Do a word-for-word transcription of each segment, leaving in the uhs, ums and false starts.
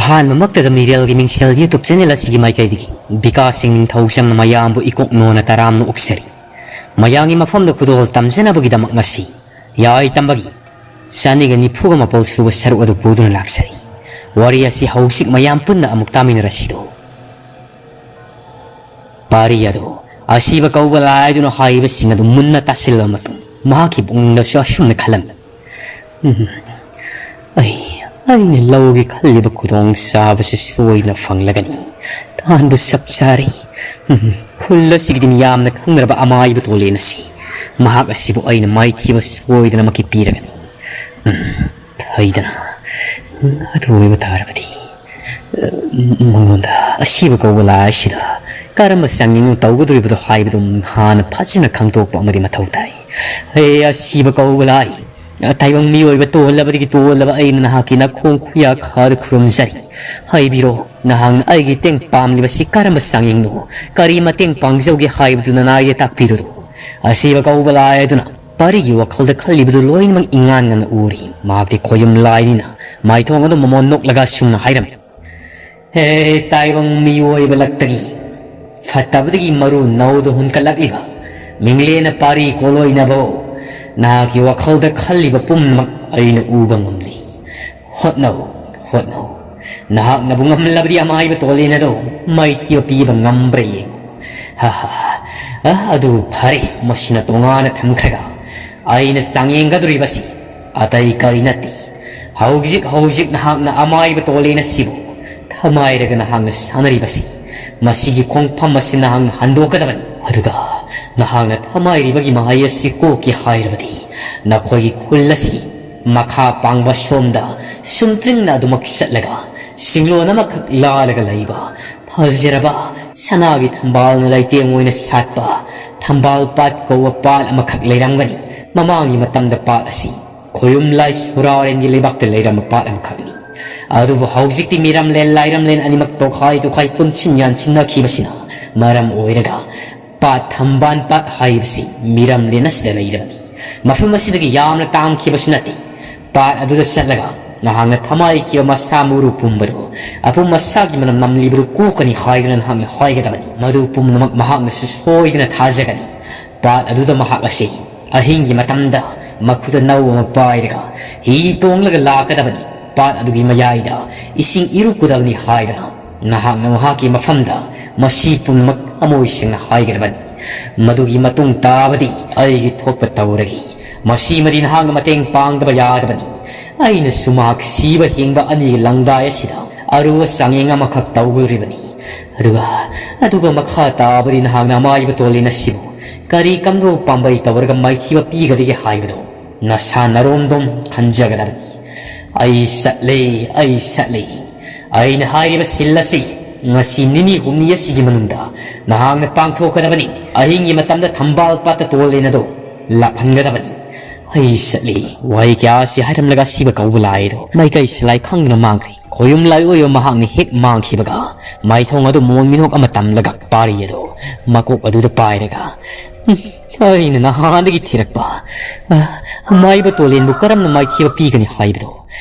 ꯑꯍꯥꯟꯕꯃꯛꯇꯗ ꯃꯤꯔꯦꯜꯒꯤ ꯃꯤꯡꯁꯦꯜ YouTube channel ꯑꯁꯤꯒꯤ ꯃꯥꯏꯀꯩꯗꯒꯤ ꯕꯤꯀꯥꯁ ꯁꯤꯡ ꯅꯤꯡꯊꯧꯖꯝꯅ ꯃꯌꯥꯝꯕꯨ ꯏꯀꯣꯛ ꯅꯣꯟꯅ ꯇꯔꯥꯝꯅ ꯑꯣꯛꯆꯔꯤ꯫ ꯃꯌꯥꯝꯒꯤ ꯃꯐꯝꯗ ꯈꯨꯗꯣꯜ ꯇꯝꯖꯅꯕꯒꯤꯗꯃꯛ ꯉꯁꯤ ꯌꯥꯏ ꯇꯝꯕꯒꯤ ꯆꯅꯤꯒ ꯅꯤꯐꯨꯒ ꯃꯥꯄꯜ ꯁꯨꯕ ꯁꯔꯨꯛ ꯑꯗꯨ ꯄꯨꯗꯨꯅ ꯂꯥꯛꯆꯔꯤ꯫ ꯋꯥꯔꯤ ꯑꯁꯤ ꯍꯧꯖꯤꯛ ꯃꯌꯥꯝ ꯄꯨꯟꯅ ꯑꯃꯨꯛ ꯇꯥꯃꯤꯟꯅꯔꯁꯤꯗꯣ꯫ ꯄꯥꯔꯤ ꯑꯗꯨ ꯑꯁꯤꯕ ꯀꯧꯕ ꯂꯥꯏꯗꯨꯅ ꯍꯥꯏꯔꯤꯕꯁꯤꯡ ꯑꯗꯨ ꯃꯨꯟꯅ ꯇꯥꯁꯤꯜꯂꯕ ꯃꯇꯨꯡ ꯃꯍꯥꯛꯀꯤ ꯄꯨꯛꯅꯤꯡꯗꯁꯨ ꯑꯁꯨꯝꯅ ꯈꯜꯂꯝꯃꯤ꯫ "ꯎꯝ, ꯑꯩ, ꯑꯩꯅ ꯂꯧꯒꯦ ꯈꯜꯂꯤꯕ ꯈꯨꯗꯣꯡ ꯆꯥꯕꯁꯤ ꯁꯣꯏꯗꯅ ꯐꯪꯂꯒꯅꯤ꯫ ꯇꯥꯟꯕꯨ ꯆꯞ ꯆꯥꯔꯦ꯫ ꯎꯝ, ꯈꯨꯜ ꯑꯁꯤꯒꯤꯗꯤ ꯃꯤꯌꯥꯝꯅ ꯈꯪꯅꯔꯕ ꯑꯃꯥꯏꯕ ꯇꯣꯂꯦꯟ ꯑꯁꯤ꯫ ꯃꯍꯥꯛ ꯑꯁꯤꯕꯨ ꯑꯩꯅ ꯃꯥꯏꯊꯤꯕ ꯁꯣꯏꯗꯅꯃꯛꯀꯤ ꯄꯤꯔꯒꯅꯤ꯫ ꯎꯝ, ꯐꯩꯗꯅ꯫ ꯎꯝ, ꯑꯗꯨ ꯑꯣꯏꯕ ꯇꯥꯔꯕꯗꯤ, ꯎꯝ, ꯃꯉꯣꯟꯗ ꯑꯁꯤꯕ ꯀꯧꯕ ꯂꯥꯏ ꯑꯁꯤꯗ ꯀꯔꯝꯕ ꯆꯥꯡꯌꯦꯡ ꯇꯧꯒꯗꯧꯔꯤꯕꯗꯣ ꯍꯥꯏꯕꯗꯨ ꯍꯥꯟꯅ ꯐꯖꯅ ꯈꯪꯗꯣꯛꯄ ꯑꯃꯗꯤ ꯃꯊꯧ ꯇꯥꯏ꯫ ꯍꯦ ꯑꯁꯤꯕ ꯀꯧꯕ ꯂꯥꯏ, ꯇꯥꯏꯕꯪ ꯃꯤꯑꯣꯏꯕ ꯇꯣꯜꯂꯕꯗꯒꯤ ꯇꯣꯜꯂꯕ ꯑꯩꯅ ꯅꯍꯥꯛꯀꯤ ꯅꯈꯣꯡ ꯈꯨꯌꯥ ꯈꯥꯗ ꯈꯨꯔꯨꯝꯖꯔꯤ꯫ ꯍꯥꯏꯕꯤꯔꯣ, ꯅꯍꯥꯛꯅ ꯑꯩꯒꯤ ꯃꯇꯦꯡ ꯄꯥꯝꯂꯤꯕꯁꯤ ꯀꯔꯝꯕ ꯆꯥꯡꯌꯦꯡꯅꯣ? ꯀꯔꯤ ꯃꯇꯦꯡ ꯄꯥꯡꯖꯧꯒꯦ ꯍꯥꯏꯕꯗꯨ ꯅꯅꯥꯏꯗ ꯇꯥꯛꯄꯤꯔꯨꯔꯣ꯫" ꯑꯁꯤꯕ ꯀꯧꯕ ꯂꯥꯏ ꯑꯗꯨꯅ ꯄꯥꯔꯤꯒꯤ ꯋꯥꯈꯜꯗ ꯈꯜꯂꯤꯕꯗꯨ ꯂꯣꯏꯅꯃꯛ ꯏꯉꯥꯟ ꯉꯥꯟꯅ ꯎꯔꯤ꯫ ꯃꯍꯥꯛꯇꯤ ꯈꯣꯌꯨꯝ ꯂꯥꯏꯅꯤꯅ ꯃꯥꯏꯊꯣꯡ ꯑꯗꯨ ꯃꯃꯣꯟ ꯅꯣꯛꯂꯒ ꯑꯁꯨꯝꯅ ꯍꯥꯏꯔꯝꯃꯤ꯫ "ꯍꯦ ꯇꯥꯏꯕꯪ ꯃꯤꯑꯣꯏꯕ ꯂꯛꯇꯒꯤ ꯐꯠꯇꯕꯗꯒꯤ ꯃꯔꯨ ꯅꯧꯗ ꯍꯨꯟꯀꯠꯂꯛꯂꯤꯕ ꯃꯤꯡꯂꯦꯟꯅ ꯄꯥꯔꯤ ꯀꯣꯂꯣꯏꯅꯕꯣ, ꯅꯍꯥꯛꯀꯤ ꯋꯥꯈꯜꯗ ꯈꯜꯂꯤꯕ ꯄꯨꯝꯅꯃꯛ ꯑꯩꯅ ꯎꯕ ꯉꯝꯂꯤ꯫ ꯍꯣꯠꯅꯧ, ꯍꯣꯠꯅꯧ꯫ ꯅꯍꯥꯛꯅꯕꯨ ꯉꯝꯂꯕꯗꯤ ꯑꯃꯥꯏꯕ ꯇꯣꯂꯦꯟ ꯑꯗꯨ ꯃꯥꯏꯊꯤꯕ ꯄꯤꯕ ꯉꯝꯕ꯭ꯔꯥ ꯌꯦꯡꯉꯨ꯫" "ꯍꯥ ꯍꯥ, ꯑ, ꯑꯗꯨ ꯐꯔꯦ, ꯃꯁꯤꯅ ꯇꯣꯉꯥꯟꯅ ꯊꯝꯈ꯭ꯔꯒ ꯑꯩꯅ ꯆꯥꯡꯌꯦꯡꯒꯗꯧꯔꯤꯕꯁꯤ ꯑꯇꯩ ꯀꯔꯤ ꯅꯠꯇꯦ꯫ ꯍꯧꯖꯤꯛ ꯍꯧꯖꯤꯛ ꯅꯍꯥꯛꯅ ꯑꯃꯥꯏꯕ ꯇꯣꯂꯦꯟ ꯑꯁꯤꯕꯨ ꯊꯃꯥꯏꯔꯒ ꯅꯍꯥꯛꯅ ꯁꯥꯟꯅꯔꯤꯕꯁꯤ, ꯃꯁꯤꯒꯤ ꯈꯣꯡꯐꯝ ꯑꯁꯤ ꯅꯍꯥꯛꯅ ꯍꯟꯗꯣꯛꯀꯗꯕꯅꯤ꯫ ꯑꯗꯨꯒ ꯅꯍꯥꯛꯅ ꯊꯃꯥꯏꯔꯤꯕꯒꯤ ꯃꯍꯩ ꯑꯁꯤ ꯀꯣꯛꯀꯦ ꯍꯥꯏꯔꯕꯗꯤ, ꯅꯈꯣꯏꯒꯤ ꯈꯨꯜ ꯑꯁꯤ ꯃꯈꯥ ꯄꯥꯡꯕ ꯁꯣꯝꯗ ꯁꯨꯝꯇ꯭ꯔꯤꯡꯅ ꯑꯗꯨꯃꯛ ꯆꯠꯂꯒ, ꯆꯤꯡꯂꯣꯟ ꯑꯃꯈꯛ ꯂꯥꯜꯂꯒ ꯂꯩꯕ ꯐꯖꯔꯕ ꯁꯅꯥꯒꯤ ꯊꯝꯕꯥꯜꯅ ꯂꯩꯇꯦꯡ ꯑꯣꯏꯅ ꯁꯥꯠꯄ ꯊꯝꯕꯥꯜ ꯄꯥꯠ ꯀꯧꯕ ꯄꯥꯠ ꯑꯃꯈꯛ ꯂꯩꯔꯝꯒꯅꯤ꯫ ꯃꯃꯥꯡꯒꯤ ꯃꯇꯝꯗ ꯄꯥꯠ ꯑꯁꯤ ꯈꯣꯌꯨꯝ ꯂꯥꯏ ꯁꯨꯔꯥꯔꯦꯟꯒꯤ ꯂꯩꯕꯥꯛꯇ ꯂꯩꯔꯝꯕ ꯄꯥꯠ ꯑꯃꯈꯛꯅꯤ꯫ ꯑꯗꯨꯕꯨ ꯍꯧꯖꯤꯛꯇꯤ ꯃꯤꯔꯝꯂꯦꯟ ꯂꯥꯏꯔꯝꯂꯦꯟ ꯑꯅꯤꯃꯛ ꯇꯣꯈꯥꯏ ꯇꯣꯈꯥꯏ ꯄꯨꯟꯁꯤꯟ ꯌꯥꯟꯁꯤꯟꯅꯈꯤꯕꯁꯤꯅ ꯃꯔꯝ ꯑꯣꯏꯔꯒ ꯄꯥꯠ ꯊꯝꯕꯥꯜ ꯄꯥꯠ ꯍꯥꯏꯕꯁꯤ ꯃꯤꯔꯝꯂꯦꯟ ꯑꯁꯤꯗ ꯂꯩꯔꯕꯅꯤ꯫ ꯃꯐꯝ ꯑꯁꯤꯗꯒꯤ ꯌꯥꯝꯅ ꯇꯥꯝꯈꯤꯕꯁꯨ ꯅꯠꯇꯦ꯫ ꯄꯥꯠ ꯑꯗꯨꯗ ꯆꯠꯂꯒ ꯅꯍꯥꯛꯅ ꯊꯃꯥꯏꯈꯤꯕ ꯃꯁꯥ ꯃꯎꯔꯨ ꯄꯨꯝꯕꯗꯨ, ꯑꯄꯨꯝ ꯑꯁꯥꯒꯤ ꯃꯅꯝ ꯅꯝꯂꯤꯕꯗꯨ ꯀꯣꯛꯀꯅꯤ ꯍꯥꯏꯗꯨꯅ ꯅꯍꯥꯛꯅ ꯍꯥꯏꯒꯗꯕꯅꯤ꯫ ꯃꯗꯨ ꯄꯨꯝꯅꯃꯛ ꯃꯍꯥꯛꯅꯁꯨ ꯁꯣꯏꯗꯅ ꯊꯥꯖꯒꯅꯤ꯫ ꯄꯥꯠ ꯑꯗꯨꯗ ꯃꯍꯥꯛ ꯑꯁꯤ ꯑꯍꯤꯡꯒꯤ ꯃꯇꯝꯗ ꯃꯈꯨꯠꯇ ꯅꯧ ꯑꯃ ꯄꯥꯏꯔꯒ ꯍꯤ ꯇꯣꯡꯂꯒ ꯂꯥꯛꯀꯗꯕꯅꯤ꯫ ꯄꯥꯠ ꯑꯗꯨꯒꯤ ꯃꯌꯥꯏꯗ ꯏꯁꯤꯡ ꯏꯔꯨꯞꯀꯗꯕꯅꯤ ꯍꯥꯏꯗꯅ ꯅꯍꯥꯛꯅ ꯃꯍꯥꯛꯀꯤ ꯃꯐꯝꯗ ꯃꯁꯤ ꯄꯨꯝꯅꯃꯛ ꯊꯃꯣꯏ ꯁꯦꯡꯅ ꯍꯥꯏꯒꯗꯕꯅꯤ꯫ ꯃꯗꯨꯒꯤ ꯃꯇꯨꯡ ꯇꯥꯕꯗꯤ ꯑꯩꯒꯤ ꯊꯣꯛꯄ ꯇꯧꯔꯒꯦ꯫ ꯃꯁꯤꯃꯗꯤ ꯅꯍꯥꯛꯅ ꯃꯇꯦꯡ ꯄꯥꯡꯗꯕ ꯌꯥꯗꯕꯅꯤ꯫ ꯑꯩꯅꯁꯨ ꯃꯍꯥꯛ ꯁꯤꯕ ꯍꯤꯡꯕ ꯑꯅꯤꯒꯤ ꯂꯪꯗꯥꯏ ꯑꯁꯤꯗ ꯑꯔꯨꯕ ꯆꯥꯡꯌꯦꯡ ꯑꯃꯈꯛ ꯇꯧꯒꯗꯧꯔꯤꯕꯅꯤ꯫ ꯑꯗꯨꯒ, ꯑꯗꯨꯒ ꯃꯈꯥ ꯇꯥꯕꯗꯤ ꯅꯍꯥꯛꯅ ꯑꯃꯥꯏꯕ ꯇꯣꯂꯤꯟ ꯑꯁꯤꯕꯨ ꯀꯔꯤ ꯀꯝꯗꯧꯕ ꯄꯥꯝꯕꯩ ꯇꯧꯔꯒ ꯃꯥꯏꯊꯤꯕ ꯄꯤꯒꯗꯒꯦ ꯍꯥꯏꯕꯗꯨ ꯅꯁꯥ ꯅꯔꯣꯝꯗꯣꯝ ꯈꯟꯖꯒꯗꯕꯅꯤ꯫ ꯑꯩ ꯆꯠꯂꯦ, ꯑꯩ ꯆꯠꯂꯦ꯫ ꯑꯩꯅ ꯍꯥꯏꯔꯤꯕ ꯁꯤꯜ ꯑꯁꯤ ꯉꯁꯤ ꯅꯤꯅꯤ ꯍꯨꯝꯅꯤ ꯑꯁꯤꯒꯤ ꯃꯅꯨꯡꯗ ꯅꯍꯥꯛꯅ ꯄꯥꯡꯊꯣꯛꯀꯗꯕꯅꯤ꯫ ꯑꯍꯤꯡꯒꯤ ꯃꯇꯝꯗ ꯊꯝꯕꯥꯜ ꯄꯥꯠꯇ ꯇꯣꯂꯤꯟ ꯑꯗꯨ ꯂꯥꯛꯍꯟꯒꯗꯕꯅꯤ꯫ ꯑꯩ ꯆꯠꯂꯤ꯫ ꯋꯥꯍꯩ ꯀꯌꯥ ꯑꯁꯤ ꯍꯥꯏꯔꯝꯂꯒ ꯑꯁꯤꯕ ꯀꯧꯕ ꯂꯥꯏ ꯑꯗꯨ ꯃꯥꯏꯀꯩ ꯁꯂꯥꯏ ꯈꯪꯗꯅ ꯃꯥꯡꯈ꯭ꯔꯦ꯫ ꯈꯣꯌꯨꯝ ꯂꯥꯏ ꯑꯣꯏꯕ ꯃꯍꯥꯛꯅ ꯍꯦꯛ ꯃꯥꯡꯈꯤꯕꯒ ꯃꯥꯏꯊꯣꯡ ꯑꯗꯨ ꯃꯣꯟ ꯃꯤꯅꯣꯛ ꯑꯃ ꯇꯝꯂꯒ ꯄꯥꯔꯤ ꯑꯗꯨ ꯃꯀꯣꯛ ꯑꯗꯨꯗ ꯄꯥꯏꯔꯒ, "ꯎꯝ, ꯑꯩꯅ ꯅꯍꯥꯟꯗꯒꯤ ꯊꯤꯔꯛꯄ, ꯑ, ꯃꯥꯏꯕ ꯇꯣꯂꯦꯟꯕꯨ ꯀꯔꯝꯅ ꯃꯥꯏꯊꯤꯕ ꯄꯤꯒꯅꯤ ꯍꯥꯏꯕꯗꯣ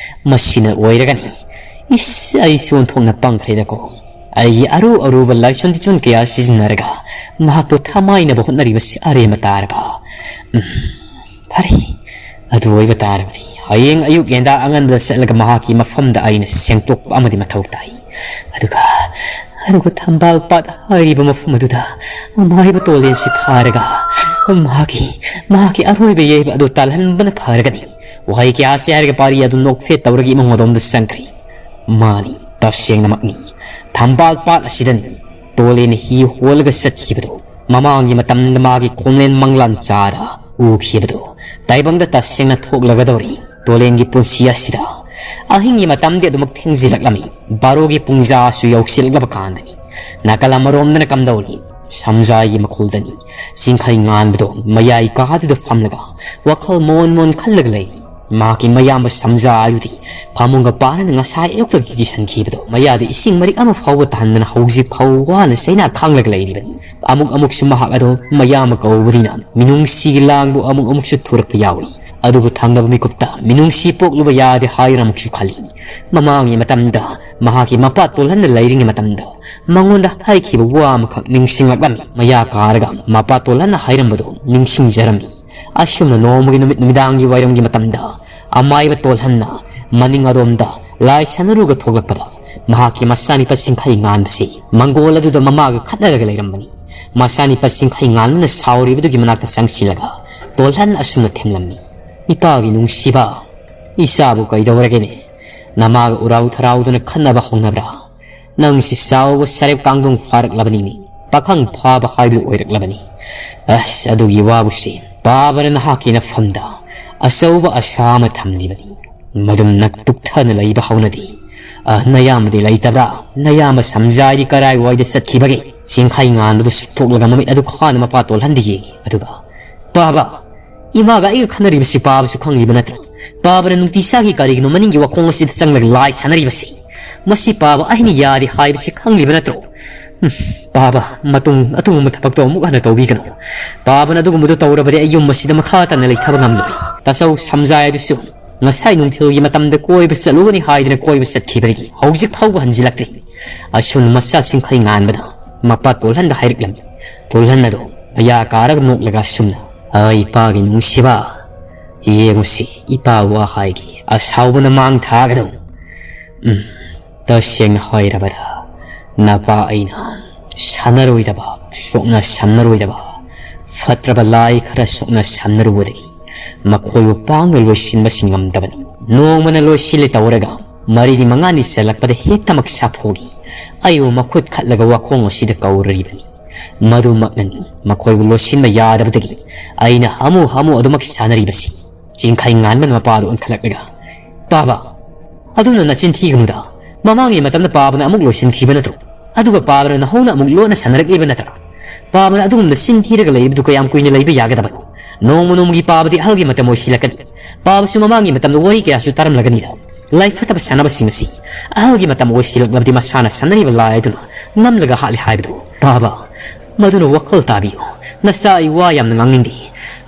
ꯃꯁꯤꯅ ꯑꯣꯏꯔꯒꯅꯤ꯫ ꯏꯁ, ꯑꯩꯁꯨ ꯑꯣꯟꯊꯣꯛꯅ ꯄꯪꯈ꯭ꯔꯦꯗꯀꯣ꯫ ꯑꯩꯒꯤ ꯑꯔꯨ ꯑꯔꯨꯕ ꯂꯥꯏꯁꯣꯟ ꯇꯤꯆꯣꯟ ꯀꯌꯥ ꯁꯤꯖꯤꯟꯅꯔꯒ ꯃꯍꯥꯛꯄꯨ ꯊꯃꯥꯏꯅꯕ ꯍꯣꯠꯅꯔꯤꯕꯁꯤ ꯑꯔꯦꯝꯕ ꯇꯥꯔꯕ? ꯎꯝ, ꯐꯔꯦ, ꯑꯗꯨ ꯑꯣꯏꯕ ꯇꯥꯔꯕꯗꯤ ꯍꯌꯦꯡ ꯑꯌꯨꯛ ꯌꯦꯟꯗꯥ ꯑꯉꯟꯕꯗ ꯆꯠꯂꯒ ꯃꯍꯥꯛꯀꯤ ꯃꯐꯝꯗ ꯑꯩꯅ ꯁꯦꯡꯗꯣꯛꯄ ꯑꯃꯗꯤ ꯃꯊꯧ ꯇꯥꯏ꯫ ꯑꯗꯨꯒ, ꯑꯗꯨꯒ ꯊꯝꯕꯥꯜ ꯄꯥꯠ ꯍꯥꯏꯔꯤꯕ ꯃꯐꯝ ꯑꯗꯨꯗ ꯑꯃꯥꯏꯕ ꯇꯣꯂꯦꯟꯁꯤ ꯊꯥꯔꯒ ꯃꯍꯥꯛꯀꯤ, ꯃꯍꯥꯛꯀꯤ ꯑꯔꯣꯏꯕ ꯌꯩꯕ ꯑꯗꯨ ꯇꯥꯜꯍꯟꯕꯅ ꯐꯔꯒꯅꯤ꯫" ꯋꯥꯍꯩ ꯀꯌꯥ ꯑꯁꯤ ꯍꯥꯏꯔꯒ ꯄꯥꯔꯤ ꯑꯗꯨ ꯅꯣꯛꯐꯦꯠ ꯇꯧꯔꯒ ꯏꯃꯨꯡ ꯑꯗꯣꯝꯗ ꯆꯪꯈ꯭ꯔꯤ꯫ "ꯃꯥꯅꯤ, ꯇꯁꯦꯡꯅꯃꯛꯅꯤ꯫ ꯊꯝꯕꯥꯜ ꯄꯥꯠ ꯑꯁꯤꯗꯅꯤ ꯇꯣꯂꯦꯟꯅ ꯍꯤ ꯍꯣꯜꯂꯒ ꯆꯠꯈꯤꯕꯗꯨ꯫ ꯃꯃꯥꯡꯒꯤ ꯃꯇꯝꯗ ꯃꯥꯒꯤ ꯈꯣꯡꯂꯦꯟ ꯃꯪꯂꯥꯟ ꯆꯥꯗ ꯎꯈꯤꯕꯗꯨ ꯇꯥꯏꯕꯪꯗ ꯇꯁꯦꯡꯅ ꯊꯣꯛꯂꯒꯗꯧꯔꯤ꯫ ꯇꯣꯂꯦꯟꯒꯤ ꯄꯨꯟꯁꯤ ꯑꯁꯤꯗ ꯑꯍꯤꯡꯒꯤ ꯃꯇꯝꯗꯤ ꯑꯗꯨꯃꯛ ꯊꯦꯡꯖꯤꯜꯂꯛꯂꯝꯃꯤ꯫ ꯕꯥꯔꯣꯒꯤ ꯄꯨꯡꯖꯥꯁꯨ ꯌꯧꯁꯤꯜꯂꯛꯂꯕ ꯀꯥꯟꯗꯅꯤ꯫ ꯅꯥꯀꯜ ꯑꯃꯔꯣꯝꯗꯅ ꯀꯝꯗꯧꯔꯤ? ꯁꯝꯖꯥꯏꯒꯤ ꯃꯈꯣꯜꯗꯅꯤ꯫ ꯆꯤꯡꯈꯩ ꯉꯥꯟꯕꯗꯣ ꯃꯌꯥꯏ ꯀꯥꯗꯨꯗ ꯐꯝꯂꯒ ꯋꯥꯈꯜ ꯃꯣꯟ ꯃꯣꯟ ꯈꯜꯂꯒ ꯂꯩꯔꯤ꯫ ꯃꯍꯥꯛꯀꯤ ꯃꯌꯥꯝꯕ ꯁꯝꯖꯥ ꯑꯗꯨꯗꯤ ꯐꯃꯨꯡꯒ ꯄꯥꯔꯅ ꯉꯁꯥꯏ ꯑꯌꯨꯛꯇꯒꯤ ꯀꯤꯁꯟꯈꯤꯕꯗꯣ ꯃꯌꯥꯗ ꯏꯁꯤꯡ ꯃꯔꯤꯛ ꯑꯃ ꯐꯥꯎꯕ ꯇꯥꯍꯟꯗꯅ ꯍꯧꯖꯤꯛ ꯐꯥꯎ ꯋꯥꯅ ꯆꯩꯅꯥ ꯈꯥꯡꯂꯒ ꯂꯩꯔꯤꯕꯅꯤ꯫ ꯑꯃꯨꯛ ꯑꯃꯨꯛꯁꯨ ꯃꯍꯥꯛ ꯑꯗꯣ ꯃꯌꯥꯝꯕ ꯀꯧꯕꯅꯤꯅ ꯃꯤꯅꯨꯡꯁꯤꯒꯤ ꯂꯥꯡꯕꯨ ꯑꯃꯨꯛ ꯑꯃꯨꯛꯁꯨ ꯊꯨꯔꯛꯄ ꯌꯥꯎꯏ꯫ ꯑꯗꯨꯕꯨ ꯊꯪꯅꯕ ꯃꯤꯀꯨꯞꯇ ꯃꯤꯅꯨꯡꯁꯤ ꯄꯣꯛꯂꯨꯕ ꯌꯥꯗꯦ ꯍꯥꯏꯔꯝꯁꯨ ꯈꯜꯂꯤ꯫ ꯃꯃꯥꯡꯒꯤ ꯃꯇꯝꯗ ꯃꯍꯥꯛꯀꯤ ꯃꯄꯥ ꯇꯣꯜꯍꯟꯅ ꯂꯩꯔꯤꯉꯩ ꯃꯇꯝꯗ ꯃꯉꯣꯟꯗ ꯍꯥꯏꯈꯤꯕ ꯋꯥ ꯑꯃꯈꯛ ꯅꯤꯡꯁꯤꯡꯂꯛꯂꯝꯃꯤ꯫ ꯃꯌꯥ ꯀꯥꯔꯒ ꯃꯄꯥ ꯇꯣꯜꯍꯟꯅ ꯍꯥꯏꯔꯝꯕꯗꯨ ꯅꯤꯡꯁꯤꯡꯖꯔꯝꯃꯤ꯫ ꯑꯁꯨꯝꯅ ꯅꯣꯡꯃꯒꯤ ꯅꯨꯃꯤꯠ ꯅꯨꯃꯤꯗꯥꯡꯒꯤ ꯋꯥꯏꯔꯝꯒꯤ ꯃꯇꯝꯗ ꯑꯃꯥꯏꯕ ꯇꯣꯜꯍꯟꯅ ꯃꯅꯤꯡ ꯑꯗꯣꯝꯗ ꯂꯥꯏ ꯁꯥꯟꯅꯔꯨꯒ ꯊꯣꯛꯂꯛꯄꯗ ꯃꯍꯥꯛꯀꯤ ꯃꯆꯥꯅꯤꯄꯥ ꯁꯤꯡꯈꯩ ꯉꯥꯟꯕꯁꯤ ꯃꯪꯒꯣꯜ ꯑꯗꯨꯗ ꯃꯃꯥꯒ ꯈꯠꯅꯔꯒ ꯂꯩꯔꯝꯕꯅꯤ꯫ ꯃꯆꯥꯅꯤꯄꯥ ꯁꯤꯡꯈꯩ ꯉꯥꯟꯕꯅ ꯁꯥꯎꯔꯤꯕꯗꯨꯒꯤ ꯃꯅꯥꯛꯇ ꯆꯪꯁꯤꯜꯂꯒ ꯇꯣꯜꯍꯟ ꯑꯁꯨꯝꯅ ꯊꯦꯝꯂꯝꯃꯤ, "ꯏꯄꯥꯒꯤ ꯅꯨꯡꯁꯤꯕ, ꯏꯆꯥꯕꯨ ꯀꯩꯗꯧꯔꯒꯦꯅꯦ? ꯅꯃꯥꯒ ꯎꯔꯥꯎ ꯊꯔꯥꯎꯗꯨꯅ ꯈꯠꯅꯕ ꯍꯧꯅꯕ꯭ꯔꯥ? ꯅꯪꯁꯤ ꯆꯥꯎꯕ ꯁꯔꯦꯞ ꯀꯥꯡꯗꯣꯡ ꯐꯥꯔꯛꯂꯕꯅꯤꯅꯦ꯫ ꯄꯥꯈꯪ ꯐꯥꯕ ꯍꯥꯏꯕꯗꯨ ꯑꯣꯏꯔꯛꯂꯕꯅꯤ꯫ ꯑꯁ, ꯑꯗꯨꯒꯤ ꯋꯥꯕꯨꯁꯤ ꯄꯥꯕꯅ ꯅꯍꯥꯛꯀꯤ ꯅꯐꯝꯗ ꯑꯆꯧꯕ ꯑꯁꯥ ꯑꯃ ꯊꯝꯂꯤꯕꯅꯤ꯫ ꯃꯗꯨꯝ ꯅꯛ ꯇꯨꯛꯊꯅ ꯂꯩꯕ ꯍꯧꯅꯗꯦ꯫ ꯑ, ꯅꯌꯥꯝꯕꯗꯤ ꯂꯩꯇꯕ꯭ꯔꯥ? ꯅꯌꯥꯝꯕ ꯁꯝꯖꯥꯏꯗꯤ ꯀꯔꯥꯏꯋꯥꯏꯗ ꯆꯠꯈꯤꯕꯒꯦ?" ꯆꯤꯡꯈꯩ ꯉꯥꯟꯕꯗꯨ ꯁꯨꯛꯊꯣꯛꯂꯒ ꯃꯃꯤꯠ ꯑꯗꯨ ꯈꯥꯅ ꯃꯄꯥ ꯇꯣꯜꯍꯟꯗ ꯌꯦꯡꯉꯤ꯫ ꯑꯗꯨꯒ, "ꯄꯥꯕ, ꯏꯃꯥꯒ ꯑꯩꯒ ꯈꯟꯅꯔꯤꯕꯁꯤ ꯄꯥꯕꯁꯨ ꯈꯪꯂꯤꯕ ꯅꯠꯇ꯭ꯔꯣ? ꯄꯥꯕꯅ ꯅꯨꯡꯇꯤ ꯆꯥꯒꯤ ꯀꯔꯤꯒꯤꯅꯣ ꯃꯅꯤꯡꯒꯤ ꯋꯥꯈꯣꯡ ꯑꯁꯤꯗ ꯆꯪꯂꯒ ꯂꯥꯏ ꯁꯥꯟꯅꯔꯤꯕꯁꯤ? ꯃꯁꯤ ꯄꯥꯕ ꯑꯩꯅ ꯌꯥꯗꯦ ꯍꯥꯏꯕꯁꯤ ꯈꯪꯂꯤꯕ ꯅꯠꯇ꯭ꯔꯣ? ꯎꯝ, ꯄꯥꯕ, ꯃꯇꯨꯡ ꯑꯗꯨꯒꯨꯝꯕ ꯊꯕꯛꯇꯣ ꯑꯃꯨꯛ ꯍꯟꯅ ꯇꯧꯕꯤꯒꯅꯨ꯫ ꯄꯥꯕꯅ ꯑꯗꯨꯒꯨꯝꯕꯗꯣ ꯇꯧꯔꯕꯗꯤ ꯑꯩ ꯌꯨꯝ ꯑꯁꯤꯗ ꯃꯈꯥ ꯇꯥꯅ ꯂꯩꯊꯕ ꯉꯝꯂꯣꯏ꯫ ꯇꯥꯆꯧ ꯁꯝꯖꯥꯏ ꯑꯗꯨꯁꯨ ꯉꯁꯥꯏ ꯅꯨꯡꯊꯤꯜꯒꯤ ꯃꯇꯝꯗ ꯀꯣꯏꯕ ꯆꯠꯂꯨꯒꯅꯤ ꯍꯥꯏꯗꯅ ꯀꯣꯏꯕ ꯆꯠꯈꯤꯕꯗꯒꯤ ꯍꯧꯖꯤꯛ ꯐꯥꯎꯕ ꯍꯟꯖꯤꯜꯂꯛꯇ꯭ꯔꯤ꯫" ꯑꯁꯨꯝꯅ ꯃꯆꯥ ꯁꯤꯡꯈꯩ ꯉꯥꯟꯕꯅ ꯃꯄꯥ ꯇꯣꯜꯍꯟꯗ ꯍꯥꯏꯔꯛꯂꯝꯃꯤ꯫ ꯇꯣꯜꯍꯟ ꯑꯗꯣ ꯃꯌꯥ ꯀꯥꯔꯒ ꯅꯣꯛꯂꯒ ꯑꯁꯨꯝꯅ, "ꯑꯩ ꯏꯄꯥꯒꯤ ꯅꯨꯡꯁꯤꯕ, ꯌꯦꯡꯉꯨꯁꯤ, ꯏꯄꯥ ꯋꯥ ꯍꯥꯏꯒꯦ, ꯑꯁꯥꯎꯕꯅ ꯃꯥꯡ ꯊꯥꯒꯅꯨ꯫ ꯎꯝ, ꯇꯁꯦꯡꯅ ꯍꯥꯏꯔꯕꯗ, ꯅꯄꯥ ꯑꯩꯅ ꯁꯥꯟꯅꯔꯣꯏꯗꯕ, ꯁꯣꯛꯅ ꯁꯝꯅꯔꯣꯏꯗꯕ, ꯐꯠꯇ꯭ꯔꯕ ꯂꯥꯏ ꯈꯔ ꯁꯣꯛꯅ ꯁꯝꯅꯔꯨꯕꯗꯒꯤ ꯃꯈꯣꯏꯕꯨ ꯄꯥꯡꯅ ꯂꯣꯏꯁꯤꯟꯕꯁꯤ ꯉꯝꯗꯕꯅꯤ꯫ ꯅꯣꯡꯃꯅ ꯂꯣꯏꯁꯤꯜꯂꯦ ꯇꯧꯔꯒ ꯃꯔꯤꯅꯤ ꯃꯉꯥꯅꯤ ꯆꯜꯂꯛꯄꯗ ꯍꯦꯛꯇꯃꯛ ꯁꯥꯐꯨꯒꯤ ꯑꯩꯕꯨ ꯃꯈꯨꯠ ꯈꯠꯂꯒ ꯋꯥꯈꯣꯡ ꯑꯁꯤꯗ ꯀꯧꯔꯔꯤꯕꯅꯤ꯫ ꯃꯗꯨꯃꯛꯅꯅꯤ ꯃꯈꯣꯏꯕꯨ ꯂꯣꯏꯁꯤꯟꯕ ꯌꯥꯗꯕꯗꯒꯤ ꯑꯩꯅ ꯍꯥꯃꯨ ꯍꯥꯃꯨ ꯑꯗꯨꯃꯛ ꯁꯥꯟꯅꯔꯤꯕꯁꯤ꯫" ꯆꯤꯡꯈꯩ ꯉꯥꯟꯕꯅ ꯃꯄꯥꯗꯨ ꯑꯣꯟꯈꯠꯂꯛꯂꯒ, "ꯄꯥꯕ, ꯑꯗꯨꯝꯅ ꯅꯆꯤꯟ ꯊꯤꯒꯅꯨꯗ꯫ ꯃꯃꯥꯡꯒꯤ ꯃꯇꯝꯗ ꯄꯥꯕꯅ ꯑꯃꯨꯛ ꯂꯣꯏꯁꯤꯟꯈꯤꯕ ꯅꯠꯇ꯭ꯔꯣ? ꯑꯗꯨꯒ ꯄꯥꯕꯅ ꯅꯍꯧꯅ ꯑꯃꯨꯛ ꯂꯣꯟꯅ ꯁꯥꯟꯅꯔꯛꯂꯤꯕ ꯅꯠꯇ꯭ꯔꯥ? ꯄꯥꯕꯅ ꯑꯗꯨꯒꯨꯝꯅ ꯆꯤꯟ ꯊꯤꯔꯒ ꯂꯩꯕꯗꯨ ꯀꯌꯥꯝ ꯀꯨꯏꯅ ꯂꯩꯕ ꯌꯥꯒꯗꯕꯅꯣ? ꯅꯣꯡꯃ ꯅꯣꯡꯃꯒꯤ ꯄꯥꯕꯗꯤ ꯑꯍꯜꯒꯤ ꯃꯇꯝ ꯑꯣꯏꯁꯤꯜꯂꯛꯀꯅꯤ꯫ ꯄꯥꯕꯁꯨ ꯃꯃꯥꯡꯒꯤ ꯃꯇꯝꯗ ꯋꯥꯔꯤ ꯀꯌꯥꯁꯨ ꯇꯥꯔꯝꯂꯒꯅꯤꯗ꯫ ꯂꯥꯏ ꯐꯠꯇꯕ ꯁꯥꯟꯅꯕꯁꯤꯡ ꯑꯁꯤ ꯑꯍꯜꯒꯤ ꯃꯇꯝ ꯑꯣꯏꯁꯤꯜꯂꯛꯂꯕꯗꯤ ꯃꯁꯥꯅ ꯁꯥꯟꯅꯔꯤꯕ ꯂꯥꯏ ꯑꯗꯨꯅ ꯉꯝꯂꯒ ꯍꯥꯠꯂꯦ ꯍꯥꯏꯕꯗꯨ꯫ ꯄꯥꯕ, ꯃꯗꯨꯅ ꯋꯥꯈꯜ ꯇꯥꯕꯤꯌꯨ꯫ ꯅꯆꯥ, ꯑꯩ ꯋꯥ ꯌꯥꯝꯅ ꯉꯥꯡꯅꯤꯡꯗꯦ꯫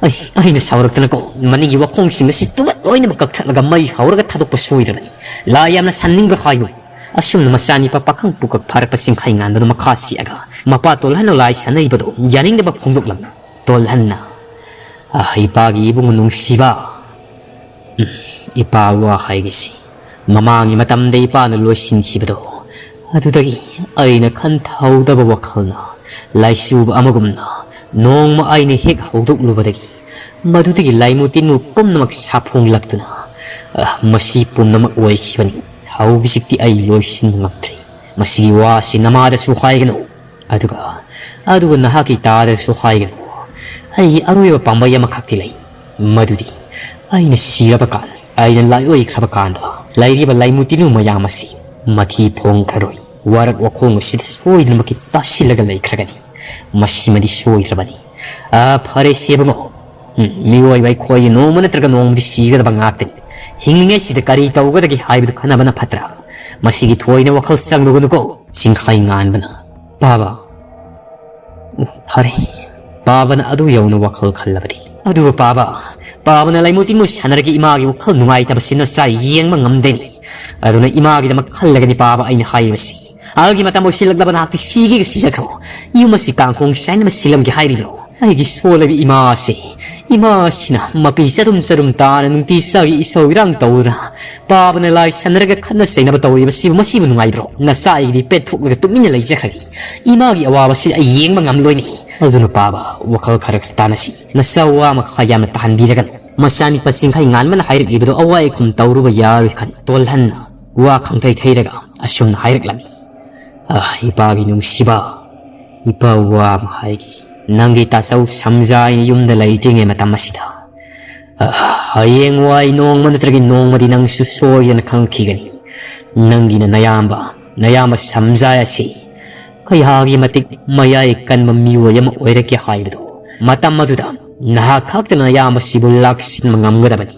ꯑꯩ ꯑꯩꯅ ꯁꯥꯎꯔꯛꯇꯅꯀꯣ, ꯃꯅꯤꯡꯒꯤ ꯋꯥꯈꯣꯡꯁꯤꯡ ꯑꯁꯤ ꯇꯨꯃꯠ ꯂꯣꯏꯅꯃꯛ ꯀꯛꯊꯠꯂꯒ ꯃꯩ ꯍꯧꯔꯒ ꯊꯥꯗꯣꯛꯄ ꯁꯣꯏꯗ꯭ꯔꯕꯅꯤ꯫ ꯂꯥꯏ ꯌꯥꯝꯅ ꯁꯥꯟꯅꯅꯤꯡꯕ꯭ꯔꯥ ꯍꯥꯏꯌꯨ꯫ ꯑꯁꯨꯝꯅ ꯃꯆꯥꯅꯤꯄꯥ ꯄꯥꯈꯪ ꯄꯨꯀꯛ ꯐꯥꯔꯛꯄ ꯆꯤꯡꯈꯩ ꯉꯥꯟꯕꯗꯨ ꯃꯈꯥ ꯁꯤꯛꯑꯒ ꯃꯄꯥ ꯇꯣꯜꯍꯟꯅ ꯂꯥꯏ ꯁꯥꯟꯅꯔꯤꯕꯗꯨ ꯌꯥꯅꯤꯡꯗꯕ ꯐꯣꯡꯗꯣꯛꯂꯝꯃꯤ꯫ ꯇꯣꯜꯍꯟꯅ, "ꯑ, ꯏꯄꯥꯒꯤ ꯏꯕꯨꯡ ꯅꯨꯡꯁꯤꯕ, ꯎꯝ, ꯏꯄꯥ ꯋꯥ ꯍꯥꯏꯒꯦꯁꯤ꯫ ꯃꯃꯥꯡꯒꯤ ꯃꯇꯝꯗ ꯏꯄꯥꯅ ꯂꯣꯏꯁꯤꯟꯈꯤꯕꯗꯣ, ꯑꯗꯨꯗꯒꯤ ꯑꯩꯅ ꯈꯟꯊꯍꯧꯗꯕ ꯋꯥꯈꯜꯅ ꯂꯥꯏꯆꯨꯕ ꯑꯃꯒꯨꯝꯅ ꯅꯣꯡꯃ ꯑꯩꯅ ꯍꯦꯛ ꯍꯧꯗꯣꯛꯂꯨꯕꯗꯒꯤ ꯃꯗꯨꯗꯒꯤ ꯂꯥꯏꯃꯨ ꯇꯤꯟꯃꯨ ꯄꯨꯝꯅꯃꯛ ꯁꯥꯐꯣꯡꯂꯛꯇꯨꯅ, ꯑ, ꯃꯁꯤ ꯄꯨꯝꯅꯃꯛ ꯑꯣꯏꯈꯤꯕꯅꯤ꯫ ꯍꯧꯖꯤꯛꯇꯤ ꯑꯩ ꯂꯣꯏꯁꯤꯟꯕ ꯉꯝꯗ꯭ꯔꯦ꯫ ꯃꯁꯤꯒꯤ ꯋꯥꯁꯤ ꯅꯃꯥꯗꯁꯨ ꯍꯥꯏꯒꯅꯨ, ꯑꯗꯨꯒ, ꯑꯗꯨꯒ ꯅꯍꯥꯛꯀꯤ ꯏꯇꯥꯗꯁꯨ ꯍꯥꯏꯒꯅꯨ꯫ ꯑꯩꯒꯤ ꯑꯔꯣꯏꯕ ꯄꯥꯝꯕꯩ ꯑꯃꯈꯛꯇꯤ ꯂꯩ, ꯃꯗꯨꯗꯤ ꯑꯩꯅ ꯁꯤꯔꯕ ꯀꯥꯟ, ꯑꯩꯅ ꯂꯥꯏꯑꯣꯏꯈ꯭ꯔꯕ ꯀꯥꯟꯗ ꯂꯩꯔꯤꯕ ꯂꯥꯏꯃꯨ ꯇꯤꯟꯃꯨ ꯃꯌꯥꯝ ꯑꯁꯤ ꯃꯊꯤ ꯐꯣꯡꯈ꯭ꯔꯔꯣꯏ꯫ ꯋꯥꯔꯛ ꯋꯥꯈꯣꯡ ꯑꯁꯤꯗ ꯁꯣꯏꯗꯅꯃꯛꯀꯤ ꯇꯥꯁꯤꯜꯂꯒ ꯂꯩꯈ꯭ꯔꯒꯅꯤ꯫ ꯃꯁꯤꯃꯗꯤ ꯁꯣꯏꯗ꯭ꯔꯕꯅꯤ꯫ ꯑ, ꯐꯔꯦ, ꯁꯦꯕꯉꯣ꯫ ꯎꯝ, ꯃꯤꯑꯣꯏꯕ ꯑꯩꯈꯣꯏꯒꯤ ꯅꯣꯡꯃ ꯅꯠꯇ꯭ꯔꯒ ꯅꯣꯡꯃꯗꯤ ꯁꯤꯒꯗꯕ ꯉꯥꯛꯇꯅꯤ꯫ ꯍꯤꯡꯂꯤꯉꯩꯁꯤꯗ ꯀꯔꯤ ꯇꯧꯒꯗꯒꯦ ꯍꯥꯏꯕꯗꯨ ꯈꯟꯅꯕꯅ ꯐꯠꯇ꯭ꯔꯥ? ꯃꯁꯤꯒꯤ ꯊꯣꯏꯅ ꯋꯥꯈꯜ ꯆꯪꯂꯨꯒꯅꯨꯀꯣ꯫ ꯆꯤꯡꯈꯩ ꯉꯥꯟꯕꯅ, "ꯄꯥꯕ, ꯐꯔꯦ, ꯄꯥꯕꯅ ꯑꯗꯨ ꯌꯧꯅ ꯋꯥꯈꯜ ꯈꯜꯂꯕꯗꯤ꯫ ꯑꯗꯨꯕꯨ ꯄꯥꯕ, ꯄꯥꯕꯅ ꯂꯥꯏꯃꯨ ꯇꯤꯟꯃꯨ ꯁꯥꯟꯅꯔꯒ ꯏꯃꯥꯒꯤ ꯋꯥꯈꯜ ꯅꯨꯡꯉꯥꯏꯇꯕꯁꯤ ꯅꯆꯥ ꯌꯦꯡꯕ ꯉꯝꯗꯦꯅꯤ꯫ ꯑꯗꯨꯅ ꯏꯃꯥꯒꯤꯗꯃꯛ ꯈꯜꯂꯒꯅꯤ ꯄꯥꯕ ꯑꯩꯅ ꯍꯥꯏꯔꯤꯕꯁꯤ꯫ ꯑꯍꯜꯒꯤ ꯃꯇꯝ ꯑꯣꯏꯁꯤꯜꯂꯛꯂꯕ ꯅꯍꯥꯛꯇꯤ ꯁꯤꯒꯦꯒ ꯁꯤꯖꯈ꯭ꯔꯣ꯫ ꯌꯨꯝ ꯑꯁꯤ ꯀꯥꯡꯈꯣꯡ ꯆꯥꯏꯅꯕ ꯁꯤꯜꯂꯝꯒꯦ ꯍꯥꯏꯔꯤꯕ꯭ꯔꯣ? ꯑꯩꯒꯤ ꯁꯣꯜꯂꯕꯤ ꯏꯃꯥꯁꯦ, ꯏꯃꯥꯁꯤꯅ ꯃꯄꯤ ꯆꯗꯨꯝ ꯆꯗꯨꯝ ꯇꯥꯅ ꯅꯨꯡꯇꯤ ꯆꯥꯒꯤ ꯏꯁꯧ ꯏꯔꯥꯡ ꯇꯧꯗꯨꯅ ꯄꯥꯕꯅ ꯂꯥꯏ ꯁꯥꯟꯅꯔꯒ ꯈꯠꯅ ꯆꯩꯅꯕ ꯇꯧꯔꯤꯕꯁꯤꯕꯨ ꯃꯁꯤꯕꯨ ꯅꯨꯡꯉꯥꯏꯕ꯭ꯔꯣ? ꯅꯆꯥ ꯑꯩꯒꯤꯗꯤ ꯄꯦꯟꯊꯣꯛꯂꯒ ꯇꯨꯃꯤꯟꯅ ꯂꯩꯖꯈ꯭ꯔꯒꯦ꯫ ꯏꯃꯥꯒꯤ ꯑꯋꯥꯕꯁꯤ ꯑꯩ ꯌꯦꯡꯕ ꯉꯝꯂꯣꯏꯅꯦ꯫ ꯑꯗꯨꯅ ꯄꯥꯕ, ꯋꯥꯈꯜ ꯈꯔ ꯈꯔ ꯇꯥꯅꯁꯤ꯫ ꯅꯆꯥ ꯋꯥ ꯃꯈꯥ ꯌꯥꯝꯅ ꯇꯥꯍꯟꯕꯤꯔꯒꯅꯨ꯫" ꯃꯆꯥꯅꯤꯄꯥ ꯆꯤꯡꯈꯩ ꯉꯥꯟꯕꯅ ꯍꯥꯏꯔꯛꯂꯤꯕꯗꯨ ꯑꯋꯥ ꯑꯩꯈꯨꯝ ꯇꯧꯔꯨꯕ ꯌꯥꯔꯣꯏ ꯈꯟ ꯇꯣꯜꯍꯟꯅ ꯋꯥ ꯈꯪꯊꯩ ꯊꯩꯔꯒ ꯑꯁꯨꯝꯅ ꯍꯥꯏꯔꯛꯂꯝꯃꯤ꯫ "ꯑ, ꯏꯄꯥꯒꯤ ꯅꯨꯡꯁꯤꯕ, ꯏꯄꯥ ꯋꯥ ꯑꯃ ꯍꯥꯏꯒꯦ꯫ ꯅꯪꯒꯤ ꯇꯥꯆꯧ ꯁꯝꯖꯥꯏꯅ ꯌꯨꯝꯗ ꯂꯩꯇ꯭ꯔꯤꯉꯩ ꯃꯇꯝ ꯑꯁꯤꯗ, ꯑ, ꯍꯌꯦꯡꯋꯥꯏ ꯅꯣꯡꯃ ꯅꯠꯇ꯭ꯔꯒ ꯅꯣꯡꯃꯗꯤ ꯅꯪꯁꯨ ꯁꯣꯏꯗꯅ ꯈꯪꯈꯤꯒꯅꯤ꯫ ꯅꯪꯒꯤꯅ ꯅꯌꯥꯝꯕ, ꯅꯌꯥꯝꯕ ꯁꯝꯖꯥꯏ ꯑꯁꯤ ꯀꯌꯥꯒꯤ ꯃꯇꯤꯛ ꯃꯌꯥꯏ ꯀꯟꯕ ꯃꯤꯑꯣꯏ ꯑꯃ ꯑꯣꯏꯔꯛꯀꯦ ꯍꯥꯏꯕꯗꯨ꯫ ꯃꯇꯝ ꯑꯗꯨꯗ ꯅꯍꯥꯛ ꯈꯛꯇꯅ ꯅꯌꯥꯝꯕꯁꯤꯕꯨ ꯂꯥꯛꯁꯤꯟꯕ ꯉꯝꯒꯗꯕꯅꯤ꯫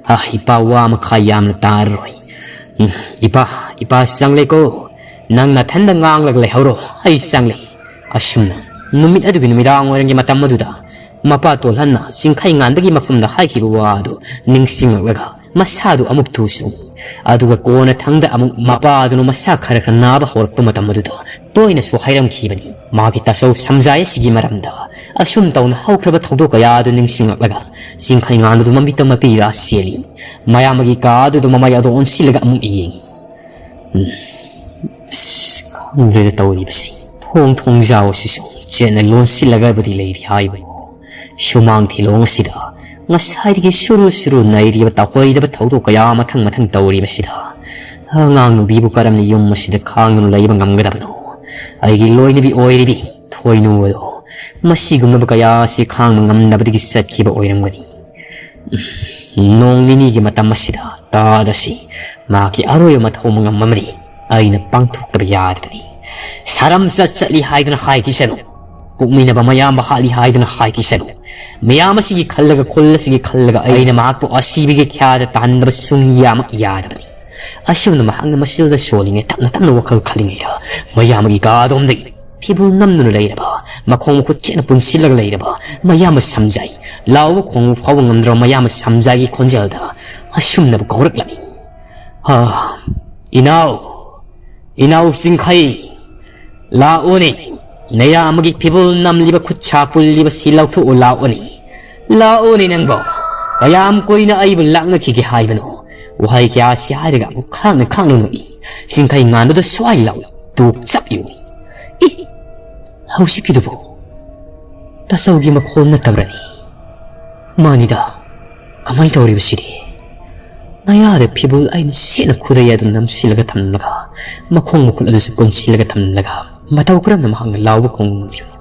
ꯑ, ꯏꯄꯥ ꯋꯥ ꯃꯈꯥ ꯌꯥꯝꯅ ꯇꯥꯔꯔꯣꯏ꯫ ꯎꯝ, ꯏꯄꯥ, ꯏꯄꯥ ꯆꯪꯂꯦꯀꯣ꯫ ꯅꯪ ꯅꯊꯟꯗ ꯉꯥꯡꯂꯒ ꯂꯩꯍꯧꯔꯣ, ꯑꯩ ꯆꯪꯂꯦ꯫" ꯑꯁꯨꯝꯅ ꯅꯨꯃꯤꯠ ꯑꯗꯨꯒꯤ ꯅꯨꯃꯤꯗꯥꯡ ꯋꯥꯏꯔꯝꯒꯤ ꯃꯇꯝ ꯑꯗꯨꯗ ꯃꯄꯥ ꯇꯣꯜꯍꯟꯅ ꯆꯤꯡꯈꯩ ꯉꯥꯟꯕꯒꯤ ꯃꯐꯝꯗ ꯍꯥꯏꯈꯤꯕ ꯋꯥ ꯑꯗꯨ ꯅꯤꯡꯁꯤꯡꯂꯛꯂꯒ ꯃꯁꯥꯗꯨ ꯑꯃꯨꯛ ꯇꯨ ꯆꯣꯡꯏ꯫ ꯑꯗꯨꯒ ꯀꯣꯟꯅ ꯊꯪꯗ ꯑꯃꯨꯛ ꯃꯄꯥꯗꯨꯅ ꯃꯁꯥ ꯈꯔ ꯈꯔ ꯅꯥꯕ ꯍꯧꯔꯛꯄ ꯃꯇꯝ ꯑꯗꯨꯗ ꯇꯣꯏꯅꯁꯨ ꯍꯥꯏꯔꯝꯈꯤꯕꯅꯤ꯫ ꯃꯥꯒꯤ ꯇꯥꯆꯧ ꯁꯝꯖꯥꯏ ꯑꯁꯤꯒꯤ ꯃꯔꯝꯗ ꯑꯁꯨꯝ ꯇꯧꯅ ꯍꯧꯈ꯭ꯔꯕ ꯊꯧꯗꯣꯛ ꯀꯌꯥ ꯑꯗꯨ ꯅꯤꯡꯁꯤꯡꯂꯛꯂꯒ ꯆꯤꯡꯈꯩ ꯉꯥꯟꯕꯗꯨ ꯃꯃꯤꯠꯇ ꯃꯄꯤ ꯏꯔꯥ ꯆꯦꯜꯂꯤ꯫ ꯃꯌꯥꯝꯕꯒꯤ ꯀꯥ ꯑꯗꯨꯗ ꯃꯃꯥꯏ ꯑꯗꯨ ꯑꯣꯟꯁꯤꯜꯂꯒ ꯑꯃꯨꯛ ꯌꯦꯡꯏ꯫ ꯎꯝ, ꯑꯁ, ꯈꯪꯗ꯭ꯔꯦꯗ ꯇꯧꯔꯤꯕꯁꯤ꯫ ꯊꯣꯡ ꯊꯣꯡꯖꯥꯎ ꯑꯁꯤꯁꯨ ꯆꯦꯠꯅ ꯂꯣꯟꯁꯤꯜꯂꯒꯕꯨꯗꯤ ꯂꯩꯔꯤ ꯍꯥꯏꯕꯕꯨ, ꯁꯨꯃꯥꯡ ꯊꯤꯂꯣꯡ ꯑꯁꯤꯗ ꯉꯁꯥꯏꯗꯒꯤ ꯁꯨꯔꯨ ꯁꯨꯔꯨ ꯅꯩꯔꯤꯕ ꯇꯧꯍꯩꯗꯕ ꯊꯧꯗꯣꯛ ꯀꯌꯥ ꯃꯊꯪ ꯃꯊꯪ ꯇꯧꯔꯤꯕꯁꯤꯗ ꯑꯉꯥꯡ ꯅꯨꯕꯤꯕꯨ ꯀꯔꯝꯅ ꯌꯨꯝ ꯑꯁꯤꯗ ꯈꯥꯡꯗꯨꯅ ꯂꯩꯕ ꯉꯝꯒꯗꯕꯅꯣ? ꯑꯩꯒꯤ ꯂꯣꯏꯅꯕꯤ ꯑꯣꯏꯔꯤꯕꯤ ꯊꯣꯏꯅꯨ ꯑꯗꯣ ꯃꯁꯤꯒꯨꯝꯂꯕ ꯀꯌꯥ ꯑꯁꯤ ꯈꯥꯡꯕ ꯉꯝꯗꯕꯗꯒꯤ ꯆꯠꯈꯤꯕ ꯑꯣꯏꯔꯝꯒꯅꯤ꯫ ꯅꯣꯡ ꯅꯤꯅꯤꯒꯤ ꯃꯇꯝ ꯑꯁꯤꯗ ꯇꯥꯗ ꯑꯁꯤ ꯃꯍꯥꯛꯀꯤ ꯑꯔꯣꯏꯕ ꯃꯊꯧ ꯃꯉꯝ ꯑꯃꯗꯤ ꯑꯩꯅ ꯄꯥꯡꯊꯣꯛꯇꯕ ꯌꯥꯗꯕꯅꯤ꯫ ꯁꯥꯔꯝ ꯆꯠ ꯆꯠꯂꯤ ꯍꯥꯏꯗꯨꯅ ꯍꯥꯏꯈꯤꯁꯅꯨ꯫ ꯄꯣꯛꯃꯤꯟꯅꯕ ꯃꯌꯥꯝꯕ ꯍꯥꯠꯂꯤ ꯍꯥꯏꯗꯨꯅ ꯍꯥꯏꯈꯤꯁꯅꯨ꯫ ꯃꯌꯥꯝ ꯑꯁꯤꯒꯤ ꯈꯜꯂꯒ, ꯈꯨꯜ ꯑꯁꯤꯒꯤ ꯈꯜꯂꯒ ꯑꯩꯅ ꯃꯍꯥꯛꯄꯨ ꯑꯁꯤꯕꯒꯤ ꯈ꯭ꯌꯥꯗ ꯇꯥꯍꯟꯗꯕ ꯁꯨꯡꯌꯥꯃꯛ ꯌꯥꯗꯕꯅꯤ꯫ ꯑꯁꯨꯝꯅ ꯃꯍꯥꯛꯅ ꯃꯁꯤꯗ ꯁꯣꯜꯂꯤꯉꯩ ꯇꯞꯅ ꯇꯞꯅ ꯋꯥꯈꯜ ꯈꯜꯂꯤꯉꯩꯗ ꯃꯌꯥꯝꯕꯒꯤ ꯀꯥꯗꯣꯝꯗꯒꯤ ꯐꯤꯕꯨꯜ ꯅꯝꯗꯨꯅ ꯂꯩꯔꯕ, ꯃꯈꯣꯡ ꯃꯈꯨꯠ ꯆꯦꯠꯅ ꯄꯨꯟꯁꯤꯜꯂꯒ ꯂꯩꯔꯕ ꯃꯌꯥꯝꯕ ꯁꯝꯖꯥꯏ, ꯂꯥꯎꯕ ꯈꯣꯡꯕ ꯐꯥꯎꯕ ꯉꯝꯗ꯭ꯔꯕ ꯃꯌꯥꯝꯕ ꯁꯝꯖꯥꯏꯒꯤ ꯈꯣꯟꯖꯦꯜꯗ ꯑꯁꯨꯝꯅꯕꯨ ꯀꯧꯔꯛꯂꯝꯃꯤ꯫ "ꯍꯥ, ꯏꯅꯥꯎ, ꯏꯅꯥꯎ ꯆꯤꯡꯈꯩ, ꯂꯥꯛꯑꯣꯅꯦ, ꯅꯌꯥꯝꯕꯒꯤ ꯐꯤꯕꯨꯜ ꯅꯝꯂꯤꯕ ꯈꯨꯠꯁꯥ ꯄꯨꯜꯂꯤꯕ ꯁꯤ ꯂꯧꯊꯣꯛꯎ ꯂꯥꯛꯑꯣꯅꯦ꯫ ꯂꯥꯛꯑꯣꯅꯦ ꯅꯪꯕꯣ, ꯀꯌꯥꯝ ꯀꯨꯏꯅ ꯑꯩꯕꯨ ꯂꯥꯛꯅꯈꯤꯒꯦ ꯍꯥꯏꯕꯅꯣ?" ꯋꯥꯍꯩ ꯀꯌꯥ ꯑꯁꯤ ꯍꯥꯏꯔꯒ ꯑꯃꯨꯛ ꯈꯥꯡꯅ ꯈꯥꯡꯅ ꯅꯣꯛꯏ꯫ ꯆꯤꯡꯈꯩ ꯉꯥꯟꯕꯗꯨ ꯁ꯭ꯋꯥꯏ ꯂꯥꯎꯏ, ꯇꯣꯛ ꯆꯞ ꯌꯨꯡꯏ꯫ "ꯏ, ꯍꯧꯖꯤꯛꯀꯤꯗꯨꯕꯨ ꯇꯥꯆꯧꯒꯤ ꯃꯈꯣꯜ ꯅꯠꯇꯕ꯭ꯔꯅꯤ? ꯃꯥꯅꯤꯗ, ꯀꯃꯥꯏ ꯇꯧꯔꯤꯕꯁꯤꯗꯤ?" ꯃꯌꯥꯗ ꯐꯤꯕꯨꯜ ꯑꯩꯅ ꯁꯦꯠꯅ ꯈꯨꯗꯩ ꯑꯗꯨ ꯅꯝꯁꯤꯜꯂꯒ ꯊꯝꯂꯒ, ꯃꯈꯣꯡ ꯃꯈꯨꯠ ꯑꯗꯨꯁꯨ ꯀꯣꯟꯁꯤꯜꯂꯒ ꯊꯝꯂꯒ, ꯃꯇꯧ ꯀꯔꯝꯅ ꯃꯍꯥꯛꯅ ꯂꯥꯎꯕ ꯈꯣꯡꯕ ꯉꯝꯂꯤꯕꯅꯣ?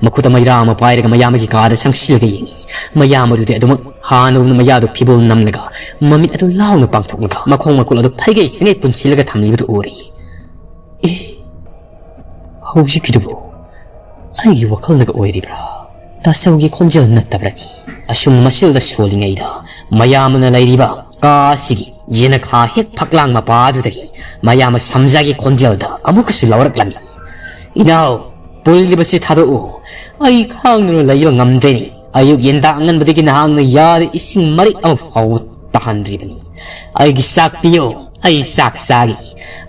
ꯃꯈꯨꯠ ꯑꯃ ꯃꯩꯔꯥ ꯑꯃ ꯄꯥꯏꯔꯒ ꯃꯌꯥꯝꯕꯒꯤ ꯀꯥꯗ ꯆꯪꯁꯤꯜꯂꯒ ꯌꯦꯡꯏ꯫ ꯃꯌꯥꯝꯕꯗꯨꯗꯤ ꯑꯗꯨꯃꯛ ꯍꯥꯟꯅꯒꯨꯝꯅ ꯃꯌꯥꯗꯨ ꯐꯤꯕꯨꯜ ꯅꯝꯂꯒ, ꯃꯃꯤꯠ ꯑꯗꯨ ꯂꯥꯎꯅ ꯄꯥꯡꯊꯣꯛꯂꯒ, ꯃꯈꯣꯡ ꯃꯈꯨꯠ ꯑꯗꯨ ꯐꯩꯒꯩ ꯆꯤꯡꯒꯩ ꯄꯨꯟꯁꯤꯜꯂꯒ ꯊꯝꯂꯤꯕꯗꯨ ꯎꯔꯤ꯫ "ꯑꯦ, ꯍꯧꯖꯤꯛꯀꯤꯗꯨꯕꯨ ꯑꯩꯒꯤ ꯋꯥꯈꯜꯅꯒ ꯑꯣꯏꯔꯤꯕ꯭ꯔꯥ? ꯇꯥꯆꯧꯒꯤ ꯈꯣꯟꯖꯦꯜ ꯅꯠꯇꯕ꯭ꯔꯅꯤ?" ꯑꯁꯨꯝ ꯃꯁꯤꯜꯗ ꯁꯣꯜꯂꯤꯉꯩꯗ ꯃꯌꯥꯝꯅ ꯂꯩꯔꯤꯕ ꯀꯥ ꯑꯁꯤꯒꯤ ꯌꯦꯅꯈꯥ ꯍꯦꯛ ꯐꯛꯂꯥꯡ ꯃꯄꯥꯗꯨꯗꯒꯤ ꯃꯌꯥꯝ ꯁꯝꯖꯥꯒꯤ ꯈꯣꯟꯖꯦꯜꯗ ꯑꯃꯨꯛꯀꯁꯨ ꯂꯧꯔꯛꯂꯝꯃꯤ꯫ "ꯏꯅꯥꯎ, ꯄꯨꯜꯂꯤꯕꯁꯤ ꯊꯥꯗꯣꯛꯎ꯫ ꯑꯩ ꯈꯥꯡꯗꯨꯅ ꯂꯩꯕ ꯉꯝꯗ꯭ꯔꯦꯅꯦ꯫ ꯑꯌꯨꯛ ꯌꯦꯟꯗꯥ ꯑꯉꯟꯕꯗꯒꯤ ꯅꯍꯥꯛꯅ ꯌꯥꯗ ꯏꯁꯤꯡ ꯃꯔꯤꯛ ꯑꯃ ꯐꯥꯎꯕ ꯇꯥꯍꯟꯗ꯭ꯔꯤꯕꯅꯤ꯫ "ꯑꯩꯒꯤ ꯆꯥꯛ ꯄꯤꯌꯨ, ꯑꯩ ꯆꯥꯛ ꯆꯥꯒꯦ,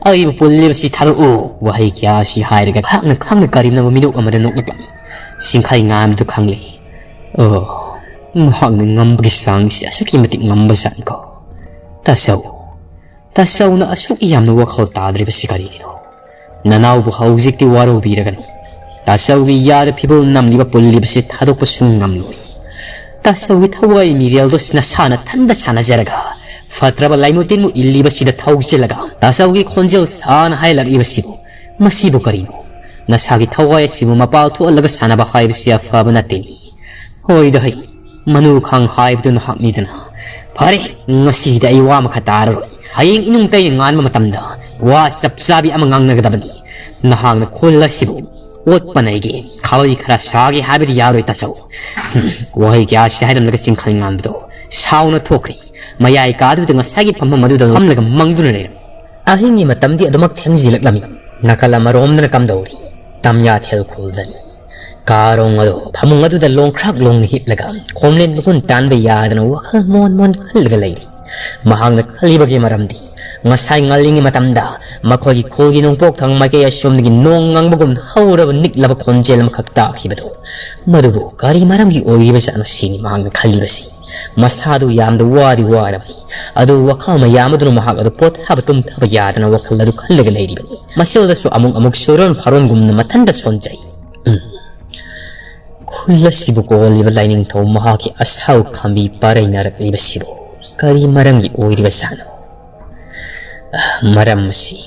ꯑꯩꯕꯨ ꯄꯨꯜꯂꯤꯕꯁꯤ ꯊꯥꯗꯣꯛꯎ" ꯋꯥꯍꯩ ꯀꯌꯥ ꯑꯁꯤ ꯍꯥꯏꯔꯒ ꯈꯪꯅ ꯈꯪꯅ ꯀꯔꯤꯒꯨꯝꯂꯕ ꯃꯤꯅꯣꯛ ꯑꯃꯗ ꯅꯣꯛꯂꯛꯂꯝꯃꯤ꯫ ꯆꯤꯡꯈꯩ ꯉꯥꯟꯕꯗꯨ ꯈꯪꯂꯦ꯫ ꯑꯣ, ꯃꯍꯥꯛꯅ ꯉꯝꯕꯒꯤ ꯆꯥꯡꯁꯤ ꯑꯁꯨꯛꯀꯤ ꯃꯇꯤꯛ ꯉꯝꯕꯖꯥꯠꯅꯤꯀꯣ꯫ ꯇꯥꯆꯧ, ꯇꯥꯆꯧꯅ ꯑꯁꯨꯛ ꯌꯥꯝꯅ ꯋꯥꯈꯜ ꯇꯥꯗ꯭ꯔꯤꯕꯁꯤ ꯀꯔꯤꯒꯤꯅꯣ? ꯅꯅꯥꯎꯕꯨ ꯍꯧꯖꯤꯛꯇꯤ ꯋꯥꯔꯧꯕꯤꯔꯒꯅꯨ꯫ ꯇꯥꯆꯧꯒꯤ ꯌꯥꯗ ꯐꯤꯕꯣꯜ ꯅꯝꯂꯤꯕ ꯄꯨꯜꯂꯤꯕꯁꯤ ꯊꯥꯗꯣꯛꯄꯁꯨ ꯉꯝꯂꯣꯏ꯫ ꯇꯥꯆꯧꯒꯤ ꯊꯋꯥꯏ ꯃꯤꯔꯦꯜꯗꯣ ꯅꯁꯥ ꯅꯊꯟꯗ ꯁꯥꯟꯅꯖꯔꯒ, ꯐꯠꯇ꯭ꯔꯕ ꯂꯥꯏꯃꯨ ꯇꯤꯟꯃꯨ ꯏꯜꯂꯤꯕꯁꯤꯗ ꯊꯧꯖꯤꯜꯂꯒ, ꯇꯥꯆꯧꯒꯤ ꯈꯣꯟꯖꯦꯜ ꯁꯥꯅ ꯍꯥꯏꯂꯛꯂꯤꯕꯁꯤꯕꯨ, ꯃꯁꯤꯕꯨ ꯀꯔꯤꯅꯣ? ꯅꯁꯥꯒꯤ ꯊꯋꯥꯏ ꯑꯁꯤꯕꯨ ꯃꯄꯥꯜ ꯊꯣꯛꯍꯜꯂꯒ ꯁꯥꯟꯅꯕ ꯍꯥꯏꯕꯁꯤ ꯑꯐꯕ ꯅꯠꯇꯦꯅꯤ꯫ ꯍꯣꯏꯗ ꯍꯩ, ꯃꯅꯨ ꯈꯥꯡ ꯍꯥꯏꯕꯗꯨ ꯅꯍꯥꯛꯅꯤꯗꯅ꯫ ꯐꯔꯦ, ꯉꯁꯤꯗꯤ ꯑꯩ ꯋꯥ ꯃꯈꯥ ꯇꯥꯔꯔꯣꯏ꯫ ꯍꯌꯦꯡ ꯏꯅꯨꯡ ꯇꯩꯅ ꯉꯥꯟꯕ ꯃꯇꯝꯗ ꯋꯥ ꯆꯞ ꯆꯥꯕꯤ ꯑꯃ ꯉꯥꯡꯅꯒꯗꯕꯅꯤ꯫ ꯅꯍꯥꯛꯅ ꯈꯨꯜ ꯑꯁꯤꯕꯨ ꯑꯣꯠꯄ ꯅꯩꯒꯦ, ꯈꯥꯕꯩ ꯈꯔ ꯁꯥꯒꯦ ꯍꯥꯏꯕꯗꯤ ꯌꯥꯔꯣꯏ, ꯇꯥꯆꯧ꯫ ꯍꯨꯝ, ꯋꯥꯍꯩ ꯀꯌꯥꯁꯤ ꯍꯥꯏꯔꯝꯂꯒ ꯆꯤꯡꯈꯜ ꯉꯥꯟꯕꯗꯣ ꯁꯥꯎꯅ ꯊꯣꯛꯈ꯭ꯔꯦ꯫ ꯃꯌꯥꯏ ꯀꯥꯗꯨꯗ ꯉꯁꯥꯏꯒꯤ ꯐꯝꯐꯝ ꯑꯗꯨꯗ ꯐꯝꯂꯒ ꯃꯪꯗꯨꯅ ꯂꯩꯔꯝꯃꯤ꯫ ꯑꯍꯤꯡꯒꯤ ꯃꯇꯝꯗꯤ ꯑꯗꯨꯃꯛ ꯊꯦꯡꯖꯤꯜꯂꯛꯂꯝꯃꯤ꯫ ꯅꯥꯀꯜ ꯑꯃꯔꯣꯝꯗꯅ ꯀꯝꯗꯧꯔꯤ? ꯇꯝꯌꯥꯊꯦꯜ ꯈꯨꯜꯗꯅꯤ꯫ ꯀꯥꯔꯣꯡ ꯑꯗꯣ ꯐꯃꯨꯡ ꯑꯗꯨꯗ ꯂꯣꯡꯈ꯭ꯔꯥꯛ ꯂꯣꯡꯅ ꯍꯤꯞꯂꯒ ꯈꯣꯝꯂꯦꯟ ꯃꯈꯨꯟ ꯇꯥꯟꯕ ꯌꯥꯗꯅ ꯋꯥꯈꯜ ꯃꯣꯟ ꯃꯣꯟ ꯈꯜꯂꯒ ꯂꯩꯔꯤ꯫ ꯃꯍꯥꯛꯅ ꯈꯜꯂꯤꯕꯒꯤ ꯃꯔꯝꯗꯤ ꯉꯁꯥꯏ ꯉꯜꯂꯤꯉꯩ ꯃꯇꯝꯗ ꯃꯈꯣꯏꯒꯤ ꯈꯨꯜꯒꯤ ꯅꯣꯡꯄꯣꯛ ꯊꯪꯕ ꯃꯥꯏꯀꯩ ꯑꯁꯣꯝꯗꯒꯤ ꯅꯣꯡ ꯉꯪꯕꯒꯨꯝ ꯍꯧꯔꯕ ꯅꯤꯛꯂꯕ ꯈꯣꯟꯖꯦꯜ ꯑꯃꯈꯛ ꯇꯥꯈꯤꯕꯗꯨ, ꯃꯗꯨꯕꯨ ꯀꯔꯤ ꯃꯔꯝꯒꯤ ꯑꯣꯏꯔꯤꯕꯖꯥꯠꯅꯣ ꯁꯤꯅꯤ ꯃꯍꯥꯛꯅ ꯈꯜꯂꯤꯕꯁꯤ꯫ ꯃꯁꯥꯗꯨ ꯌꯥꯝꯅ ꯋꯥꯗꯤ ꯋꯥꯔꯕꯅꯤ꯫ ꯑꯗꯨ ꯋꯥꯈꯜ ꯃꯌꯥꯝ ꯑꯗꯨꯅ ꯃꯍꯥꯛ ꯑꯗꯨ ꯄꯣꯊꯥꯕ ꯇꯨꯝꯊꯕ ꯌꯥꯗꯅ ꯋꯥꯈꯜ ꯑꯗꯨ ꯈꯜꯂꯒ ꯂꯩꯔꯤꯕꯅꯤ꯫ ꯃꯁꯤꯗꯁꯨ ꯑꯃꯨꯛ ꯑꯃꯨꯛ ꯁꯨꯔꯣꯟ ꯐꯥꯔꯣꯟꯒꯨꯝꯅ ꯃꯊꯟꯇ ꯁꯣꯟꯖꯩ꯫ ꯎꯝ꯫ ꯈꯨꯜ ꯑꯁꯤꯕꯨ ꯀꯣꯜꯂꯤꯕ ꯂꯥꯏꯅꯤꯡꯊꯧ ꯃꯍꯥꯛꯀꯤ ꯑꯁꯥꯎ ꯈꯥꯝꯕꯤ ꯄꯥꯔꯩꯅꯔꯛꯂꯤꯕꯁꯤꯕꯨ ꯀꯔꯤ ꯃꯔꯝꯒꯤ ꯑꯣꯏꯔꯤꯕꯖꯥꯠꯅꯣ? ꯃꯔꯝ ꯑꯁꯤ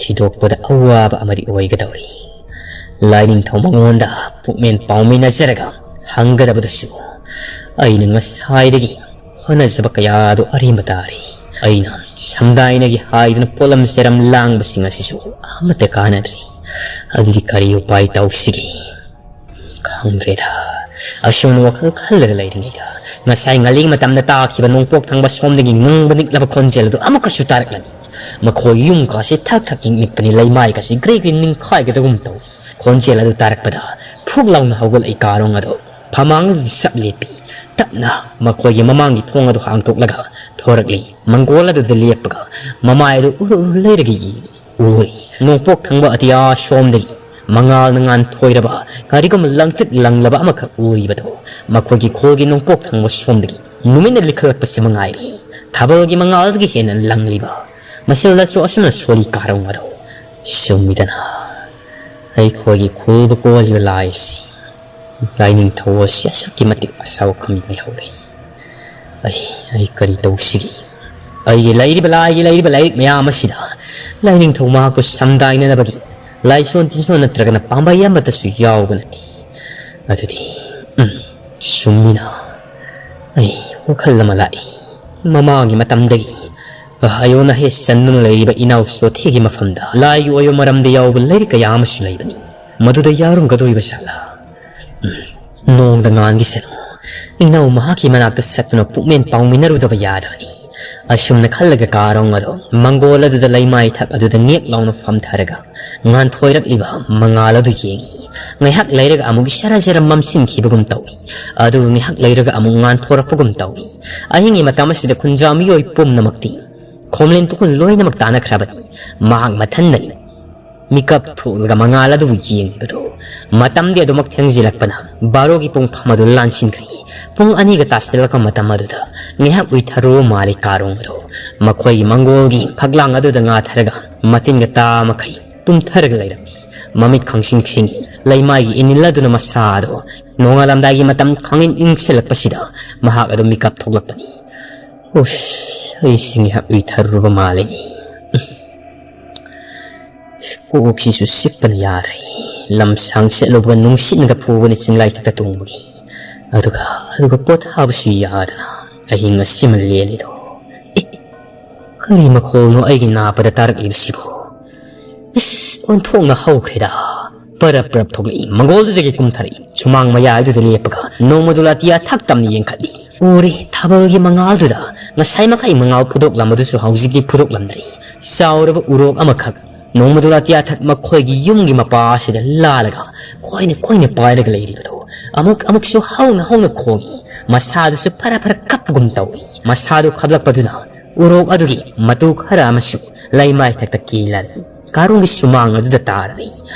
ꯊꯤꯗꯣꯛꯄꯗ ꯑꯋꯥꯕ ꯑꯃꯗꯤ ꯑꯣꯏꯒꯗꯧꯔꯤ꯫ ꯂꯥꯏꯅꯤꯡꯊꯧ ꯃꯉꯣꯟꯗ ꯄꯨꯛꯃꯦꯟ ꯄꯥꯎꯃꯤꯟꯅꯖꯔꯒ ꯍꯪꯒꯗꯕꯗꯨꯁꯨ ꯑꯩꯅ ꯉꯁꯥꯏꯗꯒꯤ ꯍꯣꯠꯅꯖꯕ ꯀꯌꯥ ꯑꯗꯨ ꯑꯔꯦꯝꯕ ꯇꯥꯔꯦ꯫ ꯑꯩꯅ ꯁꯝꯗꯥꯏꯅꯒꯤ ꯍꯥꯏꯗꯨꯅ ꯄꯣꯠꯂꯝ ꯆꯩꯔꯝ ꯂꯥꯡꯕꯁꯤꯡ ꯑꯁꯤꯁꯨ ꯑꯃꯠꯇ ꯀꯥꯟꯅꯗ꯭ꯔꯦ꯫ ꯑꯗꯨꯗꯤ ꯀꯔꯤ ꯎꯄꯥꯏ ꯇꯧꯁꯤꯒꯦ? ꯈꯪꯗ꯭ꯔꯦꯗ꯫ ꯑꯁꯨꯝꯅ ꯋꯥꯈꯜ ꯈꯜꯂꯒ ꯂꯩꯔꯤꯉꯩꯗ ꯉꯁꯥꯏ ꯉꯜꯂꯤ ꯃꯇꯝꯗ ꯇꯥꯈꯤꯕ ꯅꯣꯡꯄꯣꯛ ꯊꯪꯕ ꯁꯣꯝꯗꯒꯤ ꯉꯪꯕ ꯅꯤꯛꯂꯕ ꯈꯣꯟꯖꯦꯜ ꯑꯗꯨ ꯑꯃꯨꯛꯀꯁꯨ ꯇꯥꯔꯛꯂꯝꯃꯤ꯫ ꯃꯈꯣꯏ ꯌꯨꯝ ꯀꯥꯁꯤ ꯊꯛ ꯊꯛ ꯏꯪ ꯅꯤꯛꯄꯅꯤ, ꯂꯩꯃꯥꯏ ꯀꯥꯁꯤ ꯒ꯭ꯔꯤ ꯒ꯭ꯔꯤ ꯅꯤꯡꯈꯥꯏꯒꯗꯧꯒꯨꯝ ꯇꯧꯏ꯫ ꯈꯣꯟꯖꯦꯜ ꯑꯗꯨ ꯇꯥꯔꯛꯄꯗ ꯐꯨꯛ ꯂꯥꯎꯅ ꯍꯧꯒꯠꯂꯛꯏ ꯀꯥꯔꯣꯡ ꯑꯗꯨ꯫ ꯐꯃꯥꯡ ꯑꯗꯨꯗ ꯁꯞ ꯂꯦꯞꯄꯤ꯫ ꯇꯞꯅ ꯃꯈꯣꯏꯒꯤ ꯃꯃꯥꯡꯒꯤ ꯊꯣꯡ ꯑꯗꯨ ꯍꯥꯡꯗꯣꯛꯂꯒ ꯊꯣꯔꯛꯂꯤ꯫ ꯃꯪꯒꯣꯜ ꯑꯗꯨꯗ ꯂꯦꯞꯄꯒ ꯃꯃꯥꯏ ꯑꯗꯨ ꯎꯔꯨ ꯎꯔꯨ ꯂꯩꯔꯒ ꯌꯦꯡꯂꯤ꯫ ꯎꯔꯤ꯫ ꯅꯣꯡꯄꯣꯛ ꯊꯪꯕ ꯑꯇꯤꯌꯥ ꯁꯣꯝꯗꯒꯤ ꯃꯉꯥꯜꯅ ꯉꯥꯟꯊꯣꯏꯔꯕ ꯀꯔꯤꯒꯨꯝꯕ ꯂꯪꯇ꯭ꯔꯤꯛ ꯂꯪꯂꯕ ꯑꯃꯈꯛ ꯎꯔꯤꯕꯗꯣ ꯃꯈꯣꯏꯒꯤ ꯈꯨꯜꯒꯤ ꯅꯣꯡꯄꯣꯛ ꯊꯪꯕ ꯁꯣꯝꯗꯒꯤ ꯅꯨꯃꯤꯠꯅ ꯂꯤꯈꯠꯂꯛꯄꯁꯤ ꯃꯉꯥꯏꯔꯦ꯫ ꯊꯥꯕꯜꯒꯤ ꯃꯉꯥꯜꯗꯒꯤ ꯍꯦꯟꯅ ꯂꯪꯂꯤꯕ ꯃꯁꯤꯗꯁꯨ ꯑꯁꯨꯝꯅ ꯁꯣꯜꯂꯤ ꯀꯥꯔꯣꯡ ꯑꯗꯣ꯫ ꯆꯨꯝꯃꯤꯗꯅ, ꯑꯩꯈꯣꯏꯒꯤ ꯈꯨꯜꯕꯨ ꯀꯣꯜꯂꯤꯕ ꯂꯥꯏꯁꯤ ꯂꯥꯏꯅꯤꯡꯊꯧ ꯑꯁꯤ ꯑꯁꯨꯛꯀꯤ ꯃꯇꯤꯛ ꯑꯁꯥꯎ ꯈꯪ ꯂꯩꯍꯧꯔꯦ꯫ ꯑꯩ ꯑꯩ ꯀꯔꯤ ꯇꯧꯁꯤꯒꯦ? ꯑꯩꯒꯤ ꯂꯩꯔꯤꯕ ꯂꯥꯏꯒꯤ ꯂꯩꯔꯤꯕ ꯂꯥꯏꯔꯤꯛ ꯃꯌꯥꯝ ꯑꯁꯤꯗ ꯂꯥꯏꯅꯤꯡꯊꯧ ꯃꯍꯥꯛꯄꯨ ꯁꯝꯗꯥꯏꯅꯅꯕꯒꯤ ꯂꯥꯏꯁꯣꯟ ꯇꯤꯟꯁꯣꯟ ꯅꯠꯇ꯭ꯔꯒꯅ ꯄꯥꯝꯕꯩ ꯑꯃꯠꯇꯁꯨ ꯌꯥꯎꯕ ꯅꯠꯇꯦ꯫ ꯑꯗꯨꯗꯤ, ꯎꯝ, ꯆꯨꯝꯃꯤꯅ꯫ ꯑꯩ ꯋꯥꯈꯜ ꯑꯃ ꯂꯥꯛꯏ꯫ ꯃꯃꯥꯡꯒꯤ ꯃꯇꯝꯗꯒꯤ ꯑꯌꯣꯟ ꯑꯍꯦ ꯆꯟꯗꯨꯅ ꯂꯩꯔꯤꯕ ꯏꯅꯥꯎ ꯆꯣꯊꯦꯒꯤ ꯃꯐꯝꯗ ꯂꯥꯏꯒꯤ ꯑꯣꯏꯕ ꯃꯔꯝꯗ ꯌꯥꯎꯕ ꯂꯥꯏꯔꯤꯛ ꯀꯌꯥ ꯑꯃꯁꯨ ꯂꯩꯕꯅꯤ꯫ ꯃꯗꯨꯗ ꯌꯥꯎꯔꯝꯒꯗꯧꯔꯤꯕ ꯖꯥꯠꯂꯥ? ꯎꯝ, ꯅꯣꯡꯗ ꯉꯥꯟꯒꯤꯁꯅꯨ꯫ ꯏꯅꯥꯎ ꯃꯍꯥꯛꯀꯤ ꯃꯅꯥꯛꯇ ꯆꯠꯇꯨꯅ ꯄꯨꯛꯃꯦꯟ ꯄꯥꯎꯃꯤꯟꯅꯔꯨꯗꯕ ꯌꯥꯗꯕꯅꯤ꯫ ꯑꯁꯨꯝꯅ ꯈꯜꯂꯒ ꯀꯥꯔꯣꯡ ꯑꯗꯣ ꯃꯪꯒꯣꯜ ꯑꯗꯨꯗ ꯂꯩꯃꯥꯏ ꯊꯛ ꯑꯗꯨꯗ ꯅꯦꯛ ꯂꯥꯎꯅ ꯐꯝꯊꯔꯒ ꯉꯥꯟꯊꯣꯏꯔꯛꯂꯤꯕ ꯃꯉꯥꯜ ꯑꯗꯨ ꯌꯦꯡꯏ꯫ ꯉꯥꯏꯍꯥꯛ ꯂꯩꯔꯒ ꯑꯃꯨꯛ ꯖꯔ ꯖꯔ ꯃꯝꯁꯤꯟꯈꯤꯕꯒꯨꯝ ꯇꯧꯏ꯫ ꯑꯗꯨꯒ ꯉꯥꯏꯍꯥꯛ ꯂꯩꯔꯒ ꯑꯃꯨꯛ ꯉꯥꯟꯊꯣꯔꯛꯄꯒꯨꯝ ꯇꯧꯏ꯫ ꯑꯍꯤꯡꯒꯤ ꯃꯇꯝ ꯑꯁꯤꯗ ꯈꯨꯟꯖꯥ ꯃꯤꯑꯣꯏ ꯄꯨꯝꯅꯃꯛꯇꯤ ꯈꯣꯝꯂꯦꯟ ꯇꯨꯈꯨꯜ ꯂꯣꯏꯅꯃꯛ ꯇꯥꯅꯈ꯭ꯔꯕꯅꯤ꯫ ꯃꯍꯥꯛ ꯃꯊꯟꯗꯅꯤ ꯃꯤꯀꯞ ꯊꯣꯛꯂꯒ ꯃꯉꯥꯜ ꯑꯗꯨꯕꯨ ꯌꯦꯡꯂꯤꯕꯗꯨ꯫ ꯃꯇꯝꯗꯤ ꯑꯗꯨꯃꯛ ꯊꯦꯡꯖꯤꯜꯂꯛꯄꯅ ꯕꯥꯔꯣꯒꯤ ꯄꯨꯡꯐꯝ ꯑꯗꯨ ꯂꯥꯟꯁꯤꯟꯈ꯭ꯔꯦ꯫ ꯄꯨꯡ ꯑꯅꯤꯒ ꯇꯥꯁꯤꯜꯂꯛꯄ ꯃꯇꯝ ꯑꯗꯨꯗ ꯉꯥꯏꯍꯥꯛ ꯎꯏꯊꯔꯨꯕ ꯃꯥꯜꯂꯤ ꯀꯥꯔꯣꯡ ꯑꯗꯨ꯫ ꯃꯈꯣꯏꯒꯤ ꯃꯪꯒꯣꯜꯒꯤ ꯐꯛꯂꯥꯡ ꯑꯗꯨꯗ ꯉꯥꯊꯔꯒ ꯃꯇꯤꯟꯒ ꯇꯥ ꯃꯈꯩ ꯇꯨꯝꯊꯔꯒ ꯂꯩꯔꯝꯃꯤ꯫ ꯃꯃꯤꯠ ꯈꯪꯁꯤꯡ ꯁꯤꯡꯏ꯫ ꯂꯩꯃꯥꯏꯒꯤ ꯏꯅꯤꯜ ꯑꯗꯨꯅ ꯃꯁꯥ ꯑꯗꯨ ꯅꯣꯡꯉꯥꯜꯂꯝꯗꯥꯏꯒꯤ ꯃꯇꯝ ꯈꯪꯏꯪ ꯏꯪꯁꯤꯜꯂꯛꯄꯁꯤꯗ ꯃꯍꯥꯛ ꯑꯗꯨ ꯃꯤꯀꯞ ꯊꯣꯛꯂꯛꯄꯅꯤ꯫ ꯎꯁ, ꯑꯩꯁꯤ ꯉꯥꯏꯍꯥꯛ ꯎꯏꯊꯔꯨꯔꯕ ꯃꯥꯜꯂꯦ꯫ ꯀꯣꯛꯁꯤꯁꯨ ꯆꯤꯛꯄꯅ ꯌꯥꯗ꯭ꯔꯦ꯫ ꯂꯝꯁꯥꯡ ꯆꯠꯂꯨꯕꯒ ꯅꯨꯡꯁꯤꯠꯅꯒ ꯐꯨꯕꯅ ꯆꯤꯡꯂꯥꯏꯊꯛꯇ ꯇꯣꯡꯕꯒꯤ꯫ ꯑꯗꯨꯒ, ꯑꯗꯨꯒ ꯄꯣꯊꯥꯕꯁꯨ ꯌꯥꯗꯅ ꯑꯍꯤꯡ ꯑꯁꯤꯃ ꯂꯦꯜꯂꯤꯗꯣ꯫ ꯑꯦ, ꯀꯔꯤ ꯃꯈꯣꯜꯅꯣ ꯑꯩꯒꯤ ꯅꯥꯄꯗ ꯇꯥꯔꯛꯂꯤꯕꯁꯤꯕꯣ? ꯏꯁ, ꯑꯣꯟꯊꯣꯛꯅ ꯍꯧꯈ꯭ꯔꯦꯗ꯫ ꯄꯔꯞ ꯄꯔꯞ ꯊꯣꯛꯂꯛꯏ, ꯃꯪꯒꯣꯜꯗꯨꯗꯒꯤ ꯀꯨꯝꯊꯔꯛꯏ꯫ ꯁꯨꯃꯥꯡ ꯃꯌꯥꯏꯗꯨꯗ ꯂꯦꯞꯄꯒ ꯅꯣꯡꯃꯗꯣ ꯑꯇꯤꯌꯥ ꯊꯛ ꯇꯝꯅ ꯌꯦꯡꯈꯠꯂꯤ꯫ ꯎꯔꯦ, ꯊꯥꯕꯜꯒꯤ ꯃꯉꯥꯜꯗꯨꯗ ꯉꯁꯥꯏ ꯃꯈꯩ ꯃꯉꯥꯜ ꯐꯨꯗꯣꯛꯂꯝꯕꯗꯨꯁꯨ ꯍꯧꯖꯤꯛꯇꯤ ꯐꯨꯗꯣꯛꯂꯝꯗ꯭ꯔꯦ꯫ ꯆꯥꯎꯔꯕ ꯎꯔꯣꯛ ꯑꯃꯈꯛ ꯅꯣꯡꯃꯗꯣ ꯑꯇꯤꯌꯥ ꯊꯛ ꯃꯈꯣꯏꯒꯤ ꯌꯨꯝꯒꯤ ꯃꯄꯥ ꯑꯁꯤꯗ ꯂꯥꯜꯂꯒ ꯀꯣꯏꯅ ꯀꯣꯏꯅ ꯄꯥꯏꯔꯒ ꯂꯩꯔꯤꯕꯗꯣ꯫ ꯑꯃꯨꯛ ꯑꯃꯨꯛꯁꯨ ꯍꯧꯅ ꯍꯧꯅ ꯈꯣꯡꯏ꯫ ꯃꯁꯥꯗꯨꯁꯨ ꯐꯔ ꯐꯔ ꯀꯞꯄꯒꯨꯝ ꯇꯧꯏ꯫ ꯃꯁꯥꯗꯨ ꯈꯞꯂꯛꯄꯗꯨꯅ ꯎꯔꯣꯛ ꯑꯗꯨꯒꯤ ꯃꯇꯨ ꯈꯔ ꯑꯃꯁꯨ ꯂꯩꯃꯥꯏ ꯊꯛꯇ ꯀꯦꯜꯂꯔꯤ꯫ ꯀꯥꯔꯣꯡꯒꯤ ꯁꯨꯃꯥꯡ ꯑꯗꯨꯗ ꯇꯥꯔꯔꯤ꯫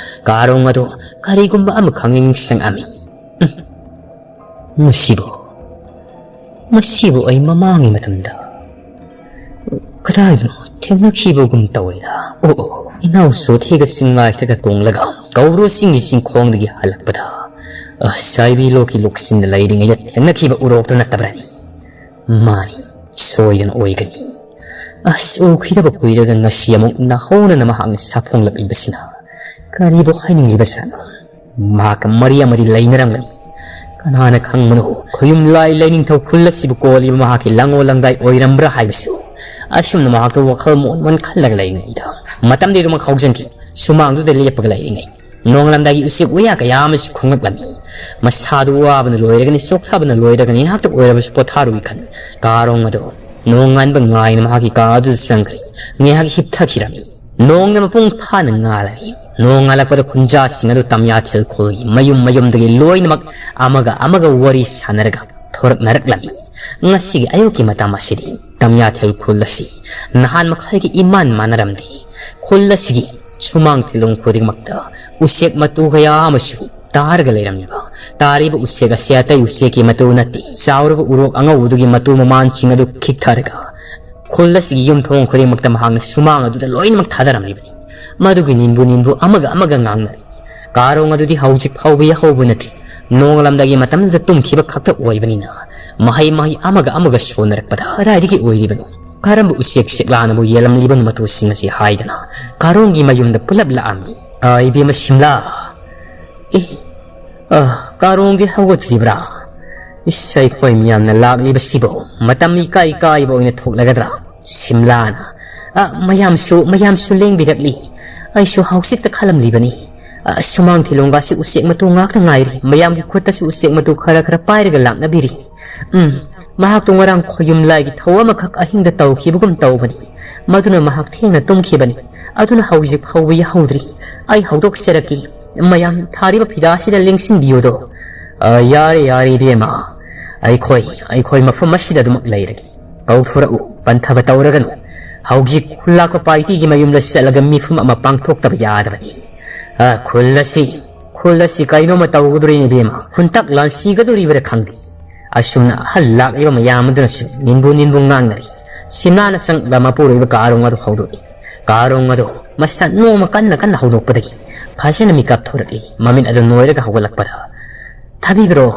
ꯀꯥꯔꯣꯡ ꯑꯗꯨ ꯀꯔꯤꯒꯨꯝꯕ ꯑꯃ ꯈꯪꯅꯤꯡ ꯅꯤꯡꯁꯤꯡꯉꯝꯃꯤ꯫ ꯎꯝ, ꯃꯁꯤꯕꯨ, ꯃꯁꯤꯕꯨ ꯑꯩ ꯃꯃꯥꯡꯒꯤ ꯃꯇꯝꯗ ꯀꯗꯥꯏꯗꯅꯣ ꯊꯦꯡꯅꯈꯤꯕꯒꯨꯝ ꯇꯧꯏꯗ꯫ ꯑꯣ, ꯑꯣ, ꯏꯅꯥꯎ ꯁꯣꯊꯤꯒ ꯆꯤꯡꯂꯥꯏꯊꯛꯇ ꯇꯣꯡꯂꯒ ꯀꯧꯕ꯭ꯔꯨ ꯆꯤꯡꯒꯤ ꯆꯤꯡꯈꯣꯡꯗꯒꯤ ꯍꯜꯂꯛꯄꯗ, ꯑꯁ, ꯁꯥꯏꯕꯤ ꯂꯣꯛꯀꯤ ꯂꯣꯛꯁꯤꯟꯗ ꯂꯩꯔꯤꯉꯩꯗ ꯊꯦꯡꯅꯈꯤꯕ ꯎꯔꯣꯛꯇꯨ ꯅꯠꯇꯕ꯭ꯔꯅꯤ? ꯃꯥꯅꯤ, ꯁꯣꯏꯗꯅ ꯑꯣꯏꯒꯅꯤ꯫ ꯑꯁ, ꯎꯈꯤꯗꯕ ꯀꯨꯏꯔꯒ ꯉꯁꯤ ꯑꯃꯨꯛ ꯅꯥꯍꯧꯅꯅ ꯃꯍꯥꯛꯅ ꯁꯥꯐꯣꯡꯂꯛꯂꯤꯕꯁꯤꯅ ꯀꯔꯤꯕꯨ ꯍꯥꯏꯅꯤꯡꯂꯤꯕꯖꯥꯠꯅꯣ? ꯃꯍꯥꯛꯀ ꯃꯔꯤ ꯑꯃꯗꯤ ꯂꯩꯅꯔꯝꯒꯅꯤ꯫ ꯀꯅꯥꯅ ꯈꯪꯕꯅꯣ, ꯈꯣꯌꯨꯝ ꯂꯥꯏ ꯂꯩꯅꯤꯡꯊꯧ ꯈꯨꯜ ꯑꯁꯤꯕꯨ ꯀꯣꯜꯂꯤꯕ ꯃꯍꯥꯛꯀꯤ ꯂꯪꯉꯣ ꯂꯪꯗꯥꯏ ꯑꯣꯏꯔꯝꯕ꯭ꯔꯥ ꯍꯥꯏꯕꯁꯨ꯫ ꯑꯁꯨꯝꯅ ꯃꯍꯥꯛꯇꯣ ꯋꯥꯈꯜ ꯃꯣꯟ ꯃꯣꯟ ꯈꯜꯂꯒ ꯂꯩꯔꯤꯉꯩꯗ, ꯃꯇꯝꯗꯤ ꯑꯗꯨꯃꯛ ꯍꯧꯖꯤꯟꯈꯤ꯫ ꯁꯨꯃꯥꯡꯗꯨꯗ ꯂꯦꯞꯄꯒ ꯂꯩꯔꯤꯉꯩ, ꯅꯣꯡꯉꯥꯜꯂꯝꯗꯥꯏꯒꯤ ꯎꯆꯦꯛ ꯋꯥꯌꯥ ꯀꯌꯥ ꯑꯃꯁꯨ ꯈꯣꯡꯂꯛꯂꯝꯃꯤ꯫ ꯃꯁꯥꯗꯨ ꯋꯥꯕꯅ ꯂꯣꯏꯔꯒꯅꯤ, ꯆꯣꯛꯊꯕꯅ ꯂꯣꯏꯔꯒꯅꯤ, ꯉꯥꯏꯍꯥꯛꯇ ꯑꯣꯏꯔꯕꯁꯨ ꯄꯣꯊꯥꯔꯨꯏ ꯈꯟ ꯀꯥꯔꯣꯡ ꯑꯗꯨ ꯅꯣꯡꯉꯥꯟꯕ ꯉꯥꯏꯅ ꯃꯍꯥꯛꯀꯤ ꯀꯥ ꯑꯗꯨꯗ ꯆꯪꯈ꯭ꯔꯦ꯫ ꯉꯥꯏꯍꯥꯛ ꯍꯤꯞꯊꯈꯤꯔꯝꯃꯤ꯫ ꯅꯣꯡꯅ ꯃꯄꯨꯡ ꯐꯥꯅ ꯉꯥꯜꯂꯝꯃꯤ꯫ ꯅꯣꯡ ꯉꯥꯜꯂꯛꯄꯗ ꯈꯨꯟꯖꯥꯁꯤꯡ ꯑꯗꯨ ꯇꯝꯌꯥꯊꯦꯜ ꯈꯨꯜꯒꯤ ꯃꯌꯨꯝ ꯃꯌꯨꯝꯗꯒꯤ ꯂꯣꯏꯅꯃꯛ ꯑꯃꯒ ꯑꯃꯒ ꯋꯥꯔꯤ ꯁꯥꯟꯅꯔꯒ ꯊꯣꯔꯛꯅꯔꯛꯂꯝꯃꯤ꯫ ꯉꯁꯤꯒꯤ ꯑꯌꯨꯛꯀꯤ ꯃꯇꯝ ꯑꯁꯤꯗꯤ ꯇꯝꯌꯥꯊꯦꯜ ꯈꯨꯜ ꯑꯁꯤ ꯅꯍꯥꯟ ꯃꯈꯩꯒ ꯏꯃꯥꯟ ꯃꯥꯟꯅꯔꯝꯗꯦ꯫ ꯈꯨꯜ ꯑꯁꯤꯒꯤ ꯁꯨꯃꯥꯡ ꯊꯤꯂꯣꯡ ꯈꯨꯗꯤꯡꯃꯛꯇ ꯎꯆꯦꯛ ꯃꯇꯨ ꯀꯌꯥ ꯑꯃꯁꯨ ꯇꯥꯔꯒ ꯂꯩꯔꯝꯂꯤꯕ, ꯇꯥꯔꯤꯕ ꯎꯆꯦꯛ ꯑꯁꯤ ꯑꯇꯩ ꯎꯆꯦꯛꯀꯤ ꯃꯇꯨ ꯅꯠꯇꯦ, ꯆꯥꯎꯔꯕ ꯎꯔꯣꯛ ꯑꯉꯧꯕꯗꯨꯒꯤ ꯃꯇꯨ ꯃꯃꯥꯟꯁꯤꯡ ꯑꯗꯨ ꯈꯤꯛꯊꯔꯒ ꯈꯨꯜ ꯑꯁꯤꯒꯤ ꯌꯨꯝꯊꯣꯡ ꯈꯨꯗꯤꯡꯃꯛꯇ ꯃꯍꯥꯛꯅ ꯁꯨꯃꯥꯡ ꯑꯗꯨꯗ ꯂꯣꯏꯅꯃꯛ ꯊꯥꯗꯔꯝꯂꯤꯕꯅꯤ꯫ ꯃꯗꯨꯒꯤ ꯅꯤꯟꯕꯨ ꯅꯤꯟꯕꯨ ꯑꯃꯒ ꯑꯃꯒ ꯉꯥꯡꯅꯔꯤ꯫ ꯀꯥꯔꯣꯡ ꯑꯗꯨꯗꯤ ꯍꯧꯖꯤꯛ ꯐꯥꯎꯕ ꯌꯥꯍꯧꯕ ꯅꯠꯇ꯭ꯔꯤ꯫ ꯅꯣꯡꯉꯥꯜꯂꯝꯗꯥꯏꯒꯤ ꯃꯇꯝꯗꯨꯗ ꯇꯨꯝꯈꯤꯕ ꯈꯛꯇ ꯑꯣꯏꯕꯅꯤꯅ, ꯃꯍꯩ ꯃꯍꯩ ꯑꯃꯒ ꯑꯃꯒ ꯁꯣꯟꯅꯔꯛꯄꯗ ꯀꯗꯥꯏꯗꯒꯤ ꯑꯣꯏꯔꯤꯕꯅꯣ? ꯀꯔꯝꯕ ꯎꯆꯦꯛ ꯁꯤꯛꯂꯥꯅꯕꯨ ꯌꯦꯜꯂꯝꯂꯤꯕꯅꯣ ꯃꯇꯨꯁꯤꯡ ꯑꯁꯤ ꯍꯥꯏꯗꯅ ꯀꯥꯔꯣꯡꯒꯤ ꯃꯌꯨꯝꯗ ꯄꯨꯂꯞ ꯂꯥꯛꯑꯝꯃꯤ꯫ "ꯑ, ꯏꯕꯦꯝꯃ ꯁꯤꯝꯂꯥ, ꯑꯦ, ꯑ, ꯀꯥꯔꯣꯡꯗꯤ ꯍꯧꯒꯠꯇ꯭ꯔꯤꯕ꯭ꯔꯥ? ꯏꯁ, ꯑꯩꯈꯣꯏ ꯃꯤꯌꯥꯝꯅ ꯂꯥꯛꯂꯤꯕꯁꯤꯕꯨ ꯃꯇꯝ ꯏꯀꯥꯏ ꯀꯥꯏꯕ ꯑꯣꯏꯅ ꯊꯣꯛꯂꯒꯗ꯭ꯔꯥ?" ꯁꯤꯝꯂꯥꯅ, "ꯑ, ꯃꯌꯥꯝꯁꯨ, ꯃꯌꯥꯝꯁꯨ ꯂꯦꯡꯕꯤꯔꯛꯂꯤ꯫ ꯑꯩꯁꯨ ꯍꯧꯖꯤꯛꯇ ꯈꯜꯂꯝꯂꯤꯕꯅꯤ꯫ ꯑ, ꯁꯨꯃꯥꯡ ꯊꯤꯂꯣꯡꯒꯥꯁꯤ ꯎꯆꯦꯛ ꯃꯇꯨ ꯉꯥꯛꯇ ꯉꯥꯏꯔꯤ꯫ ꯃꯌꯥꯝꯒꯤ ꯈꯨꯠꯇꯁꯨ ꯎꯆꯦꯛ ꯃꯇꯨ ꯈꯔ ꯈꯔ ꯄꯥꯏꯔꯒ ꯂꯥꯛꯅꯕꯤꯔꯤ꯫ ꯎꯝ, ꯃꯍꯥꯛꯇꯣ ꯉꯔꯥꯡ ꯈꯣꯌꯨꯝ ꯂꯥꯏꯒꯤ ꯊꯧ ꯑꯃꯈꯛ ꯑꯍꯤꯡꯗ ꯇꯧꯈꯤꯕꯒꯨꯝ ꯇꯧꯕꯅꯤ꯫ ꯃꯗꯨꯅ ꯃꯍꯥꯛ ꯊꯦꯡꯅ ꯇꯨꯝꯈꯤꯕꯅꯤ꯫ ꯑꯗꯨꯅ ꯍꯧꯖꯤꯛ ꯐꯥꯎꯕ ꯌꯥꯍꯧꯗ꯭ꯔꯤ꯫ ꯑꯩ ꯍꯧꯗꯣꯛꯆꯔꯛꯀꯦ꯫ ꯃꯌꯥꯝ ꯊꯥꯔꯤꯕ ꯐꯤꯗꯥ ꯑꯁꯤꯗ ꯂꯦꯡꯁꯤꯟꯕꯤꯌꯨꯗꯣ꯫" ꯑ, ꯌꯥꯔꯦ, ꯌꯥꯔꯦ, ꯏꯕꯦꯝꯃ꯫ ꯑꯩꯈꯣꯏ, ꯑꯩꯈꯣꯏ ꯃꯐꯝ ꯑꯁꯤꯗ ꯑꯗꯨꯃꯛ ꯂꯩꯔꯒꯦ꯫ ꯀꯧꯊꯣꯔꯛꯎ, ꯄꯟꯊꯕ ꯇꯧꯔꯒꯅꯨ꯫ ꯍꯧꯖꯤꯛ ꯈꯨꯜ ꯂꯥꯛꯄ ꯄꯥꯏꯇꯤꯒꯤ ꯃꯌꯨꯝꯗ ꯆꯠꯂꯒ ꯃꯤꯐꯝ ꯑꯃ ꯄꯥꯡꯊꯣꯛꯇꯕ ꯌꯥꯗꯕꯅꯤ꯫ ꯑ, ꯈꯨꯜ ꯑꯁꯤ, ꯈꯨꯜ ꯑꯁꯤ ꯀꯩꯅꯣꯝꯃ ꯇꯧꯒꯗꯣꯔꯤꯅꯤ, ꯏꯕꯦꯝꯃ꯫ ꯍꯨꯟꯇꯛ ꯂꯥꯟꯁꯤꯒꯗꯣꯔꯤꯕ꯭ꯔꯥ ꯈꯪꯗꯦ꯫ ꯑꯁꯨꯝꯅ ꯑꯍꯜ ꯂꯥꯛꯂꯤꯕ ꯃꯌꯥꯝ ꯑꯗꯨꯅꯁꯨ ꯅꯤꯟꯕꯨ ꯅꯤꯟꯕꯨ ꯉꯥꯡꯅꯔꯤ꯫ ꯁꯤꯝꯂꯥꯅ ꯆꯪꯂꯒ ꯃꯄꯨꯔꯣꯏꯕ ꯀꯥꯔꯣꯡ ꯑꯗꯨ ꯍꯧꯗꯣꯛꯏ꯫ ꯀꯥꯔꯣꯡ ꯑꯗꯨ ꯃꯁꯥ ꯅꯣꯡꯃ ꯀꯟꯅ ꯀꯟꯅ ꯍꯧꯗꯣꯛꯄꯗꯒꯤ ꯐꯖꯅ ꯃꯤꯀꯞ ꯊꯣꯔꯛꯏ꯫ ꯃꯃꯤꯠ ꯑꯗꯨ ꯅꯣꯏꯔꯒ ꯍꯧꯒꯠꯂꯛꯄꯗ, "ꯊꯥꯕꯤꯕ꯭ꯔꯣ?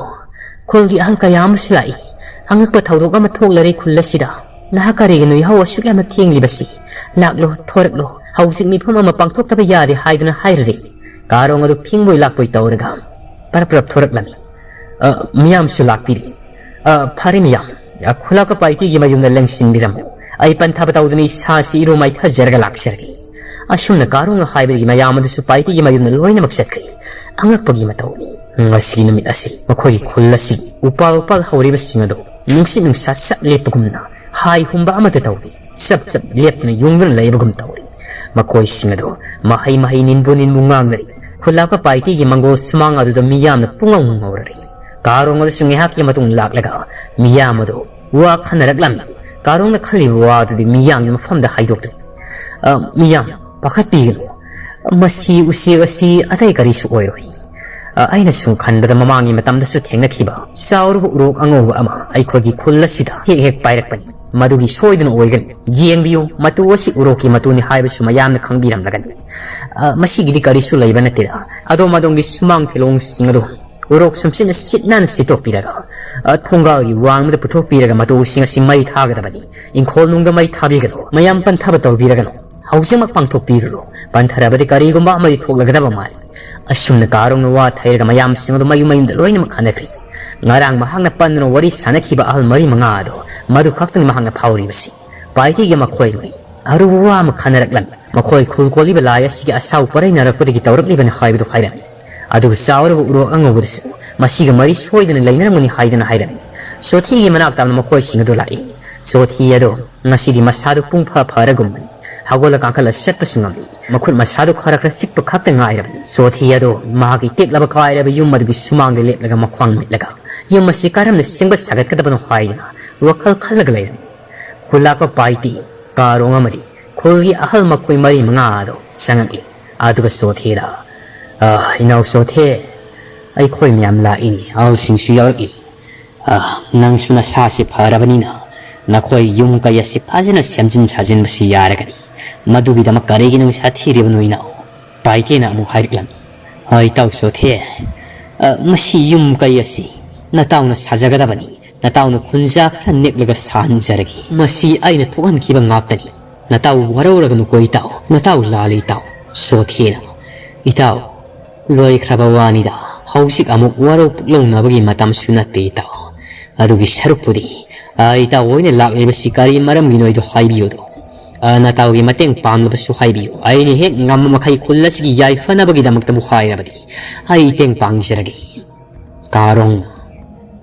ꯈꯨꯜꯒꯤ ꯑꯍꯜ ꯀꯌꯥ ꯑꯃꯁꯨ ꯂꯥꯛꯏ꯫ ꯑꯉꯛꯄ ꯊꯧꯗꯣꯛ ꯑꯃ ꯊꯣꯛꯂꯔꯦ ꯈꯨꯜ ꯑꯁꯤꯗ꯫ ꯅꯍꯥꯛ ꯀꯔꯤꯒꯤꯅꯣ ꯌꯥꯍꯧ ꯑꯁꯨꯛ ꯌꯥꯝꯅ ꯊꯦꯡꯂꯤꯕꯁꯤ? ꯂꯥꯛꯂꯣ, ꯊꯣꯔꯛꯂꯣ꯫ ꯍꯧꯖꯤꯛ ꯃꯤꯐꯝ ꯑꯃ ꯄꯥꯡꯊꯣꯛꯇꯕ ꯌꯥꯗꯦ ꯍꯥꯏꯗꯨꯅ ꯍꯥꯏꯔꯨꯔꯦ꯫" ꯀꯥꯔꯣꯡ ꯑꯗꯨ ꯐꯤꯡꯕꯣꯏ ꯂꯥꯛꯄꯣꯏ ꯇꯧꯔꯒ ꯄꯔꯞ ꯄꯔꯞ ꯊꯣꯔꯛꯂꯝꯃꯤ꯫ "ꯑ, ꯃꯤꯌꯥꯝꯁꯨ ꯂꯥꯛꯄꯤꯔꯤ꯫ ꯑ, ꯐꯔꯦ ꯃꯤꯌꯥꯝ, ꯑ, ꯈꯨꯜꯂꯥꯛꯄ ꯄꯥꯏꯇꯤꯒꯤ ꯃꯌꯨꯝꯗ ꯂꯦꯡꯁꯤꯟꯕꯤꯔꯝꯃꯨ꯫ ꯑꯩ ꯄꯟꯊꯕ ꯇꯧꯗꯨꯅ ꯏꯁꯥꯁꯤ ꯏꯔꯨ ꯃꯥꯏꯊꯖꯔꯒ ꯂꯥꯛꯆꯔꯒꯦ꯫" ꯑꯁꯨꯝꯅ ꯀꯥꯔꯣꯡꯅ ꯍꯥꯏꯕꯗꯒꯤ ꯃꯌꯥꯝ ꯑꯗꯨꯁꯨ ꯄꯥꯏꯇꯤꯒꯤ ꯃꯌꯨꯝꯗ ꯂꯣꯏꯅꯃꯛ ꯆꯠꯈ꯭ꯔꯦ꯫ ꯑꯉꯛꯄꯒꯤ ꯃꯇꯧꯅꯤ꯫ ꯉꯁꯤꯒꯤ ꯅꯨꯃꯤꯠ ꯑꯁꯤ ꯃꯈꯣꯏꯒꯤ ꯈꯨꯜ ꯑꯁꯤ ꯎꯄꯥꯜ ꯋꯥꯄꯥꯜ ꯍꯧꯔꯤꯕꯁꯤꯡ ꯑꯗꯨ ꯅꯨꯡꯁꯤꯠ ꯅꯨꯡꯁꯥ ꯆꯞ ꯂꯦꯞꯄꯒꯨꯝꯅ ꯍꯥꯏ ꯍꯨꯝꯕ ꯑꯃꯠꯇ ꯇꯧꯗꯦ꯫ ꯆꯞ ꯆꯞ ꯂꯦꯞꯇꯨꯅ ꯌꯨꯡꯗꯨꯅ ꯂꯩꯕꯒꯨꯝ ꯇꯧꯔꯤ꯫ ꯃꯈꯣꯏꯁꯤꯡ ꯑꯗꯨ ꯃꯍꯩ ꯃꯍꯩ ꯅꯤꯟꯕꯨ ꯅꯤꯟꯕꯨ ꯉꯥꯡꯅꯔꯤ꯫ ꯈꯨꯜꯂꯥꯛꯄ ꯄꯥꯏꯇꯤꯒꯤ ꯃꯪꯒꯣꯜ ꯁꯨꯃꯥꯡ ꯑꯗꯨꯗ ꯃꯤꯌꯥꯝꯅ ꯄꯨꯡꯉꯧ ꯉꯧꯔꯔꯤ꯫ ꯀꯥꯔꯣꯡ ꯑꯗꯨꯁꯨ ꯉꯥꯏꯍꯥꯛꯀꯤ ꯃꯇꯨꯡ ꯂꯥꯛꯂꯒ ꯃꯤꯌꯥꯝ ꯑꯗꯨ ꯋꯥ ꯈꯟꯅꯔꯛꯂꯝꯃꯤ꯫ ꯀꯥꯔꯣꯡꯅ ꯈꯜꯂꯤꯕ ꯋꯥ ꯑꯗꯨꯗꯤ ꯃꯤꯌꯥꯝꯒꯤ ꯃꯐꯝꯗ ꯍꯥꯏꯗꯣꯛꯇ꯭ꯔꯤ꯫ "ꯑ, ꯃꯤꯌꯥꯝ, ꯄꯥꯈꯠꯄꯤꯒꯅꯨ꯫ ꯃꯁꯤ ꯎꯆꯦꯛ ꯑꯁꯤ ꯑꯇꯩ ꯀꯔꯤꯁꯨ ꯑꯣꯏꯔꯣꯏ꯫ ꯑ, ꯑꯩꯅ ꯁꯨꯝ ꯈꯟꯕꯗ ꯃꯃꯥꯡꯒꯤ ꯃꯇꯝꯗꯁꯨ ꯊꯦꯡꯅꯈꯤꯕ ꯆꯥꯎꯔꯕ ꯎꯔꯣꯛ ꯑꯉꯧꯕ ꯑꯃ ꯑꯩꯈꯣꯏꯒꯤ ꯈꯨꯜ ꯑꯁꯤꯗ ꯍꯦꯛ ꯍꯦꯛ ꯄꯥꯏꯔꯛꯄꯅꯤ꯫ ꯃꯗꯨꯒꯤ ꯁꯣꯏꯗꯅ ꯑꯣꯏꯒꯅꯤ꯫ ꯌꯦꯡꯕꯤꯌꯨ, ꯃꯇꯨ ꯑꯁꯤ ꯎꯔꯣꯛꯀꯤ ꯃꯇꯨꯅꯤ ꯍꯥꯏꯕꯁꯨ ꯃꯌꯥꯝꯅ ꯈꯪꯕꯤꯔꯝꯂꯒꯅꯤ꯫ ꯑ, ꯃꯁꯤꯒꯤꯗꯤ ꯀꯔꯤꯁꯨ ꯂꯩꯕ ꯅꯠꯇꯦꯗ꯫ ꯑꯗꯣꯝ ꯑꯗꯣꯝꯒꯤ ꯁꯨꯃꯥꯡ ꯐꯤꯂꯣꯡꯁꯤꯡ ꯑꯗꯨ ꯎꯔꯣꯛ ꯁꯨꯝꯁꯤꯠꯅ ꯁꯤꯠ ꯅꯥꯟꯅ ꯁꯤꯠꯇꯣꯛꯄꯤꯔꯒ, ꯑ, ꯊꯣꯡꯒꯥꯜꯒꯤ ꯋꯥꯡꯃꯗ ꯄꯨꯊꯣꯛꯄꯤꯔꯒ ꯃꯇꯨꯁꯤꯡ ꯑꯁꯤ ꯃꯩ ꯊꯥꯒꯗꯕꯅꯤ꯫ ꯏꯪꯈꯣꯜ ꯅꯨꯡꯗ ꯃꯩ ꯊꯥꯕꯤꯒꯅꯨ꯫ ꯃꯌꯥꯝ ꯄꯟꯊꯕ ꯇꯧꯕꯤꯔꯒꯅꯨ꯫ ꯍꯧꯖꯤꯛꯃꯛ ꯄꯥꯡꯊꯣꯛꯄꯤꯔꯨꯔꯣ꯫ ꯄꯟꯊꯔꯕꯗꯤ ꯀꯔꯤꯒꯨꯝꯕ ꯑꯃꯗꯤ ꯊꯣꯛꯂꯒꯗꯕ ꯃꯥꯜꯂꯤ꯫" ꯑꯁꯨꯝꯅ ꯀꯥꯔꯣꯡꯅ ꯋꯥ ꯊꯩꯔꯒ ꯃꯌꯥꯝꯁꯤꯡ ꯑꯗꯨ ꯃꯌꯨꯝ ꯃꯌꯨꯝꯗ ꯂꯣꯏꯅꯃꯛ ꯍꯟꯅꯈ꯭ꯔꯤ꯫ ꯉꯔꯥꯡ ꯃꯍꯥꯛꯅ ꯄꯟꯗꯨꯅ ꯋꯥꯔꯤ ꯁꯥꯟꯅꯈꯤꯕ ꯑꯍꯜ ꯃꯔꯤ ꯃꯉꯥ ꯑꯗꯣ ꯃꯗꯨ ꯈꯛꯇꯅꯤ ꯃꯍꯥꯛꯅ ꯐꯥꯎꯔꯤꯕꯁꯤ꯫ ꯄꯥꯏꯇꯤꯒꯤ ꯃꯈꯣꯏ ꯑꯔꯨꯕ ꯋꯥ ꯑꯃ ꯈꯟꯅꯔꯛꯂꯝꯃꯤ꯫ ꯃꯈꯣꯏ ꯈꯨꯜ ꯀꯣꯜꯂꯤꯕ ꯂꯥꯏ ꯑꯁꯤꯒꯤ ꯑꯁꯥꯎ ꯄꯔꯩꯅꯔꯛꯄꯗꯒꯤ ꯇꯧꯔꯛꯂꯤꯕꯅꯤ ꯍꯥꯏꯕꯗꯨ ꯍꯥꯏꯔꯝꯃꯤ꯫ ꯑꯗꯨꯒ ꯆꯥꯎꯔꯕ ꯎꯔꯣꯛ ꯑꯉꯧꯕꯗꯨꯁꯨ ꯃꯁꯤꯒ ꯃꯔꯤ ꯁꯣꯏꯗꯅ ꯂꯩꯅꯔꯝꯒꯅꯤ ꯍꯥꯏꯗꯅ ꯍꯥꯏꯔꯝꯃꯤ꯫ ꯁꯣꯊꯤꯒꯤ ꯃꯅꯥꯛ ꯇꯥꯝꯅ ꯃꯈꯣꯏꯁꯤꯡ ꯑꯗꯨ ꯂꯥꯛꯏ꯫ ꯁꯣꯊꯤ ꯑꯗꯨ ꯉꯁꯤꯗꯤ ꯃꯁꯥꯗꯨ ꯄꯨꯡ ꯐ ꯐꯔꯒꯨꯝꯕꯅꯤ꯫ ꯍꯧꯒꯠꯂ ꯀꯥꯡꯈꯠꯂ ꯆꯠꯄꯁꯨ ꯉꯝꯃꯤ꯫ ꯃꯈꯨꯠ ꯃꯁꯥꯗꯨ ꯈꯔ ꯈꯔ ꯆꯤꯛꯄ ꯈꯛꯇ ꯉꯥꯏꯔꯕꯅꯤ꯫ ꯆꯣꯊꯦ ꯑꯗꯣ ꯃꯍꯥꯛꯀꯤ ꯇꯦꯛꯂꯕ ꯀꯥꯏꯔꯕ ꯌꯨꯝ ꯑꯗꯨꯒꯤ ꯁꯨꯃꯥꯡꯗ ꯂꯦꯞꯂꯒ ꯃꯈ꯭ꯋꯥꯡ ꯃꯤꯠꯂꯒ ꯌꯨꯝ ꯑꯁꯤ ꯀꯔꯝꯅ ꯁꯦꯝꯒꯠ ꯁꯥꯒꯠꯀꯗꯕꯅꯣ ꯍꯥꯏꯗꯅ ꯋꯥꯈꯜ ꯈꯜꯂꯒ ꯂꯩꯔꯝꯃꯤ꯫ ꯈꯨꯜ ꯂꯥꯛꯄ ꯄꯥꯏꯇꯤ, ꯀꯥꯔꯣꯡ ꯑꯃꯗꯤ ꯈꯨꯜꯒꯤ ꯑꯍꯜ ꯃꯈꯣꯏ ꯃꯔꯤ ꯃꯉꯥ ꯑꯗꯨ ꯆꯪꯉꯛꯂꯤ꯫ ꯑꯗꯨꯒ ꯆꯣꯊꯦꯗ, "ꯑ, ꯏꯅꯥꯎ ꯆꯣꯊꯦ, ꯑꯩꯈꯣꯏ ꯃꯌꯥꯝ ꯂꯥꯛꯏꯅꯤ, ꯑꯍꯜꯁꯤꯡꯁꯨ ꯌꯥꯎꯔꯛꯂꯤ꯫ ꯑ, ꯅꯪꯁꯨ ꯅꯁꯥꯁꯤ ꯐꯔꯕꯅꯤꯅ ꯅꯈꯣꯏ ꯌꯨꯝ ꯀꯩ ꯑꯁꯤ ꯐꯖꯅ ꯁꯦꯝꯖꯤꯟ ꯁꯥꯖꯤꯟꯕꯁꯨ ꯌꯥꯔꯒꯅꯤ꯫ ꯃꯗꯨꯒꯤꯗꯃꯛ ꯀꯔꯤꯒꯤ ꯅꯨꯡꯁꯥ ꯊꯤꯔꯤꯕꯅꯣ ꯏꯅꯥꯎ?" ꯄꯥꯏꯇꯦꯅ ꯑꯃꯨꯛ ꯍꯥꯏꯔꯛꯂꯝꯃꯤ꯫ "ꯍꯣꯏ, ꯏꯇꯥꯎ ꯆꯣꯊꯦ, ꯑ, ꯃꯁꯤ ꯌꯨꯝ ꯀꯩ ꯑꯁꯤ ꯅꯇꯥꯎꯅ ꯁꯥꯖꯒꯗꯕꯅꯤ꯫ ꯅꯇꯥꯎꯅ ꯈꯨꯟꯖꯥ ꯈꯔ ꯅꯦꯛꯂꯒ ꯁꯥꯍꯟꯖꯔꯒꯦ꯫ ꯃꯁꯤ ꯑꯩꯅ ꯊꯣꯛꯍꯟꯈꯤꯕ ꯉꯥꯛꯇꯅꯤ꯫ ꯅꯇꯥꯎ ꯋꯥꯔꯧꯔꯒꯅꯨꯀꯣ ꯏꯇꯥꯎ, ꯅꯇꯥꯎ ꯂꯥꯜꯂꯤ ꯏꯇꯥꯎ꯫" ꯆꯣꯊꯦꯅ, "ꯏꯇꯥꯎ, ꯂꯣꯏꯈ꯭ꯔꯕ ꯋꯥꯅꯤꯗ, ꯍꯧꯖꯤꯛ ꯑꯃꯨꯛ ꯋꯥꯔꯧ ꯄꯨꯛꯂꯧꯅꯕꯒꯤ ꯃꯇꯝꯁꯨ ꯅꯠꯇꯦ ꯏꯇꯥꯎ꯫ ꯑꯗꯨꯒꯤ ꯁꯔꯨꯛꯄꯨꯗꯤ, ꯑ, ꯏꯇꯥꯎ ꯍꯣꯏꯅ ꯂꯥꯛꯂꯤꯕꯁꯤ ꯀꯔꯤ ꯃꯔꯝꯒꯤꯅꯣ ꯍꯥꯏꯗꯣ ꯍꯥꯏꯕꯤꯌꯨꯗꯣ꯫ ꯑ, ꯅꯇꯥꯎꯒꯤ ꯃꯇꯦꯡ ꯄꯥꯡꯅꯕꯁꯨ ꯍꯥꯏꯕꯤꯌꯨ꯫ ꯑꯩꯅ ꯍꯦꯛ ꯉꯝꯕ ꯃꯈꯩ ꯈꯨꯜ ꯑꯁꯤꯒꯤ ꯌꯥꯏꯐꯅꯕꯒꯤꯗꯃꯛꯇꯕꯨ ꯍꯥꯏꯔꯕꯗꯤ ꯑꯩ ꯃꯇꯦꯡ ꯄꯥꯡꯖꯔꯒꯦ꯫" ꯀꯥꯔꯣꯡꯅ,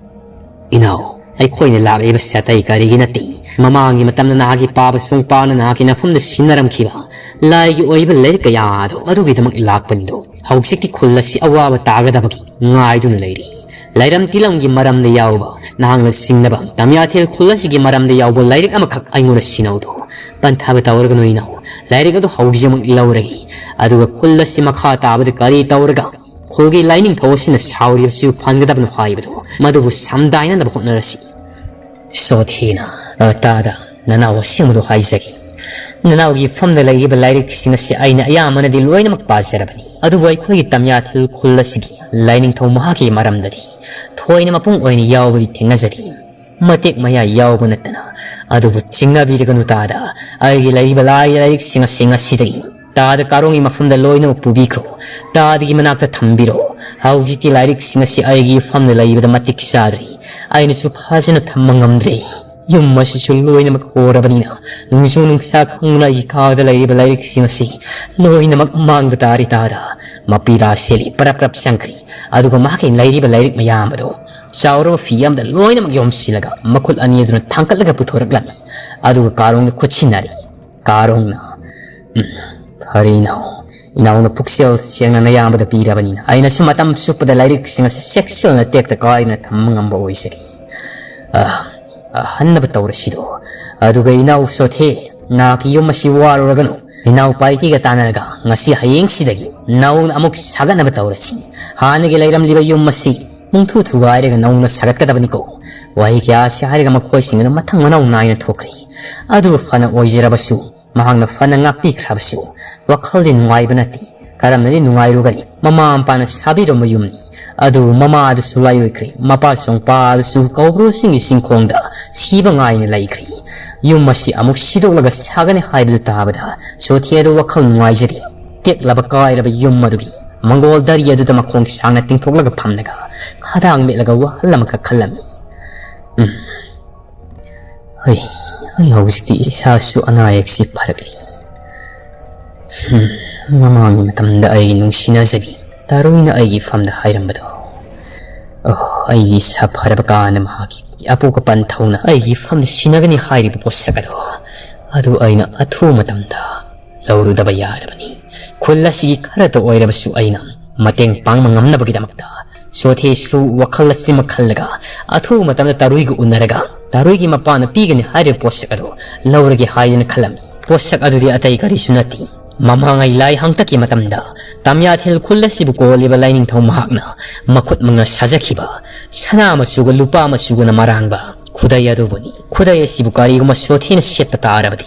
"ꯏꯅꯥꯎ, ꯑꯩꯈꯣꯏꯅ ꯂꯥꯛꯂꯤꯕꯁꯤ ꯑꯇꯩ ꯀꯔꯤꯒꯤ ꯅꯠꯇꯦ꯫ ꯃꯃꯥꯡꯒꯤ ꯃꯇꯝꯗ ꯅꯍꯥꯛꯀꯤ ꯄꯥꯕ ꯁꯨꯡꯄꯥꯅ ꯅꯍꯥꯛꯀꯤ ꯅꯐꯝꯗ ꯁꯤꯟꯅꯔꯝꯈꯤꯕ ꯂꯥꯏꯒꯤ ꯑꯣꯏꯕ ꯂꯥꯏꯔꯤꯛ ꯀꯌꯥ ꯑꯗꯣ ꯑꯗꯨꯒꯤꯗꯃꯛ ꯂꯥꯛꯄꯅꯤꯗꯣ꯫ ꯍꯧꯖꯤꯛꯇꯤ ꯈꯨꯜ ꯑꯁꯤ ꯑꯋꯥꯕ ꯇꯥꯒꯗꯕꯒꯤ ꯉꯥꯏꯗꯨꯅ ꯂꯩꯔꯤ꯫ ꯂꯩꯔꯝ ꯇꯤꯂꯝꯒꯤ ꯃꯔꯝꯗ ꯌꯥꯎꯕ ꯅꯍꯥꯛꯅ ꯆꯤꯡꯅꯕ ꯇꯃꯤꯌꯥꯊꯦꯜ ꯈꯨꯜ ꯑꯁꯤꯒꯤ ꯃꯔꯝꯗ ꯌꯥꯎꯕ ꯂꯥꯏꯔꯤꯛ ꯑꯃꯈꯛ ꯑꯩꯉꯣꯟꯗ ꯁꯤꯟꯅꯧꯗꯣ꯫ ꯄꯟꯊꯥꯕ ꯇꯧꯔꯒꯅꯨ ꯏꯅꯥꯎ꯫ ꯂꯥꯏꯔꯤꯛ ꯑꯗꯨ ꯍꯧꯖꯤꯛꯃꯛ ꯂꯧꯔꯒꯦ꯫ ꯑꯗꯨꯒ ꯈꯨꯜ ꯑꯁꯤ ꯃꯈꯥ ꯇꯥꯕꯗ ꯀꯔꯤ ꯇꯧꯔꯒ ꯈꯨꯜꯒꯤ ꯂꯥꯏꯅꯤꯡꯊꯧ ꯑꯁꯤꯅ ꯁꯥꯎꯔꯤꯕꯁꯤꯕꯨ ꯐꯍꯟꯒꯗꯕꯅꯣ ꯍꯥꯏꯕꯗꯨ ꯃꯗꯨꯕꯨ ꯁꯝꯗꯥꯏꯅꯅꯕ ꯍꯣꯠꯅꯔꯁꯤ꯫" ꯆꯣꯊꯦꯅ, "ꯑ, ꯇꯥꯗ, ꯅꯅꯥꯎ ꯑꯁꯦꯡꯕꯗꯨ ꯍꯥꯏꯖꯒꯦ꯫ ꯅꯅꯥꯎꯒꯤ ꯐꯝꯗ ꯂꯩꯔꯤꯕ ꯂꯥꯏꯔꯤꯛꯁꯤꯡ ꯑꯁꯤ ꯑꯩꯅ ꯑꯌꯥꯝꯕꯅꯗꯤ ꯂꯣꯏꯅꯃꯛ ꯄꯥꯖꯔꯕꯅꯤ꯫ ꯑꯗꯨꯕꯨ ꯑꯩꯈꯣꯏꯒꯤ ꯇꯃꯤꯌꯥꯊꯦꯜ ꯈꯨꯜ ꯑꯁꯤꯒꯤ ꯂꯥꯏꯅꯤꯡꯊꯧ ꯃꯍꯥꯛꯀꯤ ꯃꯔꯝꯗꯗꯤ ꯊꯣꯏꯅ ꯃꯄꯨꯡ ꯑꯣꯏꯅ ꯌꯥꯎꯕꯗꯤ ꯊꯦꯡꯅꯖꯗꯦ꯫ ꯃꯇꯦꯛ ꯃꯌꯥ ꯌꯥꯎꯕ ꯅꯠꯇꯅ꯫ ꯑꯗꯨꯕꯨ ꯆꯤꯡꯅꯕꯤꯔꯒꯅꯨ ꯇꯥꯗ, ꯑꯩꯒꯤ ꯂꯩꯔꯤꯕ ꯂꯥꯏ ꯂꯥꯏꯔꯤꯛꯁꯤꯡ ꯑꯁꯤ ꯉꯁꯤꯗꯒꯤ ꯇꯥꯗ ꯀꯥꯔꯣꯡꯒꯤ ꯃꯐꯝꯗ ꯂꯣꯏꯅꯃꯛ ꯄꯨꯕꯤꯈ꯭ꯔꯣ꯫ ꯇꯥꯗꯒꯤ ꯃꯅꯥꯛꯇ ꯊꯝꯕꯤꯔꯣ꯫ ꯍꯧꯖꯤꯛꯇꯤ ꯂꯥꯏꯔꯤꯛꯁꯤꯡ ꯑꯁꯤ ꯑꯩꯒꯤ ꯐꯝꯗ ꯂꯩꯕꯗ ꯃꯇꯤꯛ ꯆꯥꯗ꯭ꯔꯤ꯫ ꯑꯩꯅꯁꯨ ꯐꯖꯅ ꯊꯝꯕ ꯉꯝꯗ꯭ꯔꯦ꯫ ꯌꯨꯝ ꯑꯁꯤꯁꯨ ꯂꯣꯏꯅꯃꯛ ꯍꯣꯔꯕꯅꯤꯅ ꯅꯣꯡꯖꯨ ꯅꯨꯡꯁꯥ ꯈꯪꯗꯅ ꯑꯩꯒꯤ ꯀꯥꯗ ꯂꯩꯔꯤꯕ ꯂꯥꯏꯔꯤꯛꯁꯤꯡ ꯑꯁꯤ ꯂꯣꯏꯅꯃꯛ ꯃꯥꯡꯕ ꯇꯥꯔꯦ ꯇꯥꯗ꯫" ꯃꯄꯤꯔꯥ ꯁꯦꯜꯂꯤ ꯄꯔꯞ ꯄꯔꯞ ꯆꯪꯈ꯭ꯔꯤ꯫ ꯑꯗꯨꯒ ꯃꯍꯥꯛꯀꯤ ꯂꯩꯔꯤꯕ ꯂꯥꯏꯔꯤꯛ ꯃꯌꯥꯝ ꯑꯗꯨ ꯆꯥꯎꯔꯕ ꯐꯤ ꯑꯃꯗ ꯂꯣꯏꯅꯃꯛ ꯌꯣꯝꯁꯤꯜꯂꯒ ꯃꯈꯨꯠ ꯑꯅꯤ ꯑꯗꯨꯅ ꯊꯥꯡꯒꯠꯂꯒ ꯄꯨꯊꯣꯔꯛꯂꯝꯃꯤ꯫ ꯑꯗꯨꯒ ꯀꯥꯔꯣꯡꯅ ꯈꯨꯠꯁꯤꯟꯅꯔꯤ꯫ ꯀꯥꯔꯣꯡꯅ, ꯎꯝ, ꯐꯔꯦ ꯏꯅꯥꯎ꯫ ꯏꯅꯥꯎꯅ ꯄꯨꯛꯆꯦꯜ ꯁꯦꯡꯅ ꯅꯌꯥꯝꯕꯗ ꯄꯤꯔꯕꯅꯤꯅ ꯑꯩꯅꯁꯨ ꯃꯇꯝ ꯆꯨꯞꯄꯗ ꯂꯥꯏꯔꯤꯛꯁꯤꯡ ꯑꯁꯤ ꯆꯦꯛꯁꯤꯜꯅ ꯇꯦꯛꯇ ꯀꯥꯏꯗꯅ ꯊꯝꯕ ꯉꯝꯕ ꯑꯣꯏꯖꯒꯦ꯫ ꯑ, ꯑ, ꯍꯟꯅꯕ ꯇꯧꯔꯁꯤꯗꯣ꯫ ꯑꯗꯨꯒ ꯏꯅꯥꯎ ꯁꯣꯊꯦ, ꯅꯍꯥꯛꯀꯤ ꯌꯨꯝ ꯑꯁꯤ ꯋꯥꯔꯨꯔꯒꯅꯨ꯫ ꯏꯅꯥꯎ ꯄꯥꯏꯇꯤꯒ ꯇꯥꯟꯅꯔꯒ ꯉꯁꯤ ꯍꯌꯦꯡꯁꯤꯗꯒꯤ ꯅꯧꯅ ꯑꯃꯨꯛ ꯁꯥꯒꯠꯅꯕ ꯇꯧꯔꯁꯤ꯫ ꯍꯥꯟꯅꯒꯤ ꯂꯩꯔꯝꯂꯤꯕ ꯌꯨꯝ ꯑꯁꯤ ꯄꯨꯡꯊꯨ ꯊꯨꯒꯥꯏꯔꯒ ꯅꯧꯅ ꯁꯥꯒꯠꯀꯗꯕꯅꯤꯀꯣ꯫ ꯋꯥꯍꯩ ꯀꯌꯥ ꯑꯁꯤ ꯍꯥꯏꯔꯒ ꯃꯈꯣꯏꯁꯤꯡ ꯑꯗꯨ ꯃꯊꯪ ꯃꯅꯥꯎ ꯅꯥꯏꯅ ꯊꯣꯛꯈ꯭ꯔꯦ꯫ ꯑꯗꯨꯕꯨ ꯐꯅ ꯑꯣꯏꯖꯔꯕꯁꯨ, ꯃꯍꯥꯛꯅ ꯐꯅ ꯉꯥꯛꯄꯤꯈ꯭ꯔꯕꯁꯨ, ꯋꯥꯈꯜꯗꯤ ꯅꯨꯡꯉꯥꯏꯕ ꯅꯠꯇꯦ꯫ ꯀꯔꯝꯅꯗꯤ ꯅꯨꯡꯉꯥꯏꯔꯨꯒꯅꯤ? ꯃꯃꯥ ꯃꯄꯥꯅ ꯁꯥꯕꯤꯔꯝꯕ ꯌꯨꯝꯅꯤ꯫ ꯑꯗꯨꯕꯨ ꯃꯃꯥ ꯑꯗꯨꯁꯨ ꯂꯥꯏꯑꯣꯏꯈ꯭ꯔꯦ꯫ ꯃꯄꯥꯁꯨ ꯃꯄꯥ ꯑꯗꯨꯁꯨ ꯀꯧꯕ꯭ꯔꯨꯁꯤꯡꯒꯤ ꯆꯤꯡꯈꯣꯡꯗ ꯁꯤꯕ ꯉꯥꯏꯅ ꯂꯩꯈ꯭ꯔꯦ꯫ ꯌꯨꯝ ꯑꯁꯤ ꯑꯃꯨꯛ ꯁꯤꯗꯣꯛꯂꯒ ꯁꯥꯒꯅꯤ ꯍꯥꯏꯕꯗꯨ ꯇꯥꯕꯗ ꯁꯣꯊꯤ ꯑꯗꯨ ꯋꯥꯈꯜ ꯅꯨꯡꯉꯥꯏꯖꯗꯦ꯫ ꯇꯦꯛꯂꯕ ꯀꯥꯏꯔꯕ ꯌꯨꯝ ꯑꯗꯨꯒꯤ ꯃꯪꯒꯣꯜ ꯗꯔꯤ ꯑꯗꯨꯗ ꯃꯈꯣꯡ ꯁꯥꯡꯅ ꯇꯤꯡꯊꯣꯛꯂꯒ ꯐꯝꯂꯒ ꯈꯗꯥꯡ ꯃꯦꯠꯂꯒ ꯋꯥꯍꯜ ꯑꯃꯈꯛ ꯈꯜꯂꯝꯃꯤ꯫ ꯎꯝ꯫ ꯍꯩ, ꯑꯩ ꯍꯧꯖꯤꯛꯇꯤ ꯏꯁꯥꯁꯨ ꯑꯅꯥ ꯑꯌꯦꯛꯁꯤ ꯐꯔꯛꯂꯤ꯫ ꯍꯝ, ꯃꯃꯥꯡꯒꯤ ꯃꯇꯝꯗ ꯑꯩ ꯅꯨꯡꯁꯤꯅꯖꯕꯤ ꯇꯥꯔꯨꯏꯅ ꯑꯩꯒꯤ ꯐꯝꯗ ꯍꯥꯏꯔꯝꯕꯗꯣ꯫ ꯑꯣ, ꯑꯩꯒꯤ ꯏꯁꯥ ꯐꯔꯕ ꯀꯥꯟꯗ ꯃꯍꯥꯛꯀꯤ ꯑꯄꯣꯛ ꯑꯄꯟ ꯊꯧꯅ ꯑꯩꯒꯤ ꯐꯝꯗ ꯁꯤꯟꯅꯒꯅꯤ ꯍꯥꯏꯔꯤꯕ ꯄꯣꯠꯁꯛ ꯑꯗꯣ, ꯑꯗꯨ ꯑꯩꯅ ꯑꯊꯨꯕ ꯃꯇꯝꯗ ꯂꯧꯔꯨꯗꯕ ꯌꯥꯗꯕꯅꯤ꯫ ꯈꯨꯜ ꯑꯁꯤꯒꯤ ꯈꯔꯇ ꯑꯣꯏꯔꯕꯁꯨ ꯑꯩꯅ ꯃꯇꯦꯡ ꯄꯥꯡꯕ ꯉꯝꯅꯕꯒꯤꯗꯃꯛꯇ ꯁꯣꯊꯦꯁꯨ ꯋꯥꯈꯜ ꯑꯁꯤꯃ ꯈꯜꯂꯒ ꯑꯊꯨꯕ ꯃꯇꯝꯗ ꯇꯥꯔꯨꯏꯒ ꯎꯅꯔꯒ ꯇꯥꯔꯨꯏꯒꯤ ꯃꯄꯥꯅ ꯄꯤꯒꯅꯤ ꯍꯥꯏꯔꯤꯕ ꯄꯣꯠꯁꯛ ꯑꯗꯨ ꯂꯧꯔꯒꯦ ꯍꯥꯏꯗꯅ ꯈꯜꯂꯝꯃꯤ꯫ ꯄꯣꯠꯁꯛ ꯑꯗꯨꯗꯤ ꯑꯇꯩ ꯀꯔꯤꯁꯨ ꯅꯠꯇꯦ꯫ ꯃꯃꯥꯡꯉꯩ ꯂꯥꯏ ꯍꯥꯡꯇꯛꯀꯤ ꯃꯇꯝꯗ ꯇꯝꯌꯥꯊꯦꯜ ꯈꯨꯜ ꯑꯁꯤꯕꯨ ꯀꯣꯜꯂꯤꯕ ꯂꯥꯏꯅꯤꯡꯊꯧ ꯃꯍꯥꯛꯅ ꯃꯈꯨꯠ ꯃꯉꯥ ꯁꯥꯖꯈꯤꯕ ꯁꯅꯥ ꯃꯆꯨꯒ ꯂꯨꯄꯥ ꯃꯆꯨꯒꯅ ꯃꯔꯥꯡꯕ ꯈꯨꯗꯩ ꯑꯗꯨꯕꯨꯅꯤ꯫ ꯈꯨꯗꯩ ꯑꯁꯤꯕꯨ ꯀꯔꯤꯒꯨꯝꯕ ꯁꯣꯊꯦꯅ ꯁꯦꯠꯄ ꯇꯥꯔꯕꯗꯤ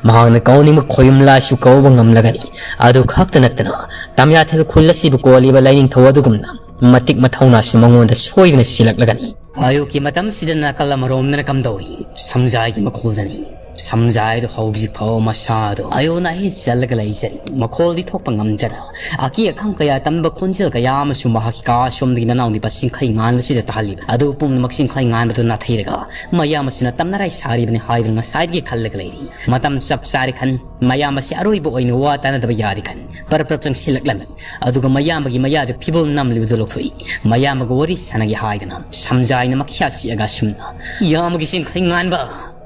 ꯃꯍꯥꯛꯅ ꯀꯧꯅꯤꯡꯕ ꯈꯣꯌꯨꯝ ꯂꯥꯏꯁꯨ ꯀꯧꯕ ꯉꯝꯂꯒꯅꯤ꯫ ꯑꯗꯨ ꯈꯛꯇ ꯅꯠꯇꯅ ꯇꯝꯌꯥꯊꯦꯜ ꯈꯨꯜ ꯑꯁꯤꯕꯨ ꯀꯣꯜꯂꯤꯕ ꯂꯥꯏꯅꯤꯡꯊꯧ ꯑꯗꯨꯒꯨꯝꯅ ꯃꯇꯤꯛ ꯃꯊꯧꯅꯥꯁꯨ ꯃꯉꯣꯟꯗ ꯁꯣꯏꯗꯅ ꯁꯤꯜꯂꯛꯂꯒꯅꯤ꯫ ꯑꯌꯨꯛꯀꯤ ꯃꯇꯝꯁꯤꯗ ꯅꯥꯀꯜ ꯑꯃꯔꯣꯝꯗꯅ ꯀꯝꯗꯧꯔꯤ? ꯁꯝꯖꯥꯏꯒꯤ ꯃꯈꯣꯜꯗꯅꯤ꯫ ꯁꯝꯖꯥꯏꯗꯣ ꯍꯧꯖꯤꯛ ꯐꯥꯎꯕ ꯃꯁꯥꯗꯣ ꯑꯌꯣꯟ ꯑꯍꯦꯟ ꯆꯜꯂꯒ ꯂꯩꯖꯔꯤ꯫ ꯃꯈꯣꯜꯗꯤ ꯊꯣꯛꯄ ꯉꯝꯖꯅ ꯑꯀꯤ ꯑꯈꯪ ꯀꯌꯥ ꯇꯝꯕ ꯈꯣꯟꯖꯦꯜ ꯀꯌꯥ ꯑꯃꯁꯨ ꯃꯍꯥꯛꯀꯤ ꯀꯥ ꯑꯁꯣꯝꯗꯒꯤ ꯅꯅꯥꯎ ꯅꯨꯄꯥ ꯁꯤꯡꯈꯩ ꯉꯥꯟꯕꯁꯤꯗ ꯇꯥꯍꯜꯂꯤꯕ꯫ ꯑꯗꯨ ꯄꯨꯝꯅꯃꯛ ꯁꯤꯡꯈꯩ ꯉꯥꯟꯕꯗꯨ ꯅꯥꯊꯩꯔꯒ ꯃꯌꯥꯝ ꯑꯁꯤꯅ ꯇꯝꯅꯔꯥꯏ ꯁꯥꯔꯤꯕꯅꯤ ꯍꯥꯏꯗꯨꯅ ꯉꯁꯥꯏꯗꯒꯤ ꯈꯜꯂꯒ ꯂꯩꯔꯤ꯫ ꯃꯇꯝ ꯆꯞ ꯆꯥꯔꯦ ꯈꯟ, ꯃꯌꯥꯝ ꯑꯁꯤ ꯑꯔꯣꯏꯕ ꯑꯣꯏꯅ ꯋꯥ ꯇꯥꯅꯗꯕ ꯌꯥꯔꯦ ꯈꯟ ꯄꯔꯞ ꯄꯔꯞ ꯆꯪꯁꯤꯜꯂꯛꯂꯝꯃꯤ꯫ ꯑꯗꯨꯒ ꯃꯌꯥꯝꯕꯒꯤ ꯃꯌꯥꯗ ꯐꯤꯕꯣꯜ ꯅꯝꯂꯤꯕꯗꯨ ꯂꯧꯊꯣꯛꯏ꯫ ꯃꯌꯥꯝꯕꯒ ꯋꯥꯔꯤ ꯁꯥꯟꯅꯒꯦ ꯍꯥꯏꯗꯅ ꯁꯝꯖꯥꯏꯅ ꯃꯈꯤꯌꯥ ꯁꯤꯛꯑꯒ ꯑꯁꯨꯝꯅ, "ꯏꯌꯥꯝꯕꯒꯤ ꯁꯤꯡꯈꯩ ꯉꯥꯟꯕ,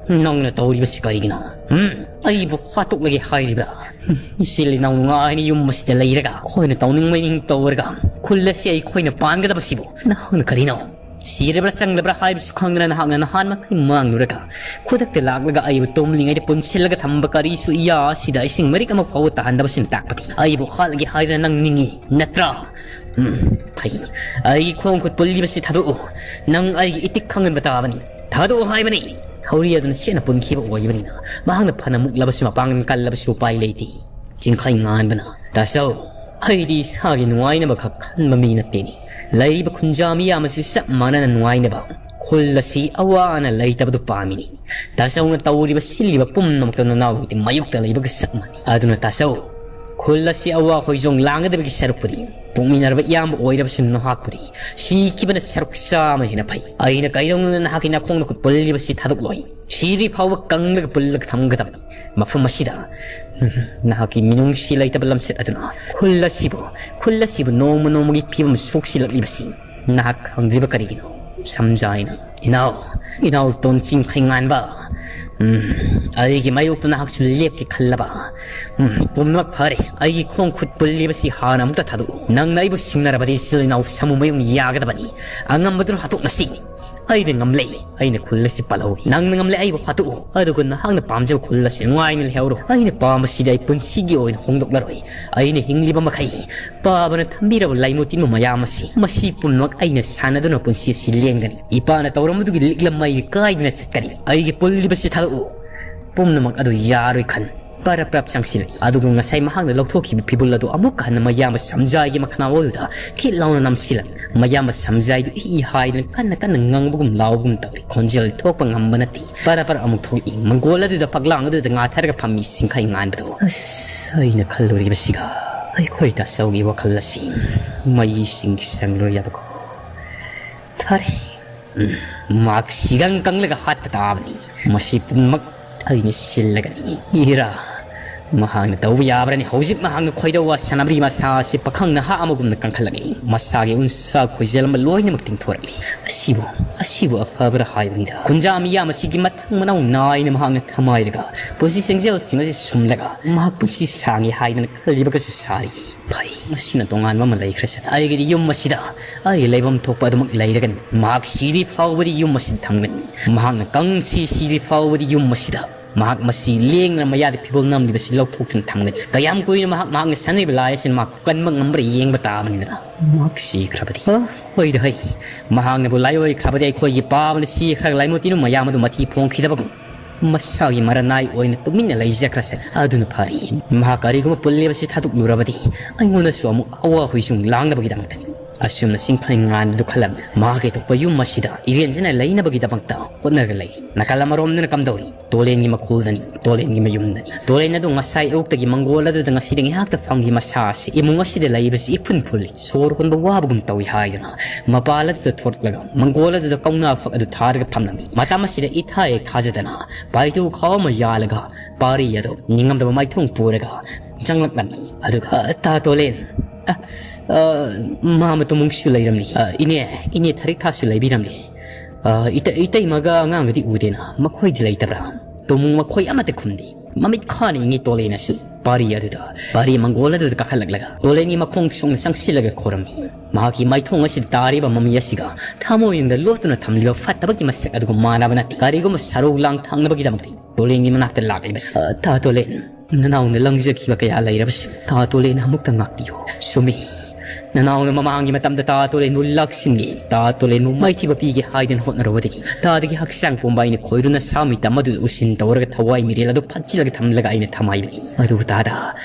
ꯅꯪꯅ ꯇꯧꯔꯤꯕꯁꯤ ꯀꯔꯤꯒꯤꯅꯣ? ꯎꯝ? ꯑꯩꯕꯨ ꯍꯥꯠꯇꯣꯛꯂꯒꯦ ꯍꯥꯏꯔꯤꯕ꯭ꯔꯥ? ꯎꯝ, ꯏꯆꯤꯜ ꯏꯅꯥꯎ ꯅꯨꯡꯉꯥꯏꯅ ꯌꯨꯝ ꯑꯁꯤꯗ ꯂꯩꯔꯒ ꯑꯩꯈꯣꯏꯅ ꯇꯧꯅꯤꯡꯕ ꯅꯤꯡ ꯇꯧꯔꯒ ꯈꯨꯜ ꯑꯁꯤ ꯑꯩꯈꯣꯏꯅ ꯄꯥꯟꯒꯗꯕꯁꯤꯕꯨ ꯅꯍꯥꯛꯅ ꯀꯔꯤꯅꯣ? ꯁꯤꯔꯕ꯭ꯔꯥ ꯆꯪꯂꯕ꯭ꯔꯥ ꯍꯥꯏꯕꯁꯨ ꯈꯪꯗꯅ ꯅꯍꯥꯛꯅ ꯅꯍꯥꯟ ꯃꯈꯩ ꯃꯥꯡꯂꯨꯔꯒ ꯈꯨꯗꯛꯇ ꯂꯥꯛꯂꯒ ꯑꯩꯕꯨ ꯇꯨꯝꯂꯤꯉꯩꯗ ꯄꯨꯟꯁꯤꯜꯂꯒ ꯊꯝꯕ ꯀꯔꯤꯁꯨ ꯏꯌꯥ ꯑꯁꯤꯗ ꯏꯁꯤꯡ ꯃꯔꯤꯛ ꯑꯃ ꯐꯥꯎꯕ ꯇꯥꯍꯟꯗꯕꯁꯤꯅ ꯇꯥꯛꯄꯗꯤ ꯑꯩꯕꯨ ꯍꯥꯠꯂꯒꯦ ꯍꯥꯏꯗꯅ ꯅꯪ ꯅꯤꯡꯉꯤ ꯅꯠꯇ꯭ꯔꯥ? ꯎꯝ, ꯐꯩ꯫ ꯑꯩꯒꯤ ꯈꯣꯡ ꯈꯨꯠ ꯄꯨꯜꯂꯤꯕꯁꯤ ꯊꯥꯗꯣꯛꯎ꯫ ꯅꯪ ꯑꯩꯒꯤ ꯏꯇꯤꯛ ꯈꯪꯍꯟꯕ ꯇꯥꯕꯅꯤ꯫ ꯊꯥꯗꯣꯛꯎ ꯍꯥꯏꯕꯅꯤ꯫ ꯊꯧꯔꯤ ꯑꯗꯨꯅ ꯁꯦꯠꯅ ꯄꯨꯟꯈꯤꯕ ꯑꯣꯏꯕꯅꯤꯅ ꯃꯍꯥꯛꯅ ꯐꯅ ꯃꯨꯛꯂꯕꯁꯨ ꯃꯄꯥꯡꯒꯜ ꯀꯜꯂꯕꯁꯨ ꯎꯄꯥꯏ ꯂꯩꯇꯦ꯫ ꯆꯤꯡꯈꯩ ꯉꯥꯟꯕꯅ, "ꯇꯥꯆꯧ, ꯑꯩꯗꯤ ꯏꯁꯥꯒꯤ ꯅꯨꯡꯉꯥꯏꯅꯕ ꯈꯛ ꯈꯟꯕ ꯃꯤ ꯅꯠꯇꯦꯅꯦ꯫ ꯂꯩꯔꯤꯕ ꯈꯨꯟꯖꯥ ꯃꯤꯌꯥꯝ ꯑꯁꯤ ꯆꯞ ꯃꯥꯟꯅꯅ ꯅꯨꯡꯉꯥꯏꯅꯕ, ꯈꯨꯜ ꯑꯁꯤ ꯑꯋꯥ ꯑꯅꯥ ꯂꯩꯇꯕꯗꯨ ꯄꯥꯝꯃꯤꯅꯤ꯫ ꯇꯥꯆꯧꯅ ꯇꯧꯔꯤꯕ ꯁꯤꯜꯂꯤꯕ ꯄꯨꯝꯅꯃꯛꯇ ꯅꯅꯥꯎꯒꯤꯗꯤ ꯃꯥꯌꯣꯛꯇ ꯂꯩꯕꯒ ꯆꯞ ꯃꯥꯟꯅꯩ꯫ ꯑꯗꯨꯅ ꯇꯥꯆꯧ, ꯈꯨꯜ ꯑꯁꯤ ꯑꯋꯥ ꯍꯣꯏꯖꯣꯡ ꯂꯥꯡꯒꯗꯕꯒꯤ ꯁꯔꯨꯛꯄꯨꯗꯤ ꯄꯣꯛꯃꯤꯟꯅꯔꯕ ꯏꯌꯥꯝꯕ ꯑꯣꯏꯔꯕꯁꯨ ꯅꯍꯥꯛꯄꯨꯗꯤ ꯁꯤꯈꯤꯕꯅ ꯁꯔꯨꯛ ꯆꯥꯝꯃ ꯍꯦꯟꯅ ꯐꯩ꯫ ꯑꯩꯅ ꯀꯩꯗꯧꯅꯨꯡꯗ ꯅꯍꯥꯛꯀꯤ ꯅꯈꯣꯡꯗ ꯈꯨꯠ ꯄꯨꯜꯂꯤꯕꯁꯤ ꯊꯥꯗꯣꯛꯂꯣꯏ꯫ ꯁꯤꯗ꯭ꯔꯤ ꯐꯥꯎꯕ ꯀꯪꯂꯒ ꯄꯨꯜꯂꯒ ꯊꯝꯒꯗꯕꯅꯤ꯫ ꯃꯐꯝ ꯑꯁꯤꯗ ꯅꯍꯥꯛꯀꯤ ꯃꯤꯅꯨꯡꯁꯤ ꯂꯩꯇꯕ ꯂꯝꯆꯠ ꯑꯗꯨꯅ ꯈꯨꯜ ꯑꯁꯤꯕꯨ, ꯈꯨꯜ ꯑꯁꯤꯕꯨ ꯅꯣꯡꯃ ꯅꯣꯡꯃꯒꯤ ꯐꯤꯕꯝ ꯁꯣꯛꯆꯤꯜꯂꯛꯂꯤꯕꯁꯤ ꯅꯍꯥꯛ ꯈꯪꯗ꯭ꯔꯤꯕ ꯀꯔꯤꯒꯤꯅꯣ?" ꯁꯝꯖꯥꯏꯅ, "ꯏꯅꯥꯎ, ꯏꯅꯥꯎ ꯇꯣꯟ ꯆꯤꯡꯈꯩ ꯉꯥꯟꯕ, ꯎꯝ, ꯑꯩꯒꯤ ꯃꯥꯌꯣꯛꯇ ꯅꯍꯥꯛꯁꯨ ꯂꯦꯞꯀꯦ ꯈꯜꯂꯕ? ꯎꯝ, ꯄꯨꯝꯅꯃꯛ ꯐꯔꯦ꯫ ꯑꯩꯒꯤ ꯈꯣꯡ ꯈꯨꯠ ꯄꯨꯜꯂꯤꯕꯁꯤ ꯍꯥꯟꯅ ꯑꯃꯨꯛꯇ ꯊꯥꯗꯣꯛꯎ꯫ ꯅꯪꯅ ꯑꯩꯕꯨ ꯁꯤꯡꯅꯔꯕꯗꯤ ꯏꯆꯤꯜ ꯏꯅꯥꯎ ꯁꯃꯨ ꯃꯌꯨꯝ ꯌꯥꯒꯗꯕꯅꯤ꯫ ꯑꯉꯝꯕꯗꯨꯅ ꯍꯥꯠꯇꯣꯛꯅꯁꯤ꯫ ꯑꯩꯅ ꯉꯝꯂꯦ꯫ ꯑꯩꯅ ꯈꯨꯜ ꯑꯁꯤ ꯄꯥꯜꯍꯧꯏ꯫ ꯅꯪꯅ ꯉꯝꯂꯦ꯫ ꯑꯩꯕꯨ ꯍꯥꯠꯇꯣꯛꯎ꯫ ꯑꯗꯨꯒ ꯅꯍꯥꯛꯅ ꯄꯥꯝꯖꯕ ꯈꯨꯜ ꯑꯁꯤ ꯅꯨꯡꯉꯥꯏꯅ ꯂꯩꯍꯧꯔꯣ꯫ ꯑꯩꯅ ꯄꯥꯝꯕꯁꯤꯗꯤ ꯑꯩ ꯄꯨꯟꯁꯤꯒꯤ ꯑꯣꯏꯅ ꯍꯣꯡꯗꯣꯛꯂꯔꯣꯏ꯫ ꯑꯩꯅ ꯍꯤꯡꯂꯤꯕ ꯃꯈꯩ ꯄꯥꯕꯅ ꯊꯝꯕꯤꯔꯕ ꯂꯥꯏꯃꯨ ꯇꯤꯟꯃꯨ ꯃꯌꯥꯝ ꯑꯁꯤ, ꯃꯁꯤ ꯄꯨꯝꯅꯃꯛ ꯑꯩꯅ ꯁꯥꯟꯅꯗꯨꯅ ꯄꯨꯟꯁꯤ ꯑꯁꯤ ꯂꯦꯟꯒꯅꯤ꯫ ꯏꯄꯥꯅ ꯇꯧꯔꯝꯕꯗꯨꯒꯤ ꯂꯤꯛꯂꯝ ꯃꯩ ꯀꯥꯏꯗꯅ ꯆꯠꯀꯅꯤ꯫ ꯑꯩꯒꯤ ꯄꯨꯜꯂꯤꯕꯁꯤ ꯊꯥꯗꯣꯛꯎ꯫ ꯄꯨꯝꯅꯃꯛ ꯑꯗꯨ ꯌꯥꯔꯣꯏ ꯈꯟ ꯄꯔꯞ ꯄꯔꯞ ꯆꯪꯁꯤꯜꯂꯛꯏ꯫ ꯑꯗꯨꯒ ꯉꯁꯥꯏ ꯃꯍꯥꯛꯅ ꯂꯧꯊꯣꯛꯈꯤꯕ ꯐꯤꯕꯨꯜ ꯑꯗꯨ ꯑꯃꯨꯛ ꯍꯟꯅ ꯃꯌꯥꯝꯕ ꯁꯝꯖꯥꯏꯒꯤ ꯃꯈꯅꯥꯎ ꯑꯗꯨꯗ ꯈꯤꯠ ꯂꯥꯎꯅ ꯅꯝꯁꯤꯜꯂꯛꯏ꯫ ꯃꯌꯥꯝꯕ ꯁꯝꯖꯥꯏꯗꯨ ꯏ ꯍꯥꯏꯗꯅ ꯀꯟꯅ ꯀꯟꯅ ꯉꯥꯡꯕꯒꯨꯝ ꯂꯥꯎꯕꯒꯨꯝ ꯇꯧꯔꯤ꯫ ꯈꯣꯟꯖꯦꯜ ꯊꯣꯛꯄ ꯉꯝꯕ ꯅꯠꯇꯦ꯫ ꯄꯔꯥ ꯄꯔꯥ ꯑꯃꯨꯛ ꯊꯣꯛꯂꯛꯏ꯫ ꯃꯪꯒꯣꯜ ꯑꯗꯨꯗ ꯐꯛꯂꯥꯡ ꯑꯗꯨꯗ ꯉꯥꯊꯔꯒ ꯐꯝꯃꯤ ꯆꯤꯡꯈꯩ ꯉꯥꯟꯕꯗꯨ꯫ ꯑꯁ, ꯑꯩꯅ ꯈꯜꯂꯨꯔꯤꯕꯁꯤꯒ ꯑꯩꯈꯣꯏ ꯇꯥꯆꯧꯒꯤ ꯋꯥꯈꯜ ꯑꯁꯤ ꯃꯩꯁꯤꯡ ꯆꯪꯂꯣꯏ ꯌꯥꯕꯀꯣ꯫ ꯐꯔꯦ꯫ ꯎꯝ, ꯃꯍꯥꯛ ꯁꯤꯒꯪ ꯀꯪꯂꯒ ꯍꯥꯠꯄ ꯇꯥꯕꯅꯤ꯫ ꯃꯁꯤ ꯄꯨꯝꯅꯃꯛ ꯑꯩꯅ ꯁꯤꯜꯂꯒꯅꯤ꯫ ꯏꯔꯥ, ꯃꯍꯥꯛꯅ ꯇꯧꯕ ꯌꯥꯕ꯭ꯔꯅꯤ? ꯍꯧꯖꯤꯛ ꯃꯍꯥꯛꯅ ꯈꯣꯏꯗꯧ ꯋꯥꯁꯟꯅꯕꯒꯤ ꯃꯁꯥ ꯑꯁꯤ ꯄꯥꯈꯪ ꯅꯍꯥ ꯑꯃꯒꯨꯝꯅ ꯀꯟꯈꯠꯂꯛꯂꯤ꯫ ꯃꯁꯥꯒꯤ ꯎꯟꯁꯥ ꯈꯣꯏꯖꯦꯜ ꯑꯃ ꯂꯣꯏꯅꯃꯛ ꯇꯤꯡꯊꯣꯔꯛꯂꯤ꯫ ꯑꯁꯤꯕꯨ, ꯑꯁꯤꯕꯨ ꯑꯐꯕ꯭ꯔꯥ ꯍꯥꯏꯕꯅꯤꯗ꯫ ꯀꯨꯟꯖꯥ ꯃꯤꯌꯥꯝ ꯑꯁꯤꯒꯤ ꯃꯊꯪ ꯃꯅꯥꯎ ꯅꯥꯏꯅ ꯃꯍꯥꯛꯅ ꯊꯃꯥꯏꯔꯒ ꯄꯨꯟꯁꯤ ꯆꯦꯡꯖꯦꯜꯁꯤꯡ ꯑꯁꯤ ꯁꯨꯝꯂꯒ ꯃꯍꯥꯛ ꯄꯨꯟꯁꯤ ꯁꯥꯡꯉꯤ ꯍꯥꯏꯗꯅ ꯈꯜꯂꯤꯕꯒꯁꯨ ꯁꯥꯔꯤ꯫ ꯐꯩ, ꯃꯁꯤꯅ ꯇꯣꯉꯥꯟꯕ ꯑꯃ ꯂꯩꯈ꯭ꯔꯁꯅꯨ꯫ ꯑꯩꯒꯤꯗꯤ ꯌꯨꯝ ꯑꯁꯤꯗ ꯑꯩꯒꯤ ꯂꯩꯐꯝ ꯊꯣꯛꯄ ꯑꯗꯨꯃꯛ ꯂꯩꯔꯒꯅꯤ꯫ ꯃꯍꯥꯛ ꯁꯤꯗ꯭ꯔꯤ ꯐꯥꯎꯕꯗꯤ ꯌꯨꯝ ꯑꯁꯤꯗ ꯊꯝꯒꯅꯤ꯫ ꯃꯍꯥꯛꯅ ꯀꯪꯁꯤ ꯁꯤꯗ꯭ꯔꯤ ꯐꯥꯎꯕꯗꯤ ꯌꯨꯝ ꯑꯁꯤꯗ ꯃꯍꯥꯛ ꯃꯁꯤ ꯂꯦꯡꯗꯅ ꯃꯌꯥꯗ ꯐꯤꯕꯣꯜ ꯅꯝꯂꯤꯕꯁꯤ ꯂꯧꯊꯣꯛꯇꯨꯅ ꯊꯝꯒꯅꯤ꯫ ꯀꯌꯥꯝ ꯀꯨꯏꯅ ꯃꯍꯥꯛ, ꯃꯍꯥꯛꯅ ꯁꯥꯟꯅꯔꯤꯕ ꯂꯥꯏ ꯑꯁꯤꯅ ꯃꯍꯥꯛ ꯀꯟꯕ ꯉꯝꯕ꯭ꯔꯥ ꯌꯦꯡꯕ ꯇꯥꯕꯅꯤꯗꯅ꯫ ꯃꯍꯥꯛ ꯁꯤꯈ꯭ꯔꯕꯗꯤ? ꯑ, ꯍꯣꯏꯗ ꯍꯩ꯫ ꯃꯍꯥꯛꯅꯕꯨ ꯂꯥꯏꯑꯣꯏꯈ꯭ꯔꯕꯗꯤ ꯑꯩꯈꯣꯏꯒꯤ ꯄꯥꯕꯅ ꯁꯤꯈ꯭ꯔꯒ ꯂꯥꯏꯃꯨꯇꯤꯅꯨ ꯃꯌꯥꯝ ꯑꯗꯨ ꯃꯊꯤ ꯐꯣꯡꯈꯤꯗꯕꯒꯨꯝ ꯃꯁꯥꯒꯤ ꯃꯔꯅꯥꯏ ꯑꯣꯏꯅ ꯇꯨꯃꯤꯟꯅ ꯂꯩꯖꯈ꯭ꯔꯁꯅꯨ꯫ ꯑꯗꯨꯅ ꯐꯔꯦ꯫ ꯃꯍꯥꯛ ꯀꯔꯤꯒꯨꯝꯕ ꯄꯨꯜꯂꯤꯕꯁꯤ ꯊꯥꯗꯣꯛꯂꯨꯔꯕꯗꯤ ꯑꯩꯉꯣꯟꯗꯁꯨ ꯑꯃꯨꯛ ꯑꯋꯥ ꯍꯨꯏꯁꯨ ꯂꯥꯡꯅꯕꯒꯤꯗꯃꯛꯇꯅꯤ꯫ ꯑꯁꯨꯝꯅ ꯁꯤꯡꯐꯩ ꯉꯥꯟꯕꯗꯨ ꯈꯜꯂꯝꯃꯤ꯫ ꯃꯍꯥꯛꯀꯤ ꯊꯣꯛꯄ ꯌꯨꯝ ꯑꯁꯤꯗ ꯏꯔꯦꯟꯖꯅ ꯂꯩꯅꯕꯒꯤꯗꯃꯛꯇ ꯍꯣꯠꯅꯔꯒ ꯂꯩꯔꯤ꯫ ꯅꯥꯀꯜ ꯑꯃꯔꯣꯝꯗꯅ ꯀꯝꯗꯧꯔꯤ? ꯇꯣꯂꯦꯟꯒꯤ ꯃꯈꯣꯜꯗꯅꯤ, ꯇꯣꯂꯦꯟꯒꯤ ꯃꯌꯨꯝꯗꯅꯤ꯫ ꯇꯣꯂꯦꯟ ꯑꯗꯨ ꯉꯁꯥꯏ ꯑꯌꯨꯛꯇꯒꯤ ꯃꯪꯒꯣꯜ ꯑꯗꯨꯗ ꯉꯁꯤꯗꯤ ꯉꯥꯏꯍꯥꯛꯇ ꯐꯪꯈꯤ꯫ ꯃꯁꯥ ꯑꯁꯤ ꯏꯃꯨꯡ ꯑꯁꯤꯗ ꯂꯩꯕꯁꯤ ꯏꯐꯨꯟ ꯐꯨꯜꯂꯤ꯫ ꯁꯣꯔ ꯍꯣꯟꯕ ꯋꯥꯕꯒꯨꯝ ꯇꯧꯏ ꯍꯥꯏꯗꯅ ꯃꯄꯥꯜ ꯑꯗꯨꯗ ꯊꯣꯔꯛꯂꯒ ꯃꯪꯒꯣꯜ ꯑꯗꯨꯗ ꯀꯧꯅꯥ ꯐꯛ ꯑꯗꯨ ꯊꯥꯔꯒ ꯐꯝꯂꯝꯃꯤ꯫ ꯃꯇꯝ ꯑꯁꯤꯗ ꯏꯊꯥ ꯍꯦꯛ ꯊꯥꯖꯗꯅ ꯄꯥꯏꯇꯨ ꯈꯥꯎ ꯑꯃ ꯌꯥꯜꯂꯒ ꯄꯥꯔꯤ ꯑꯗꯨ ꯅꯤꯡꯉꯝꯗꯕ ꯃꯥꯏꯊꯣꯡ ꯄꯨꯔꯒ ꯆꯪꯂꯛꯂꯝꯃꯤ꯫ ꯑꯗꯨꯒ, "ꯇꯥ ꯇꯣꯂꯦꯟ, ꯑ, ꯑ, ꯃꯥꯃ ꯇꯨꯃꯨꯡꯁꯨ ꯂꯩꯔꯝꯃꯤ꯫ ꯑ, ꯏꯅꯦ, ꯏꯅꯦ ꯊꯔꯤꯛ ꯊꯥꯁꯨ ꯂꯩꯕꯤꯔꯝꯃꯤ꯫ ꯑ, ꯏꯇ-, ꯏꯇꯩꯃꯒ ꯑꯉꯥꯡꯒꯗꯤ ꯎꯗꯦꯅ, ꯃꯈꯣꯏꯗꯤ ꯂꯩꯇꯕ꯭ꯔꯥ?" ꯇꯨꯃꯨꯡ ꯃꯈꯣꯏ ꯑꯃꯠꯇ ꯈꯨꯝꯗꯦ꯫ ꯃꯃꯤꯠ ꯈꯥꯅ ꯌꯦꯡꯉꯤ ꯇꯣꯂꯦꯟ ꯑꯁꯤ ꯄꯥꯔꯤ ꯑꯗꯨꯗ, ꯄꯥꯔꯤ ꯃꯪꯒꯣꯜ ꯑꯗꯨꯗ ꯀꯥꯈꯠꯂꯛꯂꯒ ꯇꯣꯂꯦꯟꯒꯤ ꯃꯈꯣꯡ ꯁꯣꯛꯅ ꯆꯪꯁꯤꯜꯂꯒ ꯈꯣꯔꯝꯃꯤ꯫ ꯃꯍꯥꯛꯀꯤ ꯃꯥꯏꯊꯣꯡ ꯑꯁꯤꯗ ꯇꯥꯔꯤꯕ ꯃꯃꯤ ꯑꯁꯤꯒ ꯊꯃꯣꯏꯅꯨꯡꯗ ꯂꯣꯠꯇꯨꯅ ꯊꯝꯂꯤꯕ ꯐꯠꯇꯕꯒꯤ ꯃꯁꯛ ꯑꯗꯨꯒ ꯃꯥꯟꯅꯕ ꯅꯠꯇꯦ꯫ ꯀꯔꯤꯒꯨꯝꯕ ꯁꯔꯧ ꯂꯥꯡ ꯊꯥꯡꯅꯕꯒꯤꯗꯃꯛꯇ ꯇꯣꯂꯦꯟꯒꯤ ꯃꯅꯥꯛꯇ ꯂꯥꯛꯂꯤꯕꯁꯤ꯫ "ꯑ, ꯇꯥ ꯇꯣꯂꯦꯟ, ꯅꯅꯥꯎꯅ ꯂꯪꯖꯈꯤꯕ ꯀꯌꯥ ꯂꯩꯔꯕꯁꯨ ꯇꯥ ꯇꯣꯂꯦꯟ ꯑꯃꯨꯛꯇ ꯉꯥꯛꯄꯤꯌꯨ꯫ ꯆꯨꯝꯃꯤ, ꯅꯅꯥꯎꯅ ꯃꯃꯥꯡꯒꯤ ꯃꯇꯝꯗ ꯇꯥ ꯇꯣꯂꯦꯟꯕꯨ ꯂꯥꯛꯁꯤꯟꯒꯦ, ꯇꯥ ꯇꯣꯂꯦꯟꯕꯨ ꯃꯥꯏꯊꯤꯕ ꯄꯤꯒꯦ ꯍꯥꯏꯗꯨꯅ ꯍꯣꯠꯅꯔꯨꯕꯗꯒꯤ ꯇꯥꯗꯒꯤ ꯍꯛꯆꯥꯡ ꯄꯨꯝꯕ ꯑꯩꯅ ꯈꯣꯏꯔꯨꯅ ꯁꯥ ꯃꯤꯇꯝ ꯑꯗꯨꯗ ꯎꯁꯤꯟ ꯇꯧꯔꯒ ꯊꯋꯥꯏ ꯃꯤꯔꯦꯜ ꯑꯗꯨ ꯐꯠꯆꯤꯜꯂꯒ ꯊꯝꯂꯒ ꯑꯩꯅ ꯊꯝꯍꯥꯏꯕꯅꯤ꯫ ꯑꯗꯨꯕꯨ ꯇꯥꯗ,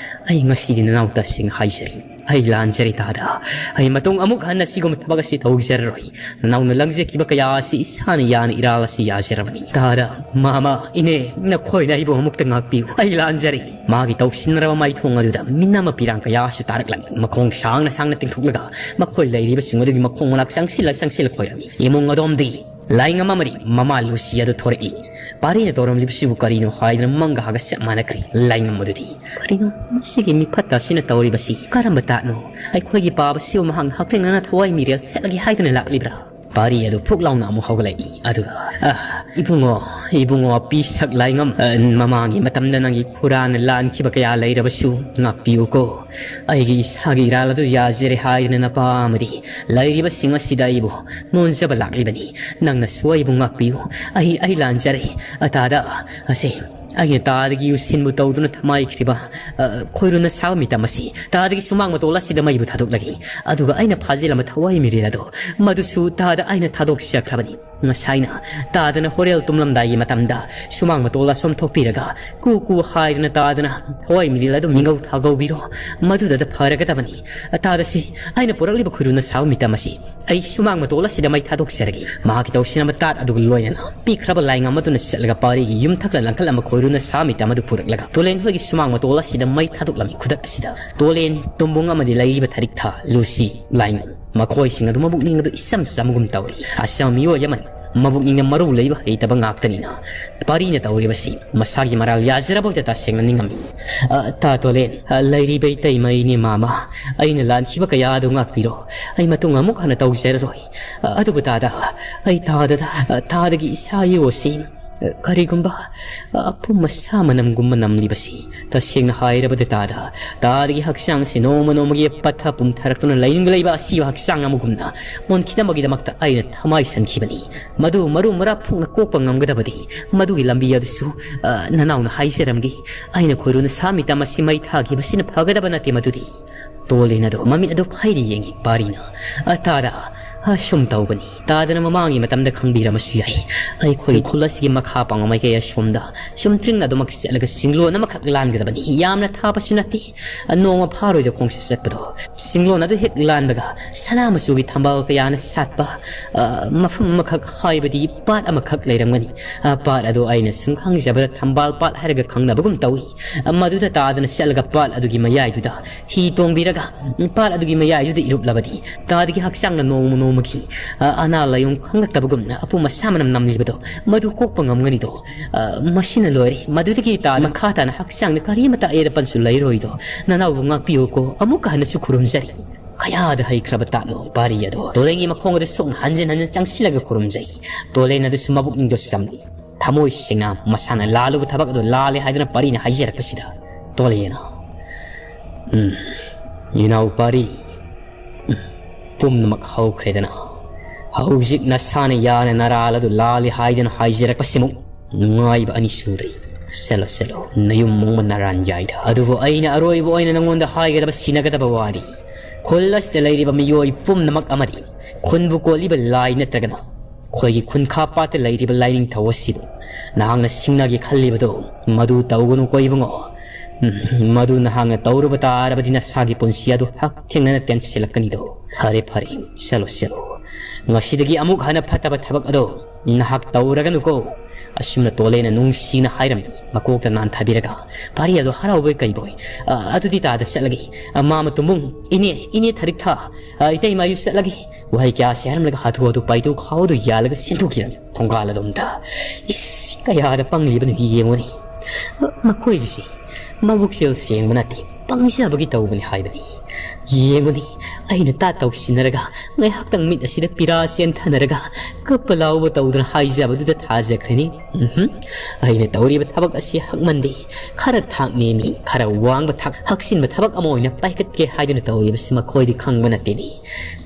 ꯑꯩ ꯉꯁꯤꯗꯤ ꯅꯅꯥꯎ ꯇꯁꯦꯡꯅ ꯍꯥꯏꯖꯔꯤ, ꯑꯩ ꯂꯥꯟꯖꯔꯦ ꯇꯥꯗ꯫ ꯑꯩ ꯃꯇꯨꯡ ꯑꯃꯨꯛ ꯍꯟꯅ ꯁꯤꯒꯨꯝꯕ ꯊꯕꯛ ꯑꯁꯤ ꯇꯧꯖꯔꯔꯣꯏ꯫ ꯅꯅꯥꯎꯅ ꯂꯪꯖꯈꯤꯕ ꯀꯌꯥ ꯑꯁꯤ ꯏꯁꯥꯅ ꯌꯥꯅ ꯏꯔꯥꯜ ꯑꯁꯤ ꯌꯥꯖꯔꯕꯅꯤ꯫ ꯇꯥꯗ, ꯃꯥꯃ, ꯏꯅꯦ, ꯅꯈꯣꯏꯅ ꯑꯩꯕꯨ ꯑꯃꯨꯛꯇ ꯉꯥꯛꯄꯤꯌꯨ꯫ ꯑꯩ ꯂꯥꯟꯖꯔꯦ꯫ ꯃꯥꯒꯤ ꯇꯧꯁꯤꯟꯅꯔꯕ ꯃꯥꯏꯊꯣꯡ ꯑꯗꯨꯗ ꯃꯤꯅꯝ ꯃꯄꯤꯔꯥꯡ ꯀꯌꯥꯁꯨ ꯇꯥꯔꯛꯂꯝꯃꯤ꯫ ꯃꯈꯣꯡ ꯁꯥꯡꯅ ꯁꯥꯡꯅ ꯇꯤꯡꯊꯣꯛꯂꯒ ꯃꯈꯣꯏ ꯂꯩꯔꯤꯕꯁꯤꯡ ꯑꯗꯨꯒꯤ ꯃꯈꯣꯡ ꯃꯅꯥꯛ ꯆꯪꯁꯤꯜꯂ ꯆꯪꯁꯤꯜꯂ ꯈꯣꯏꯔꯝꯃꯤ꯫ "ꯏꯃꯨꯡ ꯑꯗꯣꯝꯗꯤ ꯂꯥꯏꯉꯝ ꯑꯃꯗꯤ ꯃꯃꯥ ꯂꯨꯁꯤ ꯑꯗꯨ ꯊꯣꯔꯛꯏ꯫ ꯄꯥꯔꯤꯅ ꯇꯧꯔꯝꯂꯤꯕꯁꯤꯕꯨ ꯀꯔꯤꯅꯣ ꯍꯥꯏꯗꯨꯅ ꯃꯪꯒ ꯍꯥꯒ ꯆꯞ ꯃꯥꯟꯅꯈ꯭ꯔꯦ꯫ ꯂꯥꯏꯉꯝ ꯑꯗꯨꯗꯤ, "ꯀꯔꯤꯅꯣ ꯃꯁꯤꯒꯤ ꯃꯤꯐꯠꯇ ꯑꯁꯤꯅ ꯇꯧꯔꯤꯕꯁꯤ? ꯀꯔꯝꯕ ꯇꯥꯠꯅꯣ? ꯑꯩꯈꯣꯏꯒꯤ ꯄꯥꯕꯁꯤꯕꯨ ꯃꯍꯥꯛꯅ ꯍꯛꯊꯦꯡꯅꯅ ꯊꯋꯥꯏ ꯃꯤꯔꯦꯜ ꯆꯠꯂꯒꯦ ꯍꯥꯏꯗꯨꯅ ꯂꯥꯛꯂꯤꯕ꯭ꯔꯥ?" ꯄꯥꯔꯤ ꯑꯗꯨ ꯐꯨꯛ ꯂꯥꯎꯅ ꯑꯃꯨꯛ ꯍꯧꯒꯠꯂꯛꯏ꯫ ꯑꯗꯨꯒ, "ꯑ, ꯏꯕꯨꯡꯉꯣ, ꯏꯕꯨꯡꯉꯣ, ꯄꯤꯁꯛ ꯂꯥꯏꯉꯝ, ꯑ, ꯃꯃꯥꯡꯒꯤ ꯃꯇꯝꯗ ꯅꯪꯒꯤ ꯈꯨꯔꯥꯅ ꯂꯥꯟꯈꯤꯕ ꯀꯌꯥ ꯂꯩꯔꯕꯁꯨ ꯉꯥꯛꯄꯤꯌꯨꯀꯣ꯫ ꯑꯩꯒꯤ ꯏꯁꯥꯒꯤ ꯏꯔꯥꯜ ꯑꯗꯨ ꯌꯥꯖꯔꯦ ꯍꯥꯏꯗꯨꯅ ꯅꯄꯥ ꯑꯃꯗꯤ ꯂꯩꯔꯤꯕꯁꯤꯡ ꯑꯁꯤꯗ ꯑꯩꯕꯨ ꯅꯣꯟꯖꯕ ꯂꯥꯛꯂꯤꯕꯅꯤ꯫ ꯅꯪꯅꯁꯨ ꯑꯩꯕꯨ ꯉꯥꯛꯄꯤꯌꯨ꯫ ꯑꯩ, ꯑꯩ ꯂꯥꯟꯖꯔꯦ꯫ ꯑ, ꯇꯥꯗ, ꯑꯁꯦ, ꯑꯩꯅ ꯇꯥꯗꯒꯤ ꯎꯁꯤꯟꯕꯨ ꯇꯧꯗꯨꯅ ꯊꯃꯥꯏꯈ꯭ꯔꯤꯕ, ꯑ, ꯈꯣꯏꯔꯨꯅ ꯁꯥꯕ ꯃꯤꯇꯝ ꯑꯁꯤ ꯇꯥꯗꯒꯤ ꯁꯨꯃꯥꯡ ꯃꯇꯣꯜ ꯑꯁꯤꯗ ꯃꯩꯕꯨ ꯊꯥꯗꯣꯛꯂꯒꯦ꯫ ꯑꯗꯨꯒ ꯑꯩꯅ ꯐꯥꯖꯤꯜꯂꯝꯕ ꯊꯋꯥꯏ ꯃꯤꯔꯦꯜ ꯑꯗꯨ, ꯃꯗꯨꯁꯨ ꯇꯥꯗ ꯑꯩꯅ ꯊꯥꯗꯣꯛꯆꯈ꯭ꯔꯕꯅꯤ꯫ ꯉꯁꯥꯏꯅ ꯇꯥꯗꯅ ꯍꯣꯔꯦꯜ ꯇꯨꯝꯂꯝꯗꯥꯏꯒꯤ ꯃꯇꯝꯗ ꯁꯨꯃꯥꯡ ꯃꯇꯣꯜ ꯑꯁꯣꯝ ꯊꯣꯛꯄꯤꯔꯒ ꯀꯨ ꯀꯨ ꯍꯥꯏꯗꯨꯅ ꯇꯥꯗꯅ ꯊꯋꯥꯏ ꯃꯤꯔꯦꯜ ꯑꯗꯨ ꯃꯤꯡꯒꯧ ꯊꯥꯒꯧꯕꯤꯔꯣ꯫ ꯃꯗꯨꯗꯇ ꯐꯔꯒꯗꯕꯅꯤ꯫ ꯇꯥꯗꯁꯤ, ꯑꯩꯅ ꯄꯨꯔꯛꯂꯤꯕ ꯈꯣꯏꯔꯨꯅ ꯁꯥꯕ ꯃꯤꯇꯝ ꯑꯁꯤ ꯑꯩ ꯁꯨꯃꯥꯡ ꯃꯇꯣꯜ ꯑꯁꯤꯗ ꯃꯩ ꯊꯥꯗꯣꯛꯆꯔꯒꯦ꯫ ꯃꯍꯥꯛꯀꯤ ꯇꯧꯁꯤꯟꯅꯕ ꯇꯥꯠ ꯑꯗꯨꯒ ꯂꯣꯏꯅꯅ ꯄꯤꯛꯈ꯭ꯔꯕ ꯂꯥꯏꯉꯝ ꯑꯗꯨꯅ ꯆꯠꯂꯒ ꯄꯥꯔꯤꯒꯤ ꯌꯨꯝꯊꯛꯇ ꯂꯪꯈꯠꯂꯝꯕ ꯈꯣꯏꯔꯨꯅ ꯁꯥꯕ ꯃꯤꯇꯝ ꯑꯗꯨ ꯄꯨꯔꯛꯂꯒ ꯇꯣꯂꯦꯟ ꯍꯣꯏꯒꯤ ꯁꯨꯃꯥꯡ ꯃꯇꯣꯜ ꯑꯁꯤꯗ ꯃꯩ ꯊꯥꯗꯣꯛꯂꯝꯃꯤ꯫ ꯈꯨꯗꯛ ꯑꯁꯤꯗ ꯇꯣꯂꯦꯟ, ꯇꯨꯝꯕꯨꯡ ꯑꯃꯗꯤ ꯂꯩꯔꯤꯕ ꯊꯔꯤꯛꯊꯥ ꯂꯨꯁꯤ ꯂꯥꯏꯉꯝ, ꯃꯈꯣꯏꯁꯤꯡ ꯑꯗꯨ ꯃꯕꯨꯛꯅꯤꯡ ꯑꯗꯨ ꯏꯆꯝ ꯆꯝꯒꯨꯝ ꯇꯧꯔꯤ꯫ ꯑꯆꯝꯕ ꯃꯤꯑꯣꯏ ꯑꯃꯅ ꯃꯕꯨꯛꯅꯤꯡꯗ ꯃꯔꯨ ꯂꯩꯕ ꯍꯩꯇꯕ ꯉꯥꯛꯇꯅꯤꯅ ꯄꯥꯔꯤꯅ ꯇꯧꯔꯤꯕꯁꯤ ꯃꯁꯥꯒꯤ ꯃꯔꯥꯜ ꯌꯥꯖꯔꯕ ꯑꯣꯏꯅ ꯇꯁꯦꯡꯅ ꯅꯤꯡꯉꯝꯃꯤ꯫ "ꯑ, ꯇꯥ ꯇꯣꯂꯦꯟ, ꯑ, ꯂꯩꯔꯤꯕ ꯏꯇꯩꯃ ꯏꯅꯦ ꯃꯥꯃ, ꯑꯩꯅ ꯂꯥꯟꯈꯤꯕ ꯀꯌꯥ ꯑꯗꯨ ꯉꯥꯛꯄꯤꯔꯣ꯫ ꯑꯩ ꯃꯇꯨꯡ ꯑꯃꯨꯛ ꯍꯟꯅ ꯇꯧꯖꯔꯔꯣꯏ꯫ ꯑ, ꯑꯗꯨꯕꯨ ꯇꯥꯗ, ꯑꯩ ꯇꯥꯗꯗ, ꯑ, ꯇꯥꯗꯒꯤ ꯏꯁꯥ ꯏꯔꯨ ꯑꯁꯤ, ꯑ, ꯀꯔꯤꯒꯨꯝꯕ, ꯑ, ꯑꯄꯨꯝ ꯑꯁꯥ ꯃꯅꯝꯒꯨꯝꯕ ꯅꯝꯂꯤꯕꯁꯤ, ꯇꯁꯦꯡꯅ ꯍꯥꯏꯔꯕꯗ ꯇꯥꯗ, ꯇꯥꯗꯒꯤ ꯍꯛꯆꯥꯡꯁꯤ ꯅꯣꯡꯃ ꯅꯣꯡꯃꯒꯤ ꯄꯠꯊ ꯄꯨꯝꯊꯔꯛꯇꯨꯅ ꯂꯩꯅꯨꯡꯗ ꯂꯩꯕ ꯑꯁꯤꯕ ꯍꯛꯆꯥꯡ ꯑꯃꯒꯨꯝꯅ ꯑꯣꯟꯈꯤꯅꯕꯒꯤꯗꯃꯛꯇ ꯑꯩꯅ ꯊꯃꯥꯏ ꯁꯟꯈꯤꯕꯅꯤ꯫ ꯃꯗꯨ ꯃꯔꯨ ꯃꯔꯥ ꯐꯨꯛꯅ ꯀꯣꯛꯄ ꯉꯝꯒꯗꯕꯗꯤ ꯃꯗꯨꯒꯤ ꯂꯝꯕꯤ ꯑꯗꯨꯁꯨ, ꯑ, ꯅꯅꯥꯎꯅ ꯍꯥꯏꯖꯔꯝꯒꯦ꯫ ꯑꯩꯅ ꯈꯣꯏꯔꯨꯅ ꯁꯥ ꯃꯤꯇꯝ ꯑꯁꯤ ꯃꯩ ꯊꯥꯈꯤꯕꯁꯤꯅ ꯐꯒꯗꯕ ꯅꯠꯇꯦ ꯃꯗꯨꯗꯤ?" ꯇꯣꯂꯦꯟ ꯑꯗꯨ ꯃꯃꯤꯠ ꯑꯗꯨ ꯐꯩꯅ ꯌꯦꯡꯉꯤ ꯄꯥꯔꯤꯅ꯫ "ꯑ, ꯇꯥꯗ, ꯑꯁꯨꯝ ꯇꯧꯕꯅꯤ꯫ ꯇꯥꯗꯅ ꯃꯃꯥꯡꯒꯤ ꯃꯇꯝꯗ ꯈꯪꯕꯤꯔꯝꯃꯁꯨ ꯌꯥꯏ꯫ ꯑꯩꯈꯣꯏ ꯈꯨꯜ ꯑꯁꯤꯒꯤ ꯃꯈꯥ ꯄꯥꯡꯕ ꯃꯥꯏꯀꯩ ꯑꯁꯣꯝꯗ ꯆꯨꯝꯇ꯭ꯔꯤꯡꯅ ꯑꯗꯨꯃꯛ ꯆꯠꯂꯒ ꯆꯤꯡꯂꯣꯟ ꯑꯃꯈꯛ ꯂꯥꯟꯒꯗꯕꯅꯤ꯫ ꯌꯥꯝꯅ ꯊꯥꯞꯄꯁꯨ ꯅꯠꯇꯦ꯫ ꯑ, ꯅꯣꯡꯃ ꯐꯥꯔꯣꯏꯗ ꯈꯣꯡꯆꯠ ꯆꯠꯄꯗꯣ꯫ ꯆꯤꯡꯂꯣꯟ ꯑꯗꯨ ꯍꯦꯛ ꯂꯥꯟꯕꯒ ꯁꯅꯥ ꯃꯆꯨꯒꯤ ꯊꯝꯕꯥꯜ ꯀꯌꯥꯅ ꯁꯥꯠꯄ, ꯑ, ꯃꯐꯝ ꯑꯃꯈꯛ, ꯍꯥꯏꯕꯗꯤ ꯄꯥꯠ ꯑꯃꯈꯛ ꯂꯩꯔꯝꯒꯅꯤ꯫ ꯑ, ꯄꯥꯠ ꯑꯗꯨ ꯑꯩꯅ ꯁꯨꯝ ꯈꯪꯖꯕꯗ ꯊꯝꯕꯥꯜ ꯄꯥꯠ ꯍꯥꯏꯔꯒ ꯈꯪꯅꯕꯒꯨꯝ ꯇꯧꯏ꯫ ꯑ, ꯃꯗꯨꯗ ꯇꯥꯗꯅ ꯆꯠꯂꯒ ꯄꯥꯠ ꯑꯗꯨꯒꯤ ꯃꯌꯥꯏꯗꯨꯗ ꯍꯤ ꯇꯣꯡꯕꯤꯔꯒ, ꯎꯝ, ꯄꯥꯠ ꯑꯗꯨꯒꯤ ꯃꯌꯥꯏꯗꯨꯗ ꯏꯔꯨꯞꯂꯕꯗꯤ ꯇꯥꯗꯒꯤ ꯍꯛꯆꯥꯡꯅ ꯅꯣꯡꯃ ꯅꯣꯡꯃ ꯑꯃꯒꯤ, ꯑ, ꯑꯅꯥ ꯂꯥꯏꯌꯣꯡ ꯈꯪꯂꯛꯇꯕꯒꯨꯝꯅ ꯑꯄꯨꯝ ꯑꯁꯥ ꯃꯅꯝ ꯅꯝꯂꯤꯕꯗꯣ, ꯃꯗꯨ ꯀꯣꯛꯄ ꯉꯝꯒꯅꯤꯗꯣ? ꯑ, ꯃꯁꯤꯅ ꯂꯣꯏꯔꯦ꯫ ꯃꯗꯨꯗꯒꯤ ꯇꯥ-, ꯃꯈꯥ ꯇꯥꯅ ꯍꯛꯆꯥꯡꯗ ꯀꯔꯤꯃꯇ ꯑꯌꯦꯠ ꯑꯄꯟꯁꯨ ꯂꯩꯔꯣꯏꯗꯣ꯫ ꯅꯅꯥꯎꯕꯨ ꯉꯥꯛꯄꯤꯌꯨꯀꯣ꯫ ꯑꯃꯨꯛꯀ ꯍꯟꯅꯁꯨ ꯈꯨꯔꯨꯝꯖꯔꯤ꯫ ꯀꯌꯥꯗ ꯍꯩꯈ꯭ꯔꯕ ꯇꯥꯠꯅꯣ ꯄꯥꯔꯤ ꯑꯗꯣ꯫ ꯇꯣꯂꯦꯟꯒꯤ ꯃꯈꯣꯡ ꯑꯗꯨ ꯁꯣꯛꯅ ꯍꯟꯖꯤꯟ ꯍꯟꯖꯤꯟ ꯆꯪꯁꯤꯜꯂꯒ ꯈꯨꯔꯨꯝꯖꯩ꯫ ꯇꯣꯂꯦꯟ ꯑꯗꯨꯁꯨ ꯃꯕꯨꯛꯅꯤꯡꯗꯣ ꯆꯝꯂꯤ꯫ ꯊꯃꯣꯏ ꯁꯦꯡꯅ ꯃꯁꯥꯅ ꯂꯥꯜꯂꯨꯕ ꯊꯕꯛ ꯑꯗꯨ ꯂꯥꯜꯂꯦ ꯍꯥꯏꯗꯨꯅ ꯄꯥꯔꯤꯅ ꯍꯥꯏꯖꯔꯛꯄꯁꯤꯗ ꯇꯣꯂꯦꯟꯅ, "ꯎꯝ, ꯏꯅꯥꯎ ꯄꯥꯔꯤ, ꯎꯝ, ꯄꯨꯝꯅꯃꯛ ꯍꯧꯈ꯭ꯔꯦꯗꯅ꯫ ꯍꯧꯖꯤꯛ ꯅꯁꯥꯅ ꯌꯥꯅ ꯅꯔꯥꯜ ꯑꯗꯨ ꯂꯥꯜꯂꯦ ꯍꯥꯏꯗꯨꯅ ꯍꯥꯏꯖꯔꯛꯄꯁꯤꯃꯨꯛ ꯅꯨꯡꯉꯥꯏꯕ ꯑꯅꯤ ꯁꯨꯗ꯭ꯔꯤ꯫ ꯆꯠꯂꯣ, ꯆꯠꯂꯣ, ꯅꯌꯨꯝ ꯃꯣꯡꯕ ꯅꯔꯥꯟ ꯌꯥꯏꯗ꯫ ꯑꯗꯨꯕꯨ ꯑꯩꯅ ꯑꯔꯣꯏꯕ ꯑꯣꯏꯅ ꯅꯉꯣꯟꯗ ꯍꯥꯏꯒꯗꯕ ꯁꯤꯟꯅꯒꯗꯕ ꯋꯥꯗꯤ, ꯈꯨꯜ ꯑꯁꯤꯗ ꯂꯩꯔꯤꯕ ꯃꯤꯑꯣꯏ ꯄꯨꯝꯅꯃꯛ ꯑꯃꯗꯤ ꯈꯨꯟꯕꯨ ꯀꯣꯜꯂꯤꯕ ꯂꯥꯏ ꯅꯠꯇ꯭ꯔꯒꯅ ꯑꯩꯈꯣꯏꯒꯤ ꯈꯨꯟꯈꯥ ꯄꯥꯠꯇ ꯂꯩꯔꯤꯕ ꯂꯥꯏꯅꯤꯡꯊꯧ ꯑꯁꯤꯕꯨ ꯅꯍꯥꯛꯅ ꯁꯤꯡꯅꯒꯦ ꯈꯜꯂꯤꯕꯗꯣ, ꯃꯗꯨ ꯇꯧꯒꯅꯨꯀꯣ ꯏꯕꯨꯡꯉꯣ꯫ ꯎꯝ, ꯃꯗꯨ ꯅꯍꯥꯛꯅ ꯇꯧꯔꯨꯕ ꯇꯥꯔꯕꯗꯤ ꯅꯁꯥꯒꯤ ꯄꯨꯟꯁꯤ ꯑꯗꯨ ꯍꯛꯊꯦꯡꯅꯅ ꯇꯦꯟꯁꯤꯜꯂꯛꯀꯅꯤꯗꯣ꯫ ꯐꯔꯦ, ꯐꯔꯦ, ꯆꯠꯂꯣ, ꯆꯠꯂꯣ꯫ ꯉꯁꯤꯗꯒꯤ ꯑꯃꯨꯛ ꯍꯟꯅ ꯐꯠꯇꯕ ꯊꯕꯛ ꯑꯗꯣ ꯅꯍꯥꯛ ꯇꯧꯔꯒꯅꯨꯀꯣ꯫" ꯑꯁꯨꯝꯅ ꯇꯣꯂꯦꯅ ꯅꯨꯡꯁꯤꯅ ꯍꯥꯏꯔꯝꯃꯤ, ꯃꯀꯣꯛꯇ ꯅꯥꯟꯊꯕꯤꯔꯒ꯫ ꯄꯥꯔꯤ ꯑꯗꯣ ꯍꯔꯥꯎꯕꯣꯏ ꯀꯩꯕꯣꯏ, "ꯑ, ꯑꯗꯨꯗꯤ ꯇꯥꯗ ꯆꯠꯂꯒꯦ꯫ ꯑ, ꯃꯥꯃ ꯇꯨꯝꯕꯨꯡ, ꯏꯅꯦ, ꯏꯅꯦ ꯊꯥꯔꯤꯛꯊꯥ, ꯑ, ꯏꯇꯩꯃ ꯑꯩꯁꯨ ꯆꯠꯂꯒꯦ꯫" ꯋꯥꯍꯩ ꯀꯌꯥꯁꯤ ꯍꯥꯏꯔꯝꯂꯒ ꯍꯥꯊꯨ ꯍꯥꯊꯨ ꯄꯥꯏꯗꯨ ꯈꯥꯎꯗꯨ ꯌꯥꯜꯂꯒ ꯆꯦꯟꯊꯣꯛꯈꯤꯔꯝꯃꯤ꯫ ꯊꯣꯡꯒꯥꯜ ꯑꯗꯣꯝꯗ꯫ ꯏꯁ, ꯀꯌꯥꯗ ꯄꯪꯂꯤꯕꯅꯣ ꯌꯦꯡꯉꯨꯅꯦ꯫ ꯃꯈꯣꯏꯒꯤꯁꯤ ꯃꯕꯨꯛꯆꯦꯜ ꯁꯦꯡꯕ ꯅꯠꯇꯦ, ꯄꯪꯖꯕꯒꯤ ꯇꯧꯕꯅꯤ ꯍꯥꯏꯕꯅꯤ꯫ ꯌꯦꯡꯉꯨꯅꯦ, ꯑꯩꯅ ꯇꯥꯠ ꯇꯧꯁꯤꯟꯅꯔꯒ ꯉꯥꯏꯍꯥꯛꯇꯪ ꯃꯤꯠ ꯑꯁꯤꯗ ꯄꯤꯔꯥ ꯆꯦꯟꯊꯅꯔꯒ ꯀꯞꯄ ꯂꯥꯎꯕ ꯇꯧꯗꯨꯅ ꯍꯥꯏꯖꯕꯗꯨꯗ ꯊꯥꯖꯈ꯭ꯔꯅꯤ꯫ ꯎꯝꯍꯨꯝ, ꯑꯩꯅ ꯇꯧꯔꯤꯕ ꯊꯕꯛ ꯑꯁꯤ ꯍꯛꯃꯟꯗꯦ꯫ ꯈꯔ ꯊꯥꯛ ꯅꯦꯝꯃꯤ, ꯈꯔ ꯋꯥꯡꯕ ꯊꯥꯛ, ꯍꯛꯆꯤꯟꯕ ꯊꯕꯛ ꯑꯃ ꯑꯣꯏꯅ ꯄꯥꯏꯈꯠꯀꯦ ꯍꯥꯏꯗꯨꯅ ꯇꯧꯔꯤꯕꯁꯤ ꯃꯈꯣꯏꯗꯤ ꯈꯪꯕ ꯅꯠꯇꯦꯅꯦ꯫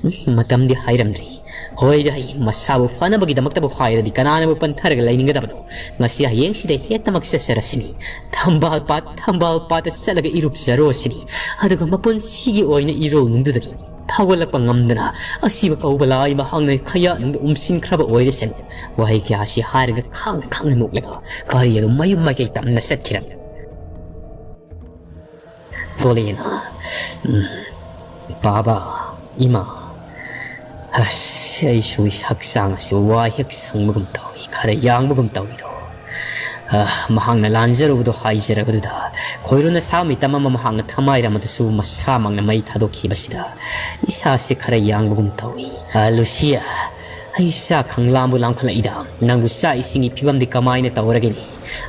ꯎꯝ, ꯃꯇꯝꯗꯤ ꯍꯥꯏꯔꯝꯗ꯭ꯔꯤ꯫ ꯍꯣꯏꯗ, ꯑꯩ ꯃꯁꯥꯕꯨ ꯐꯅꯕꯒꯤꯗꯃꯛꯇꯕꯨ ꯍꯥꯏꯔꯗꯤ ꯀꯅꯥꯅꯕꯨ ꯄꯟꯊꯔꯒ ꯂꯩꯅꯤꯡꯒꯗꯕꯅꯣ? ꯉꯁꯤ ꯍꯌꯦꯡꯁꯤꯗ ꯍꯦꯛꯇꯃꯛ ꯆꯠꯆꯔꯁꯤꯅꯤ꯫ ꯊꯝꯕꯥꯜ ꯄꯥꯠ, ꯊꯝꯕꯥꯜ ꯄꯥꯠꯇ ꯆꯠꯂꯒ ꯏꯔꯨꯞꯆꯔꯣꯁꯤꯅꯤ꯫ ꯑꯗꯨꯒ ꯃꯄꯨꯟꯁꯤꯒꯤ ꯑꯣꯏꯅ ꯏꯔꯣꯜꯅꯨꯡꯗꯨꯗꯒꯤ ꯊꯧꯒꯠꯂꯛꯄ ꯉꯝꯗꯅ ꯑꯁꯤꯕ ꯀꯧꯕ ꯂꯥꯏ ꯃꯍꯥꯛꯅ ꯈꯌꯥꯠꯅꯨꯡꯗ ꯎꯝꯁꯤꯟꯈ꯭ꯔꯕ ꯑꯣꯏꯔꯁꯅꯨ꯫ ꯋꯥꯍꯩ ꯀꯌꯥꯁꯤ ꯍꯥꯏꯔꯒ ꯈꯥꯡꯅ ꯈꯥꯡꯅ ꯅꯣꯛꯂꯒ ꯄꯥꯔꯤ ꯑꯗꯨ ꯃꯌꯨꯝ ꯃꯥꯏꯀꯩ ꯇꯝꯅ ꯆꯠꯈꯤꯔꯝꯃꯤ꯫ ꯇꯣꯂꯦꯅ, "ꯎꯝ, ꯕꯥꯕꯥ, ꯏꯃꯥ, ꯑꯁ, ꯑꯩꯁꯨ ꯍꯛꯆꯥꯡ ꯑꯁꯤ ꯋꯥ ꯍꯦꯛ ꯁꯪꯕꯒꯨꯝ ꯇꯧꯏ, ꯈꯔ ꯌꯥꯡꯕꯒꯨꯝ ꯇꯧꯏꯗꯣ꯫ ꯑ, ꯃꯍꯥꯛꯅ ꯂꯥꯟꯖꯔꯨꯕꯗꯣ ꯍꯥꯏꯖꯔꯕꯗꯨꯗ ꯈꯣꯏꯔꯨꯅ ꯁꯥ ꯃꯤꯇꯝ ꯑꯃ ꯃꯍꯥꯛꯅ ꯊꯝꯃꯥꯏꯔꯝ ꯑꯗꯨꯁꯨ ꯃꯁꯥꯃꯛꯅ ꯃꯩ ꯊꯥꯗꯣꯛꯈꯤꯕꯁꯤꯗ ꯏꯁꯥꯁꯦ ꯈꯔ ꯌꯥꯡꯕꯒꯨꯝ ꯇꯧꯏ꯫ "ꯑ, ꯂꯨꯁꯤꯌꯥ, ꯑꯩ ꯆꯥꯛ ꯈꯪꯂꯥꯝꯕꯨ ꯂꯥꯝꯈꯠꯂꯛꯏꯗ꯫ ꯅꯪꯕꯨ ꯆꯥꯛ ꯏꯁꯤꯡꯒꯤ ꯐꯤꯕꯝꯗꯤ ꯀꯃꯥꯏꯅ ꯇꯧꯔꯒꯦꯅꯦ?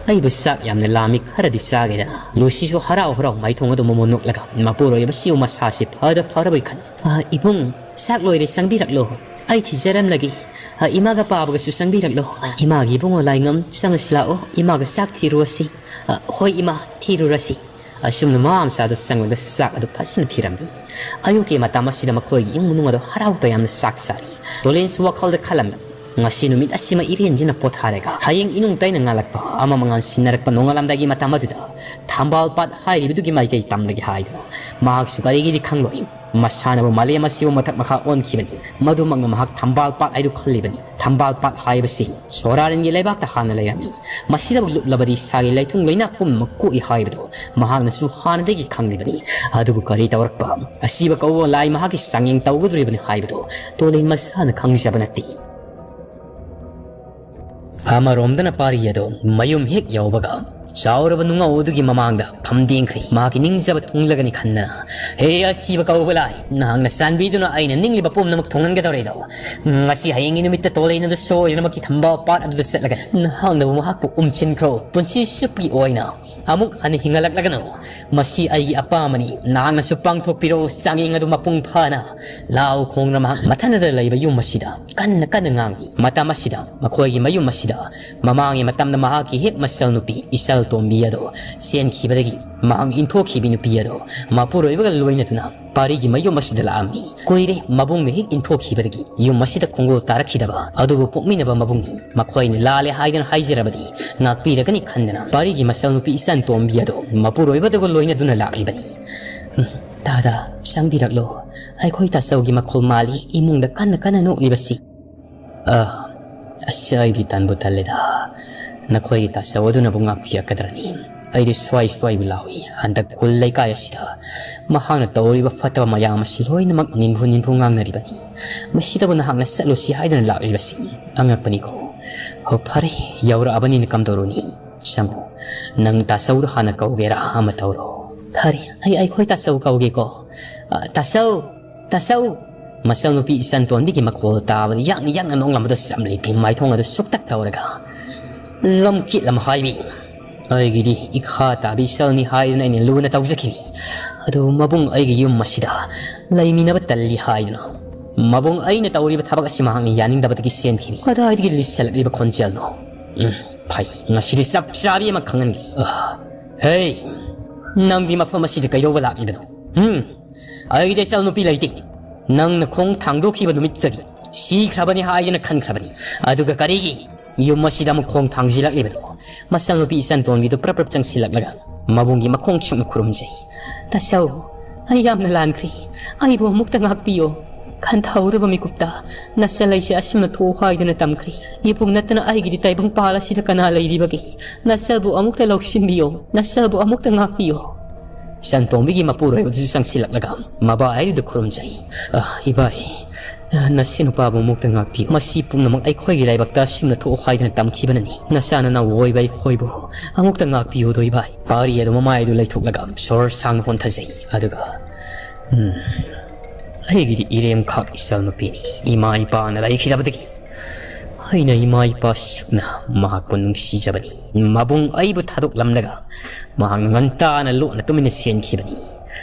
ꯑꯩꯕꯨ ꯆꯥꯛ ꯌꯥꯝꯅ ꯂꯥꯝꯃꯤ, ꯈꯔꯗꯤ ꯆꯥꯒꯦꯗꯅ?" ꯂꯨꯁꯤꯁꯨ ꯍꯔꯥꯎ ꯍꯔꯥꯎ ꯃꯥꯏꯊꯣꯡ ꯑꯗꯨ ꯃꯣꯃꯣꯟ ꯅꯣꯛꯂꯒ ꯃꯄꯨꯔꯣꯏꯕꯁꯤꯕꯨ ꯃꯁꯥꯁꯦ ꯐꯗ ꯐꯔꯕꯣꯏ ꯈꯟ, "ꯑ, ꯏꯕꯨꯡ, ꯆꯥꯛ ꯂꯣꯏꯔꯦ, ꯆꯪꯕꯤꯔꯛꯂꯣ꯫ ꯑꯩ ꯊꯤꯖꯔꯝꯂꯒꯦ꯫ ꯑ, ꯏꯃꯥꯒ ꯄꯥꯕꯒꯁꯨ ꯆꯪꯕꯤꯔꯛꯂꯣ꯫ ꯏꯃꯥꯒꯤ ꯏꯕꯨꯡꯉꯣ ꯂꯥꯏꯉꯝ, ꯆꯪꯉꯁꯤ ꯂꯥꯛꯑꯣ꯫ ꯏꯃꯥꯒ ꯆꯥꯛ ꯊꯤꯔꯨꯔꯁꯤ꯫" "ꯑ, ꯍꯣꯏ ꯏꯃꯥ, ꯊꯤꯔꯨꯔꯁꯤ꯫" ꯑꯁꯨꯝꯅ ꯃꯃꯥ ꯃꯆꯥꯗꯨ ꯆꯪꯂꯒ ꯆꯥꯛ ꯑꯗꯨ ꯐꯖꯅ ꯊꯤꯔꯝꯃꯤ꯫ ꯑꯌꯨꯛꯀꯤ ꯃꯇꯝ ꯑꯁꯤꯗ ꯃꯈꯣꯏꯒꯤ ꯏꯃꯨꯡ ꯃꯅꯨꯡ ꯑꯗꯨ ꯍꯔꯥꯎ ꯇꯌꯥꯝꯅ ꯆꯥꯛ ꯆꯥꯔꯤ꯫ ꯇꯣꯂꯦꯟꯁꯨ ꯋꯥꯈꯜꯗ ꯈꯜꯂꯝꯃꯤ, "ꯉꯁꯤ ꯅꯨꯃꯤꯠ ꯑꯁꯤꯃ ꯏꯔꯦꯟꯖꯅ ꯄꯣꯊꯥꯔꯒ ꯍꯌꯦꯡ ꯏꯅꯨꯡ ꯇꯩꯅ ꯉꯥꯜꯂꯛꯄ ꯑꯃ ꯃꯉꯥꯜ ꯁꯤꯟꯅꯔꯛꯄ ꯅꯣꯡꯉꯥꯜꯂꯝꯗꯥꯏꯒꯤ ꯃꯇꯝ ꯑꯗꯨꯗ ꯊꯝꯕꯥꯜ ꯄꯥꯠ ꯍꯥꯏꯔꯤꯕꯗꯨꯒꯤ ꯃꯥꯏꯀꯩ ꯇꯝꯂꯒꯦ" ꯍꯥꯏꯗꯨꯅ ꯃꯍꯥꯛꯁꯨ ꯀꯔꯤꯒꯤꯗꯤ ꯈꯪꯂꯣꯏ꯫ ꯃꯁꯥꯅꯕꯨ ꯃꯥꯂꯦꯝ ꯑꯁꯤꯕꯨ ꯃꯊꯛ ꯃꯈꯥ ꯑꯣꯟꯈꯤꯕꯅꯤ꯫ ꯃꯗꯨꯃꯛꯅ ꯃꯍꯥꯛ ꯊꯝꯕꯥꯜ ꯄꯥꯠ ꯍꯥꯏꯗꯨ ꯈꯜꯂꯤꯕꯅꯤ꯫ ꯊꯝꯕꯥꯜ ꯄꯥꯠ ꯍꯥꯏꯕꯁꯤ ꯁꯣꯔꯥꯔꯦꯟꯒꯤ ꯂꯩꯕꯥꯛꯇ ꯍꯥꯟꯅ ꯂꯩꯔꯝꯃꯤ꯫ ꯃꯁꯤꯗꯕꯨ ꯂꯨꯞꯂꯕꯗꯤ ꯏꯁꯥꯒꯤ ꯂꯩꯊꯨꯡ ꯂꯩꯅꯥ ꯄꯨꯝꯅꯃꯛ ꯀꯣꯛꯏ ꯍꯥꯏꯕꯗꯨ ꯃꯍꯥꯛꯅꯁꯨ ꯍꯥꯟꯅꯗꯒꯤ ꯈꯪꯂꯤꯕꯅꯤ꯫ ꯑꯗꯨꯕꯨ ꯀꯔꯤ ꯇꯧꯔꯛꯄ, ꯑꯁꯤꯕ ꯀꯧꯕ ꯂꯥꯏ ꯃꯍꯥꯛꯀꯤ ꯆꯥꯡꯌꯦꯡ ꯇꯧꯒꯗꯧꯔꯤꯕꯅꯤ ꯍꯥꯏꯕꯗꯨ ꯇꯣꯂꯦꯟ ꯃꯁꯥꯅ ꯈꯪꯖꯕ ꯅꯠꯇꯦ꯫ ꯑꯃꯔꯣꯝꯗꯅ ꯄꯥꯔꯤ ꯑꯗꯣ ꯃꯌꯨꯝ ꯍꯦꯛ ꯌꯧꯕꯒ ꯆꯥꯎꯔꯕ ꯅꯨꯡꯉꯧ ꯑꯗꯨꯒꯤ ꯃꯃꯥꯡꯗ ꯐꯝꯗꯦꯡꯈ꯭ꯔꯦ꯫ ꯃꯍꯥꯛꯀꯤ ꯅꯤꯡꯖꯕ ꯊꯨꯡꯂꯒꯅꯤ ꯈꯟꯗꯅ, "ꯍꯦ ꯑꯁꯤꯕ ꯀꯧꯕ ꯂꯥꯏ, ꯅꯍꯥꯛꯅ ꯆꯥꯟꯕꯤꯗꯨꯅ ꯑꯩꯅ ꯅꯤꯡꯂꯤꯕ ꯄꯨꯝꯅꯃꯛ ꯊꯨꯡꯍꯟꯒꯗꯧꯔꯦꯗꯣ꯫ ꯉꯁꯤ ꯍꯌꯦꯡꯒꯤ ꯅꯨꯃꯤꯠꯇ ꯇꯣꯂꯦꯟ ꯑꯗꯨ ꯁꯣꯏꯗꯅꯃꯛꯀꯤ ꯊꯝꯕꯥꯜ ꯄꯥꯠ ꯑꯗꯨꯗ ꯆꯠꯂꯒ ꯅꯍꯥꯛꯅꯕꯨ ꯃꯍꯥꯛꯄꯨ ꯎꯝꯁꯤꯟꯈ꯭ꯔꯣ꯫ ꯄꯨꯟꯁꯤ ꯆꯨꯞꯄꯒꯤ ꯑꯣꯏꯅ ꯑꯃꯨꯛ ꯍꯟꯅ ꯍꯤꯡꯍꯜꯂꯛꯂꯒꯅꯨ꯫ ꯃꯁꯤ ꯑꯩꯒꯤ ꯑꯄꯥꯝꯕꯅꯤ꯫ ꯅꯍꯥꯛꯅꯁꯨ ꯄꯥꯡꯊꯣꯛꯄꯤꯔꯣ ꯆꯥꯡꯌꯦꯡ ꯑꯗꯨ ꯃꯄꯨꯡ ꯐꯥꯅ꯫" ꯂꯥꯎ ꯈꯣꯡꯗꯨꯅ ꯃꯍꯥꯛ ꯃꯊꯟꯇꯗ ꯂꯩꯕ ꯌꯨꯝ ꯑꯁꯤꯗ ꯀꯟꯅ ꯀꯟꯅ ꯉꯥꯡꯂꯤ꯫ ꯃꯇꯝ ꯑꯁꯤꯗ ꯃꯈꯣꯏꯒꯤ ꯃꯌꯨꯝ ꯑꯁꯤꯗ ꯃꯃꯥꯡꯒꯤ ꯃꯇꯝꯗ ꯃꯍꯥꯛꯀꯤ ꯍꯦꯛ ꯃꯆꯜ ꯅꯨꯄꯤ, ꯏꯆꯜ ꯇꯣꯝꯕꯤ ꯑꯗꯣ ꯆꯦꯟꯈꯤꯕꯗꯒꯤ ꯃꯍꯥꯛ ꯏꯟꯊꯣꯛꯈꯤꯕꯤ ꯅꯨꯄꯤ ꯑꯗꯣ ꯃꯄꯨꯔꯣꯏꯕꯒ ꯂꯣꯏꯅꯗꯨꯅ ꯄꯥꯔꯤꯒꯤ ꯃꯌꯨꯝ ꯑꯁꯤꯗ ꯂꯥꯛꯑꯝꯃꯤ꯫ ꯀꯨꯏꯔꯦ ꯃꯕꯨꯡꯅ ꯍꯦꯛ ꯏꯟꯊꯣꯛꯈꯤꯕꯗꯒꯤ ꯌꯨꯝ ꯑꯁꯤꯗ ꯈꯣꯡꯒꯣꯜ ꯇꯥꯔꯛꯈꯤꯗꯕ꯫ ꯑꯗꯨꯕꯨ ꯄꯣꯛꯃꯤꯟꯅꯕ ꯃꯕꯨꯡꯅꯤ꯫ ꯃꯈꯣꯏꯅ ꯂꯥꯜꯂꯦ ꯍꯥꯏꯗꯅ ꯍꯥꯏꯖꯔꯕꯗꯤ ꯉꯥꯛꯄꯤꯔꯒꯅꯤ ꯈꯟꯗꯅ ꯄꯥꯔꯤꯒꯤ ꯃꯆꯜ ꯅꯨꯄꯤ ꯏꯆꯟ ꯇꯣꯝꯕꯤ ꯑꯗꯣ ꯃꯄꯨꯔꯣꯏꯕꯗꯨꯒ ꯂꯣꯏꯅꯗꯨꯅ ꯂꯥꯛꯂꯤꯕꯅꯤ꯫ "ꯎꯝ, ꯗꯥꯗꯥ, ꯆꯪꯕꯤꯔꯛꯂꯣ꯫ ꯑꯩꯈꯣꯏ ꯇꯥꯆꯧꯒꯤ ꯃꯈꯣꯜ ꯃꯥꯜꯂꯤ ꯏꯃꯨꯡꯗ ꯀꯟꯅ ꯀꯟꯅ ꯅꯣꯛꯂꯤꯕꯁꯤ꯫" "ꯑ, ꯑꯁ, ꯑꯩꯗꯤ ꯇꯟꯕꯨ ꯇꯜꯂꯦꯗ꯫ ꯅꯈꯣꯏꯒꯤ ꯇꯥꯆꯧ ꯑꯗꯨꯅꯕꯨ ꯉꯥꯛꯄꯤꯔꯛꯀꯗ꯭ꯔꯅꯤ? ꯑꯩꯗꯤ ꯁ꯭ꯋꯥꯏ ꯁ꯭ꯋꯥꯏꯕꯨ ꯂꯥꯎꯏ꯫ ꯍꯟꯗꯛ ꯈꯨꯜ ꯂꯩꯀꯥꯏ ꯑꯁꯤꯗ ꯃꯍꯥꯛꯅ ꯇꯧꯔꯤꯕ ꯐꯠꯇꯕ ꯃꯌꯥꯝ ꯑꯁꯤ ꯂꯣꯏꯅꯃꯛ ꯅꯤꯝꯐꯨ ꯅꯤꯝꯐꯨ ꯉꯥꯡꯅꯔꯤꯕꯅꯤ꯫ ꯃꯁꯤꯗꯕꯨ ꯅꯍꯥꯛꯅ ꯆꯠꯂꯨꯁꯤ ꯍꯥꯏꯗꯨꯅ ꯂꯥꯛꯂꯤꯕꯁꯤ ꯑꯉꯛꯄꯅꯤꯀꯣ꯫ ꯍꯣ, ꯐꯔꯦ, ꯌꯧꯔꯛꯑꯕꯅꯤꯅ ꯀꯝꯗꯧꯔꯨꯅꯤ? ꯆꯪꯉꯨ꯫ ꯅꯪ ꯇꯥꯆꯧꯗꯣ ꯍꯥꯟꯅ ꯀꯧꯒꯦꯔꯥ ꯑꯃ ꯇꯧꯔꯣ꯫ ꯐꯔꯦ, ꯑꯩ ꯑꯩꯈꯣꯏ ꯇꯥꯆꯧ ꯀꯧꯒꯦꯀꯣ꯫ ꯑ, ꯇꯥꯆꯧ! ꯇꯥꯆꯧ! ꯃꯆꯜꯅꯨꯄꯤ ꯏꯆꯟꯇꯣꯟꯕꯤꯒꯤ ꯃꯈꯣꯜ ꯇꯥꯕꯗ ꯌꯥꯡꯅ ꯌꯥꯡꯅ ꯅꯣꯡꯂꯝꯕꯗꯣ ꯆꯝꯂꯤꯕꯤ ꯃꯥꯏꯊꯣꯡ ꯑꯗꯨ ꯁꯨꯛꯇꯛ ꯇꯧꯔꯒ ꯂꯝꯀꯤꯠ ꯑꯃ ꯍꯥꯏꯕꯤ꯫ ꯑꯩꯒꯤꯗꯤ ꯏꯈꯥ ꯇꯥꯕꯤ ꯏꯆꯜꯅꯤ ꯍꯥꯏꯗꯨꯅ ꯑꯩꯅ ꯂꯨꯅ ꯇꯧꯖꯈꯤꯕꯤ꯫ ꯑꯗꯨꯕꯨ ꯃꯕꯨꯡ ꯑꯩꯒꯤ ꯌꯨꯝ ꯑꯁꯤꯗ ꯂꯩꯃꯤꯟꯅꯕ ꯇꯜꯂꯤ ꯍꯥꯏꯗꯨꯅ ꯃꯕꯨꯡ ꯑꯩꯅ ꯇꯧꯔꯤꯕ ꯊꯕꯛ ꯑꯁꯤ ꯃꯍꯥꯛꯅ ꯌꯥꯅꯤꯡꯗꯕꯗꯒꯤ ꯆꯦꯟꯈꯤꯕꯤ꯫ ꯀꯗꯥꯏꯗꯒꯤ ꯂꯤꯁꯜꯂꯛꯂꯤꯕ ꯈꯣꯟꯖꯦꯜꯅꯣ? ꯎꯝ, ꯐꯩ, ꯉꯁꯤꯗꯤ ꯆꯞ ꯆꯥꯕꯤ ꯑꯃ ꯈꯪꯍꯟꯒꯦ꯫ ꯑ, ꯍꯦ, ꯅꯪꯗꯤ ꯃꯐꯝ ꯑꯁꯤꯗ ꯀꯩꯗꯧꯕ ꯂꯥꯛꯂꯤꯕꯅꯣ? ꯎꯝ, ꯑꯩꯗꯤ ꯏꯆꯜ ꯅꯨꯄꯤ ꯂꯩꯇꯦ꯫ ꯅꯪꯅ ꯈꯣꯡ ꯊꯥꯡꯗꯣꯛꯈꯤꯕ ꯅꯨꯃꯤꯠꯇꯒꯤ ꯁꯤꯈ꯭ꯔꯕꯅꯤ ꯍꯥꯏꯗꯅ ꯈꯟꯈ꯭ꯔꯕꯅꯤ꯫ ꯑꯗꯨꯒ ꯀꯔꯤꯒꯤ ꯌꯨꯝ ꯑꯁꯤꯗ ꯑꯃꯨꯛ ꯈꯣꯡ ꯊꯥꯡꯖꯤꯜꯂꯛꯂꯤꯕꯗꯣ? ꯃꯆꯜꯅꯨꯄꯤ ꯏꯆꯟꯇꯣꯟꯕꯤꯗꯨ ꯄ꯭ꯔꯞ ꯄ꯭ꯔꯞ ꯆꯪꯁꯤꯜꯂꯛꯂꯒ ꯃꯕꯨꯡꯒꯤ ꯃꯈꯣꯡ ꯁꯨꯛꯅ ꯈꯨꯔꯨꯝꯖꯩ꯫ "ꯇꯥꯆꯧ, ꯑꯩ ꯌꯥꯝꯅ ꯂꯥꯟꯈ꯭ꯔꯦ꯫ ꯑꯩꯕꯨ ꯑꯃꯨꯛꯇ ꯉꯥꯛꯄꯤꯌꯣ꯫ ꯈꯟꯊꯍꯧꯗꯕ ꯃꯤꯀꯨꯞꯇ ꯅꯆꯜ ꯑꯩꯁꯦ ꯑꯁꯨꯝꯅ ꯊꯣꯛꯎ ꯍꯥꯏꯗꯨꯅ ꯇꯝꯈ꯭ꯔꯦ꯫ ꯏꯕꯨꯡ ꯅꯠꯇꯅ ꯑꯩꯒꯤꯗꯤ ꯇꯥꯏꯕꯪ ꯄꯥꯜ ꯑꯁꯤꯗ ꯀꯅꯥ ꯂꯩꯔꯤꯕꯒꯦ? ꯅꯆꯜꯕꯨ ꯑꯃꯨꯛꯇ ꯂꯧꯁꯤꯟꯕꯤꯌꯣ꯫ ꯅꯆꯜꯕꯨ ꯑꯃꯨꯛꯇ ꯉꯥꯛꯄꯤꯌꯣ꯫" ꯏꯆꯟꯇꯣꯝꯕꯤꯒꯤ ꯃꯄꯨꯔꯣꯏꯕꯗꯨꯁꯨ ꯆꯪꯁꯤꯜꯂꯛꯂꯒ ꯃꯕꯥ ꯍꯥꯏꯗꯨꯗ ꯈꯨꯔꯨꯝꯖꯩ꯫ "ꯑ, ꯏꯕꯥꯏ, ꯑ, ꯅꯁꯤ ꯅꯨꯄꯥꯕꯨ ꯑꯃꯨꯛꯇ ꯉꯥꯛꯄꯤꯌꯨ꯫ ꯃꯁꯤ ꯄꯨꯝꯅꯃꯛ ꯑꯩꯈꯣꯏꯒꯤ ꯂꯥꯏꯕꯛꯇ ꯑꯁꯨꯝꯅ ꯊꯣꯛꯎ ꯍꯥꯏꯗꯨꯅ ꯇꯝꯈꯤꯕꯅꯅꯤ꯫ ꯅꯆꯥ ꯅꯅꯥꯎ ꯑꯣꯏꯕ ꯑꯩꯈꯣꯏꯕꯨ ꯑꯃꯨꯛꯇ ꯉꯥꯛꯄꯤꯌꯨꯗꯣ ꯏꯕꯥꯏ꯫" ꯄꯥꯔꯤ ꯑꯗꯨ ꯃꯃꯥꯏꯗꯨ ꯂꯩꯊꯣꯛꯂꯒ ꯁꯣꯔ ꯁꯥꯡꯅ ꯍꯣꯟꯊꯖꯩ꯫ ꯑꯗꯨꯒ, "ꯎꯝ, ꯑꯩꯒꯤꯗꯤ ꯏꯔꯦꯝꯈꯥꯛ ꯏꯆꯜ ꯅꯨꯄꯤꯅꯤ꯫ ꯏꯃꯥ ꯏꯄꯥꯅ ꯂꯩꯈꯤꯗꯕꯗꯒꯤ ꯑꯩꯅ ꯏꯃꯥ ꯏꯄꯥ ꯁꯨꯛꯅ ꯃꯍꯥꯛꯄꯨ ꯅꯨꯡꯁꯤꯖꯕꯅꯤ꯫ ꯃꯕꯨꯡ ꯑꯩꯕꯨ ꯊꯥꯗꯣꯛꯂꯝꯂꯒ ꯃꯍꯥꯛꯅ ꯉꯟꯇꯥꯅ ꯂꯣꯟꯅ ꯇꯨꯃꯤꯟꯅ ꯆꯦꯟꯈꯤꯕꯅꯤ꯫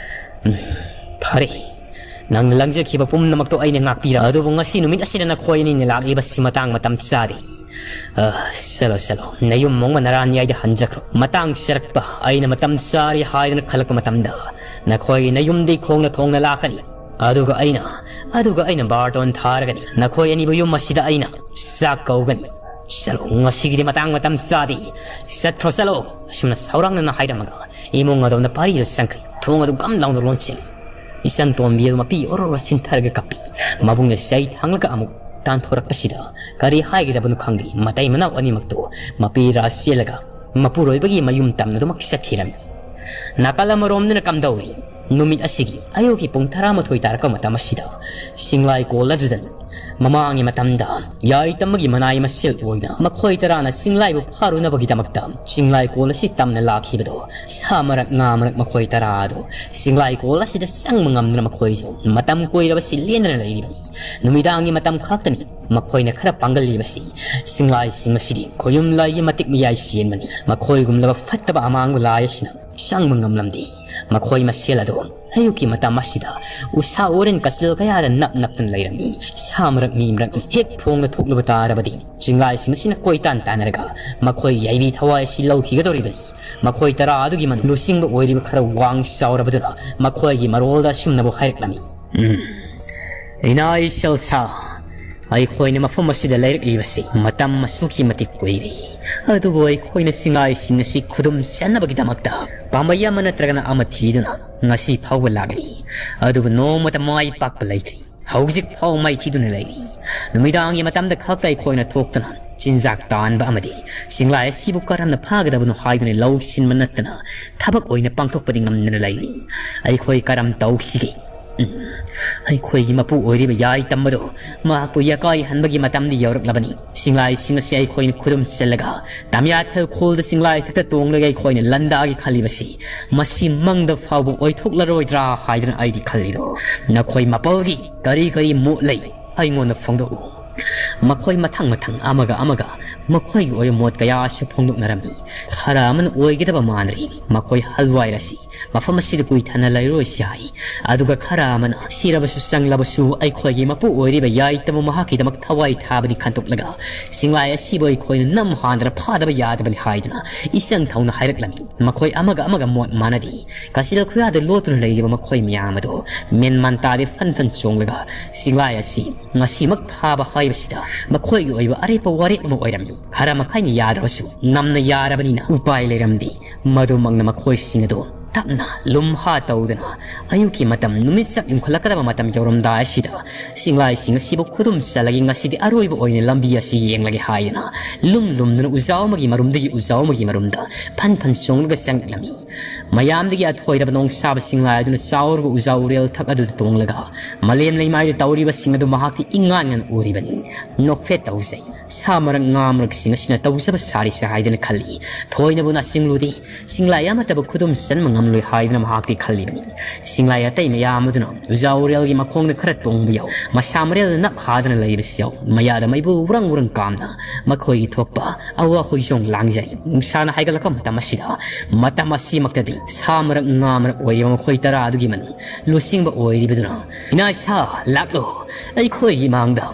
ꯎꯝ, ꯐꯔꯦ, ꯅꯪꯅ ꯂꯪꯖꯈꯤꯕ ꯄꯨꯝꯅꯃꯛꯇꯣ ꯑꯩꯅ ꯉꯥꯛꯄꯤꯔ꯫ ꯑꯗꯨꯕꯨ ꯉꯁꯤ ꯅꯨꯃꯤꯠ ꯑꯁꯤꯗ ꯅꯈꯣꯏ ꯑꯅꯤꯅ ꯂꯥꯛꯂꯤꯕꯁꯤ ꯃꯇꯥꯡ ꯃꯇꯝ ꯆꯥꯗꯦ꯫ ꯑ, ꯆꯠꯂꯣ, ꯆꯠꯂꯣ, ꯅꯌꯨꯝ ꯃꯣꯡꯃ ꯅꯔꯥꯟꯌꯥꯏꯗ ꯍꯟꯖꯈ꯭ꯔꯣ꯫ ꯃꯇꯥꯡ ꯆꯥꯔꯛꯄ ꯑꯩꯅ ꯃꯇꯝ ꯆꯥꯔꯦ ꯍꯥꯏꯗꯨꯅ ꯈꯜꯂꯛꯄ ꯃꯇꯝꯗ ꯅꯈꯣꯏꯒꯤ ꯅꯌꯨꯝꯗꯤ ꯈꯣꯡꯅ ꯊꯣꯡꯅ ꯂꯥꯛꯀꯅꯤ꯫ ꯑꯗꯨꯒ ꯑꯩꯅ, ꯑꯗꯨꯒ ꯑꯩꯅ ꯕꯥꯔꯇꯣꯟ ꯊꯥꯔꯒꯅꯤ꯫ ꯅꯈꯣꯏ ꯑꯅꯤꯕꯨ ꯌꯨꯝ ꯑꯁꯤꯗ ꯑꯩꯅ ꯆꯥꯛ ꯀꯧꯒꯅꯤ꯫ ꯆꯠꯂꯣ, ꯉꯁꯤꯒꯤꯗꯤ ꯃꯇꯥꯡ ꯃꯇꯝ ꯆꯥꯗꯦ꯫ ꯆꯠꯈ꯭ꯔꯣ, ꯆꯠꯂꯣ꯫" ꯑꯁꯨꯝꯅ ꯁꯥꯎꯔꯥꯡꯅꯅ ꯍꯥꯏꯔꯝꯃꯒ ꯏꯃꯨꯡ ꯑꯗꯣꯝꯗ ꯄꯥꯔꯤꯗꯨ ꯆꯪꯈ꯭ꯔꯦ꯫ ꯊꯣꯡ ꯑꯗꯨ ꯒꯝ ꯂꯥꯎꯅ ꯂꯣꯟꯁꯤꯜꯂꯤ꯫ ꯏꯆꯟ ꯇꯣꯝꯕꯤ ꯑꯗꯨ ꯃꯄꯤ ꯑꯣꯔꯣ ꯑꯣꯔꯣ ꯆꯤꯟꯊꯔꯒ ꯀꯞꯄꯤ꯫ ꯃꯕꯨꯡꯅ ꯆꯩ ꯊꯥꯡꯂꯒ ꯑꯃꯨꯛ ꯇꯥꯟꯊꯣꯔꯛꯄꯁꯤꯗ ꯀꯔꯤ ꯍꯥꯏꯒꯗꯕꯅꯣ ꯈꯪꯗꯦ꯫ ꯃꯇꯩ ꯃꯅꯥꯎ ꯑꯅꯤꯃꯛꯇꯨ ꯃꯄꯤ ꯔꯥ ꯆꯦꯜꯂꯒ ꯃꯄꯨꯔꯣꯏꯕꯒꯤ ꯃꯌꯨꯝ ꯇꯝꯅꯗꯨꯃꯛ ꯆꯠꯈꯤꯔꯝꯃꯤ꯫ ꯅꯥꯀꯜ ꯑꯃꯔꯣꯝꯗꯅ ꯀꯝꯗꯧꯔꯤ? ꯅꯨꯃꯤꯠ ꯑꯁꯤꯒꯤ ꯑꯌꯨꯛꯀꯤ ꯄꯨꯡ ꯇꯔꯥꯃꯥꯊꯣꯏ ꯇꯥꯔꯛꯄ ꯃꯇꯝ ꯑꯁꯤꯗ ꯆꯤꯡꯂꯥꯏꯀꯣꯜ ꯑꯗꯨꯗꯅꯤ ꯃꯃꯥꯡꯒꯤ ꯃꯇꯝꯗ ꯌꯥꯏ ꯇꯝꯕꯒꯤ ꯃꯅꯥꯏ ꯃꯁꯦꯜ ꯑꯣꯏꯅ ꯃꯈꯣꯏ ꯇꯔꯥꯅ ꯆꯤꯡꯂꯥꯏꯕꯨ ꯐꯥꯔꯨꯅꯕꯒꯤꯗꯃꯛꯇ ꯆꯤꯡꯂꯥꯏꯀꯣꯜ ꯑꯁꯤ ꯇꯝꯅ ꯂꯥꯛꯈꯤꯕꯗꯣ, ꯁꯥ ꯃꯔꯛ ꯉꯥ ꯃꯔꯛ ꯃꯈꯣꯏ ꯇꯔꯥ ꯑꯗꯨ ꯆꯤꯡꯂꯥꯏꯀꯣꯜ ꯑꯁꯤꯗ ꯆꯪꯕ ꯉꯝꯗꯅ ꯃꯈꯣꯏꯁꯨ ꯃꯇꯝ ꯀꯣꯏꯔꯕꯁꯤ ꯂꯦꯟꯗꯅ ꯂꯩꯔꯤꯕꯅꯤ꯫ ꯅꯨꯃꯤꯗꯥꯡꯒꯤ ꯃꯇꯝ ꯈꯛꯇꯅꯤ ꯃꯈꯣꯏꯅ ꯈꯔ ꯄꯥꯡꯒꯜꯂꯤꯕꯁꯤ꯫ ꯆꯤꯡꯂꯥꯏꯁꯤꯡ ꯑꯁꯤꯗꯤ ꯈꯣꯌꯨꯝ ꯂꯥꯏꯒꯤ ꯃꯇꯤꯛ ꯃꯌꯥꯏ ꯆꯦꯟꯕꯅꯤ꯫ ꯃꯈꯣꯏꯒꯨꯝꯂꯕ ꯐꯠꯇꯕ ꯑꯃꯥꯡꯕ ꯂꯥꯏ ꯑꯁꯤꯅ ꯆꯪꯕ ꯉꯝꯂꯝꯗꯦ꯫ ꯃꯈꯣꯏ ꯃꯁꯦꯜ ꯑꯗꯨ ꯑꯌꯨꯛꯀꯤ ꯃꯇꯝ ꯑꯁꯤꯗ ꯎꯁꯥ ꯎꯔꯦꯟ ꯀꯆꯤꯜ ꯀꯌꯥꯗ ꯅꯞ ꯅꯞꯇꯨꯅ ꯂꯩꯔꯝꯃꯤ꯫ ꯁꯥ ꯃꯔꯛ ꯃꯤ ꯃꯔꯛ ꯍꯦꯛ ꯐꯣꯡꯅ ꯊꯣꯛꯂꯨꯕ ꯇꯥꯔꯕꯗꯤ ꯆꯤꯡꯂꯥꯏꯁꯤꯡ ꯑꯁꯤꯅ ꯀꯣꯏꯇꯥꯟ ꯇꯥꯟꯅꯔꯒ ꯃꯈꯣꯏ ꯌꯥꯏꯕꯤ ꯊꯋꯥꯏ ꯑꯁꯤ ꯂꯧꯈꯤꯒꯗꯧꯔꯤꯕꯅꯤ꯫ ꯃꯈꯣꯏ ꯇꯔꯥ ꯑꯗꯨꯒꯤ ꯃꯅꯨꯡ ꯂꯨꯆꯤꯡꯕ ꯑꯣꯏꯔꯤꯕ ꯈꯔ ꯋꯥꯡ ꯆꯥꯎꯔꯕꯗꯨꯅ ꯃꯈꯣꯏꯒꯤ ꯃꯔꯣꯜꯗ ꯑꯁꯨꯝꯅꯕꯨ ꯍꯥꯏꯔꯛꯂꯝꯃꯤ꯫ ꯎꯝ, ꯏꯅꯥꯏ ꯁꯦꯜꯁꯥ, ꯑꯩꯈꯣꯏꯅ ꯃꯐꯝ ꯑꯁꯤꯗ ꯂꯩꯔꯛꯂꯤꯕꯁꯤ ꯃꯇꯝ ꯑꯁꯨꯛꯀꯤ ꯃꯇꯤꯛ ꯀꯨꯏꯔꯦ꯫ ꯑꯗꯨꯕꯨ ꯑꯩꯈꯣꯏꯅ ꯆꯤꯡꯂꯥꯏꯁꯤꯡ ꯑꯁꯤ ꯈꯨꯗꯨꯝ ꯆꯟꯅꯕꯒꯤꯗꯃꯛꯇ ꯄꯥꯝꯕꯩ ꯑꯃ ꯅꯠꯇ꯭ꯔꯒꯅ ꯑꯃ ꯊꯤꯗꯨꯅ ꯉꯁꯤ ꯐꯥꯎꯕ ꯂꯥꯛꯂꯤ꯫ ꯑꯗꯨꯕꯨ ꯅꯣꯡꯃꯇ ꯃꯥꯏ ꯄꯥꯛꯄ ꯂꯩꯇ꯭ꯔꯤ꯫ ꯍꯧꯖꯤꯛ ꯐꯥꯎ ꯃꯥꯏꯊꯤꯗꯨꯅ ꯂꯩꯔꯤ꯫ ꯅꯨꯃꯤꯗꯥꯡꯒꯤ ꯃꯇꯝꯗ ꯈꯛꯇ ꯑꯩꯈꯣꯏꯅ ꯊꯣꯛꯇꯨꯅ ꯆꯤꯟꯖꯥꯛ ꯇꯥꯟꯕ ꯑꯃꯗꯤ ꯆꯤꯡꯂꯥꯏ ꯑꯁꯤꯕꯨ ꯀꯔꯝꯅ ꯐꯥꯒꯗꯕꯅꯣ ꯍꯥꯏꯗꯨꯅ ꯂꯧꯁꯤꯟꯕ ꯅꯠꯇꯅ ꯊꯕꯛ ꯑꯣꯏꯅ ꯄꯥꯡꯊꯣꯛꯄꯗꯤ ꯉꯝꯗꯅ ꯂꯩꯔꯤ꯫ ꯑꯩꯈꯣꯏ ꯀꯔꯝ ꯇꯧꯁꯤꯒꯦ? ꯎꯝ, ꯑꯩꯈꯣꯏꯒꯤ ꯃꯄꯨ ꯑꯣꯏꯔꯤꯕ ꯌꯥꯏ ꯇꯝꯕꯗꯣ ꯃꯍꯥꯛꯄꯨ ꯌꯥꯀꯥꯏꯍꯟꯕꯒꯤ ꯃꯇꯝꯗꯤ ꯌꯧꯔꯛꯂꯕꯅꯤ꯫ ꯆꯤꯡꯂꯥꯏꯁꯤꯡ ꯑꯁꯤ ꯑꯩꯈꯣꯏꯅ ꯈꯨꯗꯨꯝ ꯆꯜꯂꯒ ꯇꯥꯃꯤꯌꯥꯊꯦꯜ ꯈꯣꯜꯗ ꯆꯤꯡꯂꯥꯏ ꯈꯛꯇ ꯇꯣꯡꯂꯒ ꯑꯩꯈꯣꯏꯅ ꯂꯟꯗꯥꯒꯦ ꯈꯜꯂꯤꯕꯁꯤ ꯃꯁꯤ ꯃꯪꯗ ꯐꯥꯎꯕ ꯑꯣꯏꯊꯣꯛꯂꯔꯣꯏꯗ꯭ꯔꯥ ꯍꯥꯏꯗꯅ ꯑꯩꯗꯤ ꯈꯜꯂꯤꯗꯣ꯫ ꯅꯈꯣꯏ ꯃꯥꯄꯜꯒꯤ ꯀꯔꯤ ꯀꯔꯤ ꯃꯣꯠ ꯂꯩ ꯑꯩꯉꯣꯟꯗ ꯐꯣꯡꯗꯣꯛꯎ꯫ ꯃꯈꯣꯏ ꯃꯊꯪ ꯃꯊꯪ ꯑꯃꯒ ꯑꯃꯒ ꯃꯈꯣꯏꯒꯤ ꯑꯣꯏꯕ ꯃꯣꯠ ꯀꯌꯥꯁꯨ ꯐꯣꯡꯗꯣꯛꯅꯔꯝꯃꯤ꯫ ꯈꯔ ꯑꯃꯅ ꯑꯣꯏꯒꯗꯕ ꯃꯥꯟꯗ꯭ꯔꯦ꯫ ꯃꯈꯣꯏ ꯍꯜꯋꯥꯏꯔꯁꯤ ꯃꯐꯝ ꯑꯁꯤꯗ ꯀꯨꯏꯊꯅ ꯂꯩꯔꯣꯏꯁꯤ ꯍꯥꯏ꯫ ꯑꯗꯨꯒ ꯈꯔ ꯑꯃꯅ ꯁꯤꯔꯕꯁꯨ ꯆꯪꯂꯕꯁꯨ ꯑꯩꯈꯣꯏꯒꯤ ꯃꯄꯨ ꯑꯣꯏꯔꯤꯕ ꯌꯥꯏꯇꯕꯨ ꯃꯍꯥꯛꯀꯤꯗꯃꯛ ꯊꯋꯥꯏ ꯊꯥꯕꯅꯤ ꯈꯟꯗꯣꯛꯂꯒ ꯆꯤꯡꯂꯥꯏ ꯑꯁꯤꯕꯨ ꯑꯩꯈꯣꯏꯅ ꯅꯝ ꯍꯥꯟꯗꯅ ꯐꯥꯗꯕ ꯌꯥꯗꯕꯅꯤ ꯍꯥꯏꯗꯨꯅ ꯏꯆꯪ ꯊꯧꯅ ꯍꯥꯏꯔꯛꯂꯝꯃꯤ꯫ ꯃꯈꯣꯏ ꯑꯃꯒ ꯑꯃꯒ ꯃꯣꯠ ꯃꯥꯟꯅꯗꯦ꯫ ꯀꯥꯆꯤꯜ ꯈꯨꯌꯥꯗ ꯂꯣꯠꯇꯨꯅ ꯂꯩꯔꯤꯕ ꯃꯈꯣꯏ ꯃꯌꯥꯝ ꯑꯗꯨ ꯃꯦꯟꯃꯥꯟ ꯇꯥꯗꯦ ꯐꯟ ꯐꯟ ꯆꯣꯡꯂꯒ ꯆꯤꯡꯂꯥꯏ ꯑꯁꯤ ꯉꯁꯤꯃꯛ ꯐꯥꯕ ꯍꯥꯏꯕꯁꯤꯗ ꯃꯈꯣꯏꯒꯤ ꯑꯣꯏꯕ ꯑꯔꯦꯞꯄ ꯋꯥꯔꯦꯞ ꯑꯃ ꯑꯣꯏꯔꯝꯃꯤ꯫ ꯈꯔ ꯃꯈꯩꯅ ꯌꯥꯗ꯭ꯔꯕꯁꯨ ꯅꯝꯅ ꯌꯥꯔꯕꯅꯤꯅ ꯎꯄꯥꯏ ꯂꯩꯔꯝꯗꯦ꯫ ꯃꯗꯨꯃꯛꯅ ꯃꯈꯣꯏꯁꯤꯡ ꯑꯗꯨ ꯇꯞꯅ ꯂꯨꯝꯍꯥ ꯇꯧꯗꯨꯅ ꯑꯌꯨꯛꯀꯤ ꯃꯇꯝ ꯅꯨꯃꯤꯠ ꯆꯥꯛ ꯏꯟꯈꯠꯂꯛꯀꯗꯕ ꯃꯇꯝ ꯌꯧꯔꯝꯗꯥꯏ ꯑꯁꯤꯗ ꯆꯤꯡꯂꯥꯏꯁꯤꯡ ꯑꯁꯤꯕꯨ ꯈꯨꯗꯨꯝ ꯆꯜꯂꯒ ꯉꯁꯤꯗꯤ ꯑꯔꯣꯏꯕ ꯑꯣꯏꯅ ꯂꯝꯕꯤ ꯑꯁꯤ ꯌꯦꯡꯂꯒꯦ ꯍꯥꯏꯗꯨꯅ ꯂꯨꯝ ꯂꯨꯝꯗꯨꯅ ꯎꯖꯥꯎ ꯑꯃꯒꯤ ꯃꯔꯨꯝꯗꯒꯤ ꯎꯖꯥꯎ ꯑꯃꯒꯤ ꯃꯔꯨꯝꯗ ꯐꯟ ꯐꯟ ꯆꯣꯡꯂꯒ ꯆꯪꯂꯛꯂꯝꯃꯤ꯫ ꯃꯌꯥꯝꯗꯒꯤ ꯑꯊꯣꯏꯔꯕ ꯅꯣꯡꯁꯥꯕ ꯁꯤꯡꯂꯥꯏ ꯑꯗꯨꯅ ꯆꯥꯎꯔꯕ ꯎꯖꯥ ꯎꯔꯦꯜ ꯊꯛ ꯑꯗꯨꯗ ꯇꯣꯡꯂꯒ ꯃꯥꯂꯦꯝ ꯂꯩꯃꯥꯏꯗ ꯇꯧꯔꯤꯕꯁꯤꯡ ꯑꯗꯨ ꯃꯍꯥꯛꯇꯤ ꯏꯉꯥꯟ ꯉꯥꯟꯅ ꯎꯔꯤꯕꯅꯤ꯫ ꯅꯣꯛꯐꯦꯠ ꯇꯧꯖꯩ꯫ ꯁꯥ ꯃꯔꯛ ꯉꯥ ꯃꯔꯛꯁꯤꯡ ꯑꯁꯤꯅ ꯇꯧꯖꯕ ꯁꯥꯔꯤꯁꯦ ꯍꯥꯏꯗꯅ ꯈꯜꯂꯤ꯫ ꯊꯣꯏꯅꯕꯨ ꯅꯥꯁꯤꯡꯂꯨꯗꯦ꯫ ꯁꯤꯡꯂꯥꯏ ꯑꯃꯠꯇꯕꯨ ꯈꯨꯗꯨꯝ ꯆꯟꯕ ꯉꯝꯂꯣꯏ ꯍꯥꯏꯗꯨꯅ ꯃꯍꯥꯛꯇꯤ ꯈꯜꯂꯤꯕꯅꯤ꯫ ꯁꯤꯡꯂꯥꯏ ꯑꯇꯩ ꯃꯌꯥꯝ ꯑꯗꯨꯅ ꯎꯖꯥ ꯎꯔꯦꯜꯒꯤ ꯃꯈꯣꯡꯗ ꯈꯔ ꯇꯣꯡꯕ ꯌꯥꯎ, ꯃꯁꯥ ꯃꯔꯦꯜꯗ ꯅꯞ ꯍꯥꯗꯅ ꯂꯩꯕꯁꯨ ꯌꯥꯎ, ꯃꯌꯥꯗ ꯃꯩꯕꯨ ꯎꯔꯪ ꯎꯔꯪ ꯀꯥꯝꯅ ꯃꯈꯣꯏꯒꯤ ꯊꯣꯛꯄ ꯑꯋꯥ ꯍꯣꯏꯖꯣꯡ ꯂꯥꯡꯖꯩ꯫ ꯅꯨꯡꯁꯥꯅ ꯍꯥꯏꯒꯠꯂꯛꯄ ꯃꯇꯝ ꯑꯁꯤꯗ, ꯃꯇꯝ ꯑꯁꯤꯃꯛꯇꯗꯤ ꯁꯥ ꯃꯔꯛ ꯉꯥ ꯃꯔꯛ ꯑꯣꯏꯔꯤꯕ ꯃꯈꯣꯏ ꯇꯔꯥ ꯑꯗꯨꯒꯤ ꯃꯅꯨꯡ ꯂꯨꯆꯤꯡꯕ ꯑꯣꯏꯔꯤꯕꯗꯨꯅ, "ꯏꯅꯥ ꯏꯁꯥ, ꯂꯥꯛꯂꯣ, ꯑꯩꯈꯣꯏꯒꯤ ꯃꯥꯡꯗ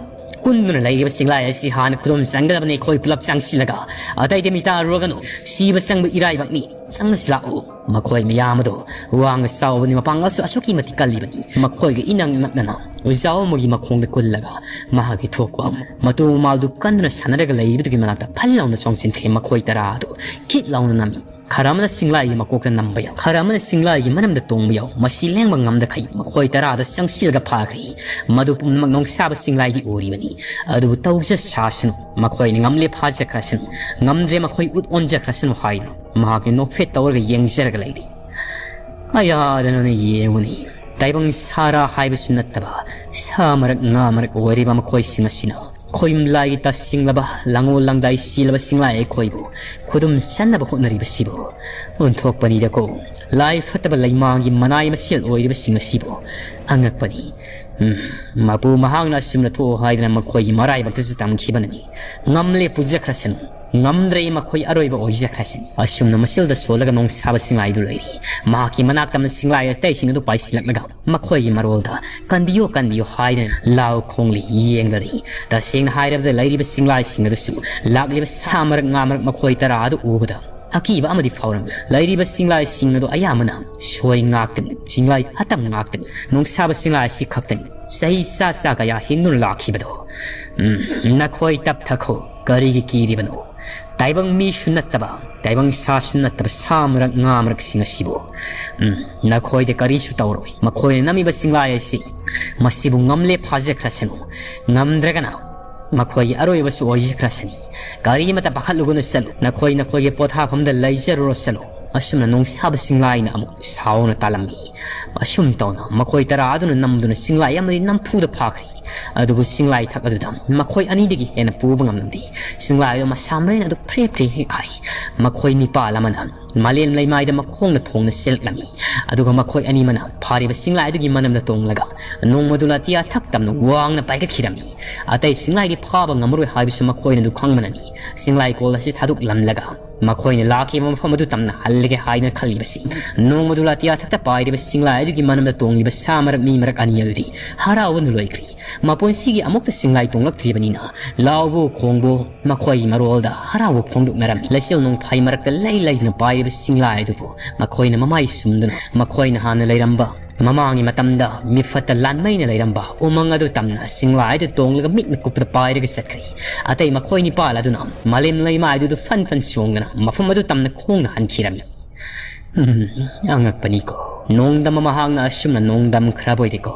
ꯀꯨꯟꯗꯨꯅ ꯂꯩꯔꯤꯕ ꯁꯤꯡꯂꯥꯏ ꯑꯁꯤ ꯍꯥꯟꯅ ꯈꯨꯗꯨꯝ ꯆꯪꯒꯗꯕꯅꯤ꯫ ꯑꯩꯈꯣꯏ ꯄꯨꯂꯞ ꯆꯪꯁꯤꯜꯂꯒ ꯑꯇꯩꯗ ꯃꯤꯇꯥꯔꯨꯔꯒꯅꯨ꯫ ꯁꯤꯕ ꯆꯪꯕ ꯏꯔꯥꯏꯕꯛꯅꯤ꯫ ꯆꯪꯂꯁꯤ ꯂꯥꯛꯎ꯫" ꯃꯈꯣꯏ ꯃꯌꯥꯝ ꯑꯗꯨ ꯋꯥꯡꯅ ꯆꯥꯎꯕꯅꯤ, ꯃꯄꯥꯡꯒꯜꯁꯨ ꯑꯁꯨꯛꯀꯤ ꯃꯇꯤꯛ ꯀꯜꯂꯤꯕꯅꯤ꯫ ꯃꯈꯣꯏꯒ ꯏꯅꯛ ꯅꯛꯅꯅ ꯎꯖꯥꯎ ꯑꯃꯒꯤ ꯃꯈꯣꯡꯗ ꯀꯨꯜꯂꯒ ꯃꯍꯥꯛꯀꯤ ꯊꯣꯛꯄ ꯃꯇꯨ ꯃꯃꯥꯜꯗꯨ ꯀꯟꯗꯨꯅ ꯁꯥꯟꯅꯔꯒ ꯂꯩꯔꯤꯕꯗꯨꯒꯤ ꯃꯅꯥꯛꯇ ꯐꯜ ꯂꯥꯎꯅ ꯆꯣꯡꯁꯤꯟꯈ꯭ꯔꯦ꯫ ꯃꯈꯣꯏ ꯇꯔꯥ ꯑꯗꯨ ꯈꯤꯠ ꯂꯥꯎꯅ ꯅꯝꯃꯤ꯫ ꯈꯔ ꯑꯃꯅ ꯁꯤꯡꯂꯥꯏꯒꯤ ꯃꯀꯣꯛꯇ ꯅꯝꯕ ꯌꯥꯎ, ꯈꯔ ꯑꯃꯅ ꯁꯤꯡꯂꯥꯏꯒꯤ ꯃꯅꯝꯗ ꯇꯣꯡꯕ ꯌꯥꯎ꯫ ꯃꯁꯤ ꯂꯦꯡꯕ ꯉꯝꯗꯈꯩ ꯃꯈꯣꯏ ꯇꯔꯥꯗ ꯆꯪꯁꯤꯜꯂꯒ ꯐꯥꯈ꯭ꯔꯦ꯫ ꯃꯗꯨ ꯄꯨꯝꯅꯃꯛ ꯅꯣꯡꯁꯥꯕ ꯁꯤꯡꯂꯥꯏꯗꯤ ꯎꯔꯤꯕꯅꯤ꯫ ꯑꯗꯨꯕꯨ ꯇꯧꯖ ꯁꯥꯁꯅꯨ, ꯃꯈꯣꯏꯅ ꯉꯝꯂꯦ ꯐꯥꯖꯈ꯭ꯔꯁꯅꯨ, ꯉꯝꯗ꯭ꯔꯦ ꯃꯈꯣꯏ ꯎꯠ ꯑꯣꯟꯖꯈ꯭ꯔꯁꯅꯨ ꯍꯥꯏꯗꯨꯅ ꯃꯍꯥꯛꯅ ꯅꯣꯛꯐꯦꯠ ꯇꯧꯔꯒ ꯌꯦꯡꯖꯔꯒ ꯂꯩꯔꯤ꯫ ꯑꯌꯥꯗꯅꯅ ꯌꯦꯡꯉꯨꯅꯤ꯫ ꯇꯥꯏꯕꯪ ꯁꯥꯔꯥ ꯍꯥꯏꯕꯁꯨ ꯅꯠꯇꯕ, ꯁꯥ ꯃꯔꯛ ꯉꯥ ꯃꯔꯛ ꯑꯣꯏꯔꯤꯕ ꯃꯈꯣꯏꯁꯤꯡ ꯑꯁꯤꯅ ꯈꯣꯌꯨꯝ ꯂꯥꯏꯒꯤ ꯇꯁꯦꯡꯂꯕ ꯂꯥꯡꯑꯣꯜ ꯂꯥꯡꯗꯥꯏ ꯁꯤꯜꯂꯕ ꯁꯤꯡꯂꯥꯏ ꯑꯩꯈꯣꯏꯕꯨ ꯈꯨꯗꯨꯝ ꯆꯟꯅꯕ ꯍꯣꯠꯅꯔꯤꯕꯁꯤꯕꯨ ꯑꯣꯟꯊꯣꯛꯄꯅꯤꯗꯀꯣ꯫ ꯂꯥꯏ ꯐꯠꯇꯕ ꯂꯩꯃꯥꯡꯒꯤ ꯃꯅꯥꯏ ꯃꯁꯦꯜ ꯑꯣꯏꯔꯤꯕꯁꯤꯡ ꯑꯁꯤꯕꯨ ꯑꯉꯛꯄꯅꯤ꯫ ꯎꯝ, ꯃꯄꯨ ꯃꯍꯥꯛꯅ ꯑꯁꯨꯝꯅ ꯊꯣꯛꯑꯣ ꯍꯥꯏꯗꯅ ꯃꯈꯣꯏꯒꯤ ꯃꯔꯥꯏꯕꯛꯇꯁꯨ ꯇꯝꯈꯤꯕꯅꯤ꯫ ꯉꯝꯂꯦ ꯄꯨꯖꯈ꯭ꯔꯁꯅꯨ, ꯉꯝꯗ꯭ꯔꯦ ꯃꯈꯣꯏ ꯑꯔꯣꯏꯕ ꯑꯣꯏꯖꯈ꯭ꯔꯁꯅꯤ꯫ ꯑꯁꯨꯝꯅ ꯃꯁꯤꯜꯗ ꯁꯣꯜꯂꯒ ꯅꯣꯡꯁꯥꯕ ꯁꯤꯡꯂꯥꯏꯗꯨ ꯂꯩꯔꯤ꯫ ꯃꯍꯥꯛꯀꯤ ꯃꯅꯥꯛꯇ ꯑꯃꯅ ꯁꯤꯡꯂꯥꯏ ꯑꯇꯩꯁꯤꯡ ꯑꯗꯨ ꯄꯥꯏꯁꯤꯜꯂꯛꯂꯒ ꯃꯈꯣꯏꯒꯤ ꯃꯔꯣꯜꯗ, "ꯀꯟꯕꯤꯌꯨ, ꯀꯟꯕꯤꯌꯨ" ꯍꯥꯏꯗꯅ ꯂꯥꯎ ꯈꯣꯡꯂꯤ ꯌꯦꯡꯂꯔꯤ꯫ ꯇꯁꯦꯡꯅ ꯍꯥꯏꯔꯕꯗ, ꯂꯩꯔꯤꯕ ꯁꯤꯡꯂꯥꯏꯁꯤꯡ ꯑꯗꯨꯁꯨ ꯂꯥꯛꯂꯤꯕ ꯁꯥ ꯃꯔꯛ ꯉꯥ ꯃꯔꯛ ꯃꯈꯣꯏ ꯇꯔꯥ ꯑꯗꯨ ꯎꯕꯗ ꯑꯀꯤꯕ ꯑꯃꯗꯤ ꯐꯥꯎꯔꯝꯃꯤ꯫ ꯂꯩꯔꯤꯕ ꯁꯤꯡꯂꯥꯏꯁꯤꯡ ꯑꯗꯨ ꯑꯌꯥꯝꯕꯅ ꯁꯣꯏ ꯉꯥꯛꯇꯅꯤ, ꯆꯤꯡꯂꯥꯏ ꯍꯇꯝ ꯉꯥꯛꯇꯅꯤ, ꯅꯣꯡꯁꯥꯕ ꯁꯤꯡꯂꯥꯏ ꯑꯁꯤ ꯈꯛꯇꯅꯤ ꯆꯍꯤ ꯆꯥ ꯆꯥ ꯀꯌꯥ ꯍꯤꯡꯗꯨꯅ ꯂꯥꯛꯈꯤꯕꯗꯣ꯫ ꯎꯝ, ꯅꯈꯣꯏ ꯇꯞꯊꯈꯣ, ꯀꯔꯤꯒꯤ ꯀꯤꯔꯤꯕꯅꯣ? ꯇꯥꯏꯕꯪ ꯃꯤꯁꯨ ꯅꯠꯇꯕ, ꯇꯥꯏꯕꯪ ꯁꯥꯁꯨ ꯅꯠꯇꯕ ꯁꯥ ꯃꯔꯛ ꯉꯥ ꯃꯔꯛꯁꯤꯡ ꯑꯁꯤꯕꯨ, ꯎꯝ, ꯅꯈꯣꯏꯗ ꯀꯔꯤꯁꯨ ꯇꯧꯔꯣꯏ꯫ ꯃꯈꯣꯏꯅ ꯅꯝꯃꯤꯕ ꯆꯤꯡꯂꯥꯏ ꯑꯁꯤ ꯃꯁꯤꯕꯨ ꯉꯝꯂꯦ ꯐꯥꯖꯈ꯭ꯔꯁꯅꯨ, ꯉꯝꯗ꯭ꯔꯒꯅ ꯃꯈꯣꯏꯒꯤ ꯑꯔꯣꯏꯕꯁꯨ ꯑꯣꯏꯖꯈ꯭ꯔꯁꯅꯤ꯫ ꯀꯔꯤꯃꯇ ꯄꯥꯈꯠꯂꯨꯒꯅꯨ, ꯆꯠꯂꯨ, ꯅꯈꯣꯏ ꯅꯈꯣꯏꯒꯤ ꯄꯣꯊꯥꯐꯝꯗ ꯂꯩꯖꯔꯨꯔꯣ, ꯆꯠꯂꯨ꯫ ꯑꯁꯨꯝꯅ ꯅꯣꯡꯁꯥꯕ ꯆꯤꯡꯂꯥꯏꯅ ꯑꯃꯨꯛ ꯁꯥꯎꯅ ꯇꯥꯜꯂꯝꯃꯤ꯫ ꯑꯁꯨꯝ ꯇꯧꯅ ꯃꯈꯣꯏ ꯇꯔꯥ ꯑꯗꯨꯅ ꯅꯝꯗꯨꯅ ꯆꯤꯡꯂꯥꯏ ꯑꯃꯗꯤ ꯅꯝꯐꯨꯗ ꯐꯥꯈ꯭ꯔꯦ꯫ ꯑꯗꯨꯕꯨ ꯆꯤꯡꯂꯥꯏ ꯊꯛ ꯑꯗꯨꯗ ꯃꯈꯣꯏ ꯑꯅꯤꯗꯒꯤ ꯍꯦꯟꯅ ꯄꯨꯕ ꯉꯝꯂꯝꯗꯦ꯫ ꯆꯤꯡꯂꯥꯏ ꯑꯗꯨ ꯃꯁꯥ ꯃꯔꯦꯟ ꯑꯗꯨ ꯐ꯭ꯔꯦ ꯐ꯭ꯔꯦ ꯍꯦꯛ ꯍꯥꯏ꯫ ꯃꯈꯣꯏ ꯅꯤꯄꯥꯜ ꯑꯃꯅ ꯃꯂꯦꯝ ꯂꯩꯃꯥꯏꯗ ꯃꯈꯣꯡꯅ ꯊꯣꯡꯅ ꯆꯦꯜꯂꯛꯂꯝꯃꯤ꯫ ꯑꯗꯨꯒ ꯃꯈꯣꯏ ꯑꯅꯤꯃꯅ ꯐꯥꯔꯤꯕ ꯆꯤꯡꯂꯥꯏ ꯑꯗꯨꯒꯤ ꯃꯅꯝꯗ ꯇꯣꯡꯂꯒ ꯅꯣꯡꯃꯗꯨ ꯂꯥꯇꯤꯌꯥ ꯊꯛ ꯇꯝꯅ ꯋꯥꯡꯅ ꯄꯥꯏꯈꯠꯈꯤꯔꯝꯃꯤ꯫ ꯑꯇꯩ ꯆꯤꯡꯂꯥꯏꯗꯤ ꯐꯥꯕ ꯉꯝꯃꯔꯣꯏ ꯍꯥꯏꯕꯁꯨ ꯃꯈꯣꯏꯅ ꯑꯗꯨ ꯈꯪꯕꯅꯅꯤ꯫ ꯆꯤꯡꯂꯥꯏ ꯀꯣꯜ ꯑꯁꯤ ꯊꯥꯗꯣꯛꯂꯝꯂꯒ ꯃꯈꯣꯏꯅ ꯂꯥꯛꯈꯤꯕ ꯃꯐꯝ ꯑꯗꯨ ꯇꯝꯅ ꯍꯜꯂꯒꯦ ꯍꯥꯏꯅ ꯈꯜꯂꯤꯕꯁꯤ꯫ ꯅꯣꯡꯃꯗꯨ ꯂꯥꯇꯤꯌꯥ ꯊꯛꯇ ꯄꯥꯏꯔꯤꯕ ꯆꯤꯡꯂꯥꯏ ꯑꯗꯨꯒꯤ ꯃꯅꯝꯗ ꯇꯣꯡꯂꯤꯕ ꯁꯥ ꯃꯔꯛ ꯃꯤ ꯃꯔꯛ ꯑꯅꯤ ꯑꯗꯨꯗꯤ ꯍꯔꯥꯎꯕꯅ ꯂꯣꯏꯈ꯭ꯔꯦ꯫ ꯃꯄꯨꯟꯁꯤꯒꯤ ꯑꯃꯨꯛꯇ ꯆꯤꯡꯂꯥꯏ ꯇꯣꯡꯂꯛꯇ꯭ꯔꯤꯕꯅꯤꯅ ꯂꯥꯎꯕ ꯈꯣꯡꯕ ꯃꯈꯣꯏꯒꯤ ꯃꯔꯣꯜꯗ ꯍꯔꯥꯎꯕ ꯐꯣꯡꯗꯣꯛꯅꯔꯝꯃꯤ꯫ ꯂꯩꯆꯤꯜ ꯅꯣꯡꯐꯥꯏ ꯃꯔꯛꯇ ꯂꯩ ꯂꯩꯗꯨꯅ ꯄꯥꯏꯔꯤꯕ ꯆꯤꯡꯂꯥꯏ ꯑꯗꯨꯕꯨ ꯃꯈꯣꯏꯅ ꯃꯃꯥꯏ ꯁꯨꯝꯗꯨꯅ ꯃꯈꯣꯏꯅ ꯍꯥꯟꯅ ꯂꯩꯔꯝꯕ ꯃꯃꯥꯡꯒꯤ ꯃꯇꯝꯗ ꯃꯤꯐꯠꯇ ꯂꯥꯟꯃꯩꯅ ꯂꯩꯔꯝꯕ ꯎꯃꯪ ꯑꯗꯨ ꯇꯝꯅ ꯆꯤꯡꯂꯥꯏ ꯑꯗꯨ ꯇꯣꯡꯂꯒ ꯃꯤꯠꯅ ꯀꯨꯞꯄꯗ ꯄꯥꯏꯔꯒ ꯆꯠꯈ꯭ꯔꯦ꯫ ꯑꯇꯩ ꯃꯈꯣꯏ ꯅꯤꯄꯥꯜ ꯑꯗꯨꯅ ꯃꯂꯦꯝ ꯂꯩꯃꯥꯏ ꯑꯗꯨꯗ ꯐꯟ ꯐꯟ ꯆꯣꯡꯗꯅ ꯃꯐꯝ ꯑꯗꯨ ꯇꯝꯅ ꯈꯣꯡꯅ ꯍꯟꯈꯤꯔꯝꯃꯤ꯫ ꯎꯝ, ꯑꯉꯛꯄꯅꯤꯀꯣ꯫ ꯅꯣꯡꯗꯝꯕ ꯃꯍꯥꯛꯅ ꯑꯁꯨꯝꯅ ꯅꯣꯡꯗꯝꯈ꯭ꯔꯕ ꯑꯣꯏꯔꯦꯀꯣ꯫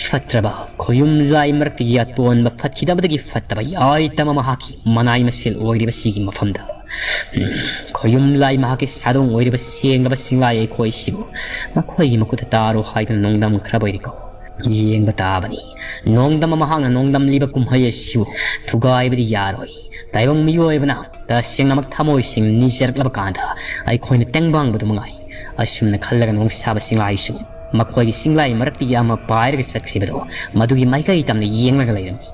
ꯐꯠꯇ꯭ꯔꯕ ꯈꯣꯌꯨꯝ ꯂꯥꯏ ꯃꯔꯛꯇꯒꯤ ꯑꯇꯣꯟꯕ ꯐꯠꯈꯤꯗꯕꯗꯒꯤ ꯐꯠꯇꯕ ꯌꯥꯏꯇꯝꯕ ꯃꯍꯥꯛꯀꯤ ꯃꯅꯥꯏ ꯃꯁꯦꯜ ꯑꯣꯏꯔꯤꯕ ꯁꯤꯒꯤ ꯃꯐꯝꯗ꯫ ꯎꯝ, ꯈꯣꯌꯨꯝ ꯂꯥꯏ ꯃꯍꯥꯛꯀꯤ ꯁꯥꯗꯣꯡ ꯑꯣꯏꯔꯤꯕ ꯁꯦꯡꯂꯕ ꯁꯤꯡꯂꯥꯏ ꯑꯩꯈꯣꯏꯁꯤꯕꯨ ꯃꯈꯣꯏꯒꯤ ꯃꯈꯨꯠꯇ ꯇꯥꯔꯣ ꯍꯥꯏꯗꯨꯅ ꯅꯣꯡꯗꯝꯈ꯭ꯔꯕ ꯑꯣꯏꯔꯦꯀꯣ꯫ ꯌꯦꯡꯕ ꯇꯥꯕꯅꯤ꯫ ꯅꯣꯡꯗꯝꯕ ꯃꯍꯥꯛꯅ ꯅꯣꯡꯗꯝꯂꯤꯕ ꯀꯨꯝꯍꯩ ꯑꯁꯤꯕꯨ ꯊꯨꯒꯥꯏꯕꯗꯤ ꯌꯥꯔꯣꯏ꯫ ꯇꯥꯏꯕꯪ ꯃꯤꯑꯣꯏꯕꯅ ꯇꯁꯦꯡꯅꯃꯛ ꯊꯃꯣꯏ ꯁꯦꯡꯅ ꯅꯤꯖꯔꯛꯂꯕ ꯀꯥꯟꯗ ꯑꯩꯈꯣꯏꯅ ꯇꯦꯡꯕꯥꯡꯕꯗꯨ ꯃꯉꯥꯏ꯫ ꯑꯁꯨꯝꯅ ꯈꯜꯂꯒ ꯅꯣꯡꯁꯥꯕ ꯁꯤꯡꯂꯥꯏꯁꯨ ꯃꯈꯣꯏꯒꯤ ꯁꯤꯡꯂꯥꯏ ꯃꯔꯛꯇꯒꯤ ꯑꯃ ꯄꯥꯏꯔꯒ ꯆꯠꯈ꯭ꯔꯤꯕꯗꯣ ꯃꯗꯨꯒꯤ ꯃꯥꯏꯀꯩ ꯇꯝꯅ ꯌꯦꯡꯂꯒ ꯂꯩꯔꯝꯃꯤ꯫